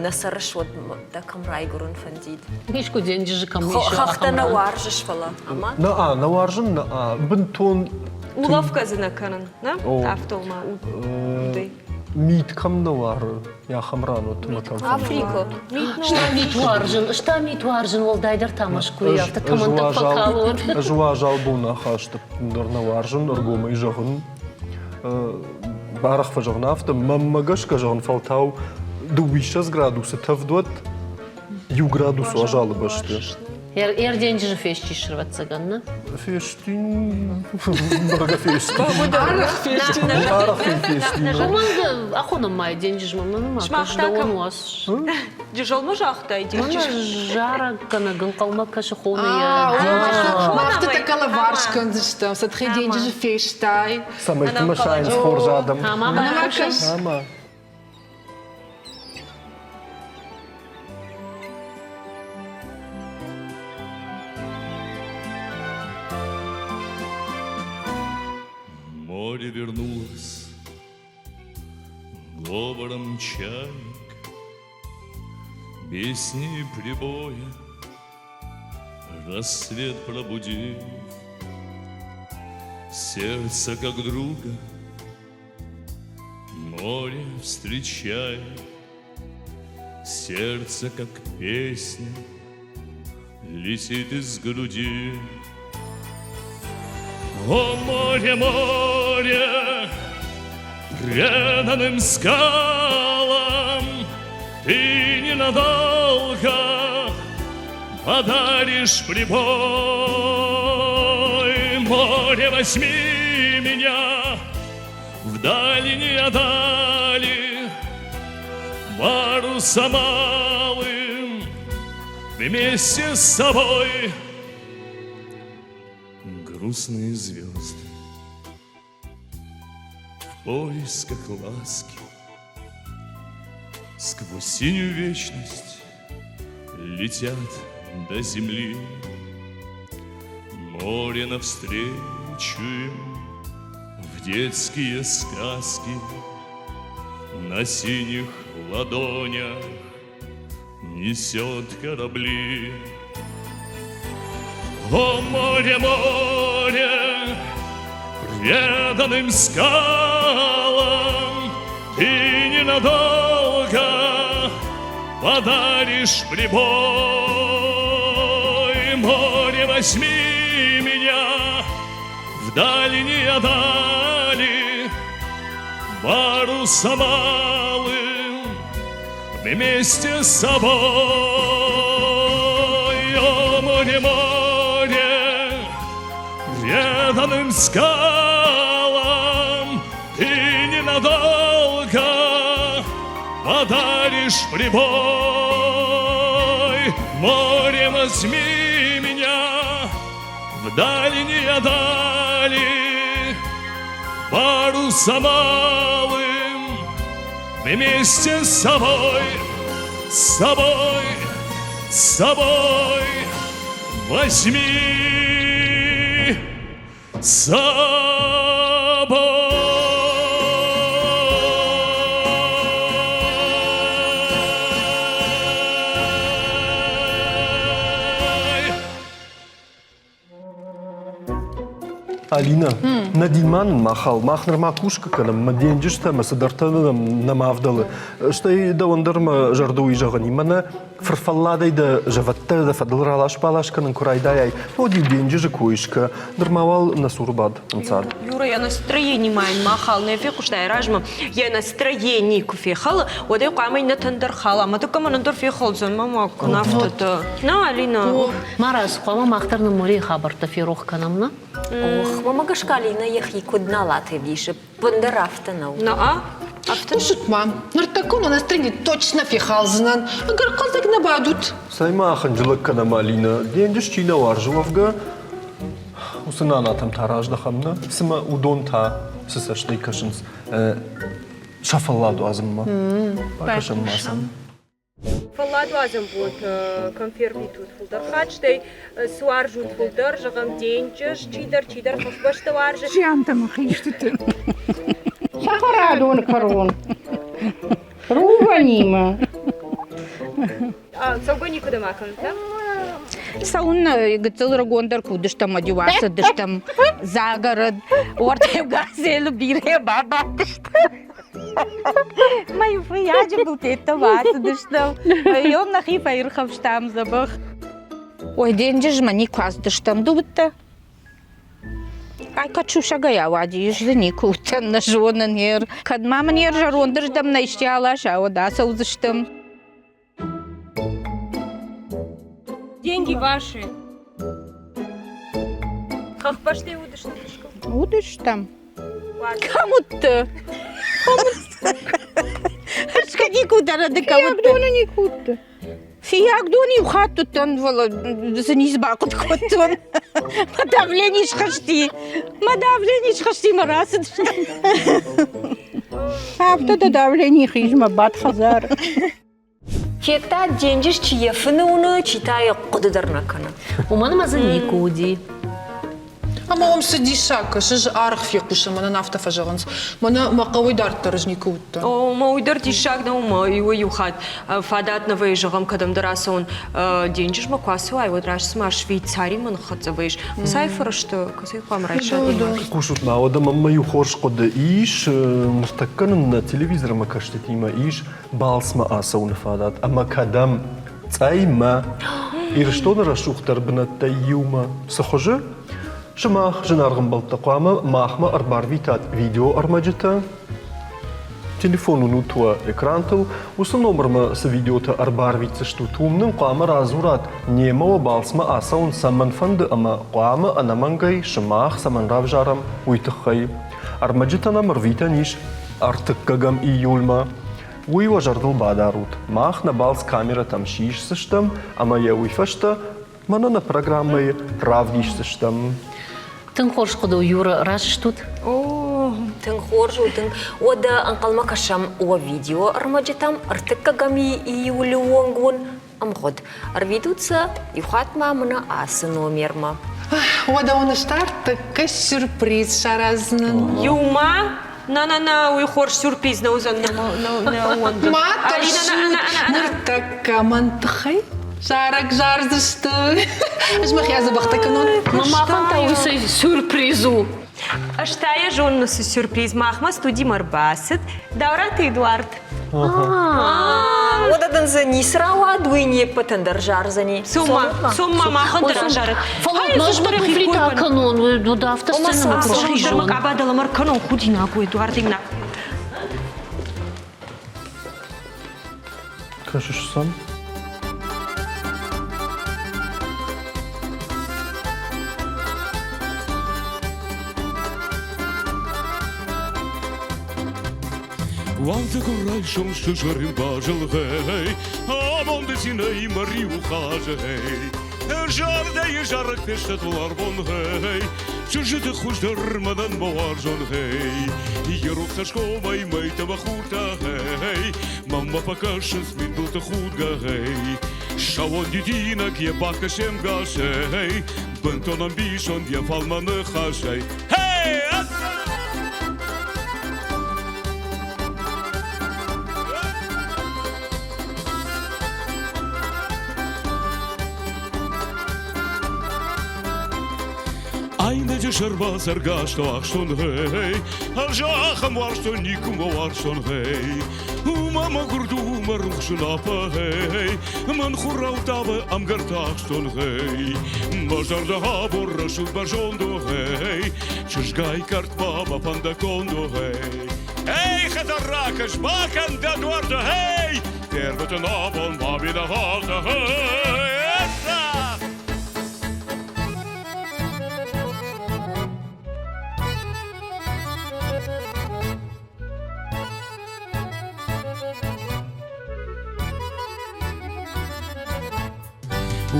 нӕ цӕрыс, уӕд дӕ кӕм райгуырын фӕндид? Искуы денджызы кӕм ис, Хӕхтӕ нӕ уарзыс, фӕлӕ ӕмӕ? Нӕ, нӕ уарзын, нӕ, бынтон Улӕфгӕ дзы нӕ кӕнын, нӕ? Афтӕ ма удӕй. Мит кӕм нӕ уары, ахӕм ран уыд мӕ кӕм Африка. Стӕ мит уарзын, стӕ мит уарзын, уӕлдайдӕр та Мӕскуыйы афтӕ тӕмӕнтӕ фӕкалон. Ӕз уазал бон ахасты дӕр нӕ уарзын, ӕргомӕй зӕгъын. Арӕх фӕзӕгъын афтӕ, мӕнмӕ гӕсгӕ зӕгъын, фӕлтау дыууиссӕдз градусы тӕвд уӕд, иу градус уазалы бӕсты. Ерденджызы фестис, ӕвӕццӕгӕн, нӕ? Фестин, бӕргӕ фестин. Арӕх фестин. Арӕх фестин. Уымӕн ахонӕм ма денджызмӕ, мӕ ма кӕс уас. Джызӕлмӕ загътай денджыз? Зарӕггӕнӕг ӕнхъӕлмӕ кӕсы хоны йӕ. Мах тӕккӕ лӕвар скӕндзыстӕм, сӕтхи денджызы фестай. Цӕмӕй ты сайынц хорз адӕм. Ма кӕс. Море вернулось говором чаек, Песни прибоя рассвет пробудив, Сердце как друга море встречает, Сердце как песня летит из груди. О море, море, преданным скалам Ты ненадолго подаришь прибой. Море, возьми меня в дальние дали, Парусом малым вместе с собой. Грустные звезды в поисках ласки Сквозь синюю вечность летят до земли. Море навстречу им в детские сказки На синих ладонях несет корабли. О море, море, преданным скалам Ты ненадолго подаришь прибой. Море, возьми меня в дальние дали, Парусом малым вместе с собой. О, море, море, преданным скалам Ты ненадолго подаришь прибой. Море, возьми меня в дальние дали, Парусом малым вместе с собой, с собой, с собой возьми с собой. Алина, нӕ дин ма нын ма хал, мах нырма кусгӕ кӕнӕм, мӕ денджызтӕ ӕмӕ цыдӕртӕ нӕм ӕвдӕлы. Стӕй дӕуӕн дӕр мӕ зӕрды уый зӕгъын и, мӕнӕ фырфӕлладӕй дӕ зӕвӕттӕ дӕ фӕдыл ралас-балас кӕнын куы райдайай, уӕд-иу денджызы кой скӕ, нырма уал нӕ цуры бад ӕнцад. Юра, йӕ настроени ма йын ма хал нӕ фехъуыстай размӕ. Йӕ настроени куы фехӕлы, уӕд ӕй хъуамӕ иннӕтӕн дӕр хала. Мӕ тӕккӕ мӕнӕн дӕр фехӕлдзӕн, мама, куы афтӕтӕ. На, Алина. Марадз, хъуамӕ мах дӕр нӕ морейы хабӕрттӕ ферох кӕнӕм, нӕ? Ох, мӕмӕ гӕсгӕ Алинӕ йӕхи куыд налат ӕвдисы, ӕппындӕр афтӕ нӕу. На-а, афтӕ. Хъусут ма, ныртӕккӕ мӕ настроени точно фехалдзынӕн. Ӕгӕр хъӕлдзӕг нӕ бадут. Цӕй ма хынджылӕг кӕнӕм, Алинӕ. Денджыз чи нӕ уарзы, уӕвгӕ уыцы нанатӕм та раздӕхӕм, нӕ? Цымӕ уыдон та цы цӕстӕй кӕсынц сӕ фӕллад уадзынмӕ? Бакӕсӕм ма сӕм. Фӕлладуадзӕн бонтӕ кӕм фервитут фылдӕр хатт, стӕй цы уарзут фылдӕр, зӕгъӕм, денджыз, чидӕр, чидӕр хӕхбӕстӕ уарзы. Зиантӕ мӕ хистыты. Цӕхӕрадоны кӕрон. Рувӕнимӕ. Цӕугӕ никуыдӕм акӕнут, да? Цӕуын гыццыл рагондӕр куы уыдыстӕм, уӕд-иу ацыдыстӕм загород, уӕртӕ газелы бирӕ бабадтыстӕм. Мӕ фыййаджы былтӕттӕ бацыдыстӕм. Йом нӕхи фӕирхӕфстам дзӕбӕх. Ой, денджызмӕ никуы ацыдыстӕм, ды уыдтӕ? Ай кӕд сусӕгӕй ауади, ис дзы никуы уыдтӕн, нӕ зонын ер. Кӕд ма мын ер зӕрондырдӕм нӕ исты аласа, уӕд ацӕудзыстӕм. Деньги ваши. Хӕхбӕстӕй уыдысты фысгыл? Уыдыстӕм. Кӕм уыдтӕ? Ӕз никуы дӕр ды кӕм уыдтӕ? Фиагдоны никуы уыдтӕ. Фиагдон иу хатт уыдтӕн, фӕлӕ дзы низ бахъуыд кодтон. Мӕ давлени схызти. Мӕ давлени схызти, мӕ рацыдыстӕм. Афтӕ дӕ давлени хизмӕ бад хӕдзары. Федта денджыз чи йӕ фыны уыны, чи та йӕ хъуыды дӕр нӕ кӕны. Уымӕн ӕмӕ дзы никуы уыди. Ӕмӕ уым цы диссаг кӕсыс, аргъ фехъусын, мӕнӕн афтӕ фӕзӕгъынц. Мӕнӕ мӕ хъӕуӕй дарддӕр ӕз никуы уыдтӕн. О, мӕ уый дӕр диссаг нӕу, мӕ иуӕй-иу хатт фадат нӕ вӕййы, зӕгъӕм, кӕдӕмдӕр ацӕуын. Денджызмӕ куы ацӕуай, уӕд раст цыма Швейцаримӕ ныххӕццӕ вӕййыс. Цай фӕрӕзты кӕцӕй хъуамӕ райса адӕймаг? Хъусут ма, уӕдӕ мӕнмӕ иу хорз хъуыды ис. Ныртӕккӕ нын нӕ телевизормӕ кӕстытимӕ ис балцмӕ ацӕуыны фадат ӕмӕ кӕдӕм? Цъӕймӕ. Ирыстоны рӕсугъддӕр бынӕттӕй иумӕ. Цы хуызы? Сымах, зынаргъ ӕмбӕлттӕ, хъуамӕ махмӕ ӕрбарвитат видеоӕрмӕджытӕ, телефон уынут уӕ экрантыл, уыцы номырмӕ цы видеотӕ ӕрбарвитдзыстут, уым нын хъуамӕ радзурат, немӕ уӕ балцмӕ ацӕуын цӕмӕн фӕнды ӕмӕ хъуамӕ ӕнӕмӕнгӕй сымах цӕмӕн равзарӕм, уый тыххӕй. Ӕрмӕджытӕ нӕм ӕрвитӕн ис ӕртыккӕгӕм июльмӕ. Уый уӕ зӕрдыл бадарут, мах нӕ балц камерӕтӕм сисдзыстӕм ӕмӕ йӕ уый фӕстӕ мӕнӕ нӕ программӕйы равдисдзыстӕм. Тынг хорз хъуыды у, Юра, раст стут? О, тынг хорз у, тынг. Уӕдӕ ӕнхъӕлмӕ кӕсӕм уӕ видео ӕрмӕджытӕм ӕртыккӕгӕм июлы онг уын ӕмгъуыд. Ӕрвитут сӕ иу хатт ма мын ацы номермӕ. Уӕдӕ уын старт тӕккӕ сюрприз сараздзынӕн. Иумӕ? На-на-на, уый хорз сюрприз нӕ уыдзӕн, нӕ уӕндын. Ма тӕрсут, ныртӕккӕ мӕн тыххӕй зарӕг зардзысты. Ӕз мӕхи адзӕбӕхтӕ кӕнон. Махӕн та уый сюрприз у. Ӕз та йӕ зонын уыцы сюрприз. Махмӕ студимӕ ӕрбацыд Даураты Эдуард. Уӕдӕ дын дзы ницы рауад, уый не ппӕтӕн дӕр зардзӕни. Цомма, цомма, махӕн дӕр азарыд. Фӕлӕ ма туфлитӕ кӕнон, уӕд афтӕ сценӕмӕ куы схизон. Къаба дӕлӕмӕ кӕнон, худинаг у, Эдуард имна. Кӕсыс сӕм? Уалдзыгон райсом сызгъӕрин базыл, гъей, Амонды цинӕй мӕ риуы хъазы, гъей. Зӕрдӕйы зарӕг фестӕд уӕларвон, гъей, Чызджыты хуыздӕр мӕнӕн мӕ уарзон, гъей. Йӕ рухс цӕсгомӕй мӕйтӕ мӕ хуртӕ, гъей, Мӕнмӕ фӕкӕсынц мидбылты худгӕ, гъей. Сауон дидинӕг йӕ бакӕсӕм гасӕй, Бынтон ӕмбисонд йӕ фӕлмӕн ныхасӕй. Хей! Айнӕджы Терчы сӕрмӕ цӕргӕстӕ ахстон, гъей, Ӕз ахӕм уарзтон никуы ма уарзтон, гъей. Уымӕ мӕгуыр ду мӕ рухсы напӕ, гъей, Мӕн хурау тавы ӕмгӕртӕ ахстон, гъей. Мӕ зӕрдӕ абон рӕсугъд бӕрзонд у, гъей, Чызгай кӕртмӕ мӕ фӕндаггонд у, гъей. Эй, хӕдзар ракӕс, бакӕн дӕ дуӕрттӕ, гъей, Фервӕтын абон ма минӕвӕрттӕ, гъей.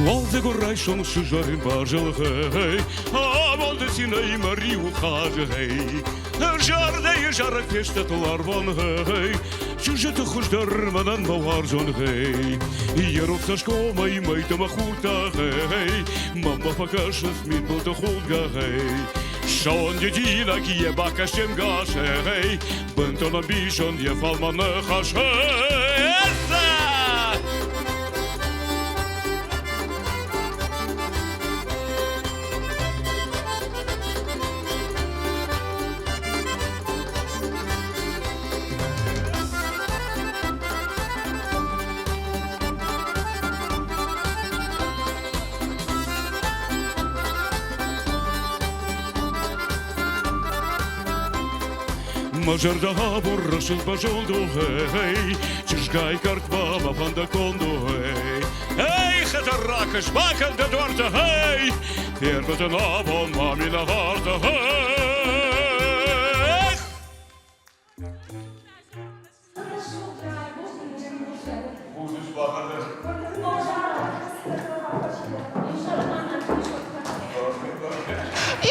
Уалдзӕгон райсом сызгъӕрин базыл, гъей, Амонды цинӕй мӕ риуы хъазы, гъей. Зӕрдӕйы зарӕг фестӕтыл арвон, гъей, Чызджыты хуыздӕр мӕнӕн мӕ уарзон, гъей. Йӕ рог цӕсгомӕй мӕйтӕ мӕ хуртӕ, гъей, Мӕнмӕ фӕкӕсынц мидбылты худгӕ, гъей. Сон дидинӕг йӕ бакӕсте нгас, гъей, Бынтон ӕмбисонд йӕ фӕлмӕн ныхас, гъей. Мӕ зӕрдӕ абон рӕсугъд базонд у, гъей, Чызгай кӕртмӕ мӕ фӕндаггонд у, гъей. Эй, хӕдзар ракӕс, бакӕн дӕ дуӕрттӕ, гъей, Фервӕтын абон ма минӕвӕрттӕ, гъей.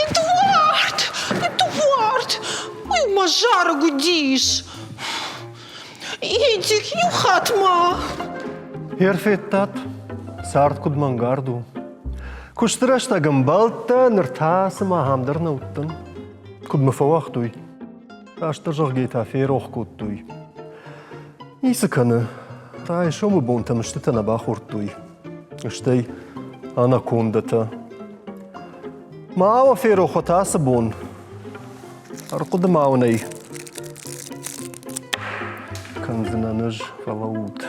Эдуард! Эдуард! Уый мӕ зарӕг уыдис! Эдик, иу хатт ма! Федтат, цард куыд мӕнгард у. Куысты рӕстӕг ӕмбӕлттӕ, ныр та цыма ахӕм дӕр нӕ уыдтӕн. Куыд мӕ фӕуагътой, растдӕр зӕгъгӕ та ферох кодтой. Ницы кӕны, райсомы бонтӕ мыстытӕ нӕ бахордтой. Стӕй анакондӕтӕ. Ма уӕ ферох уӕт ацы бон. Ӕрхъуыды ма уын ӕй кӕндзынӕн ӕз, фӕлӕуут.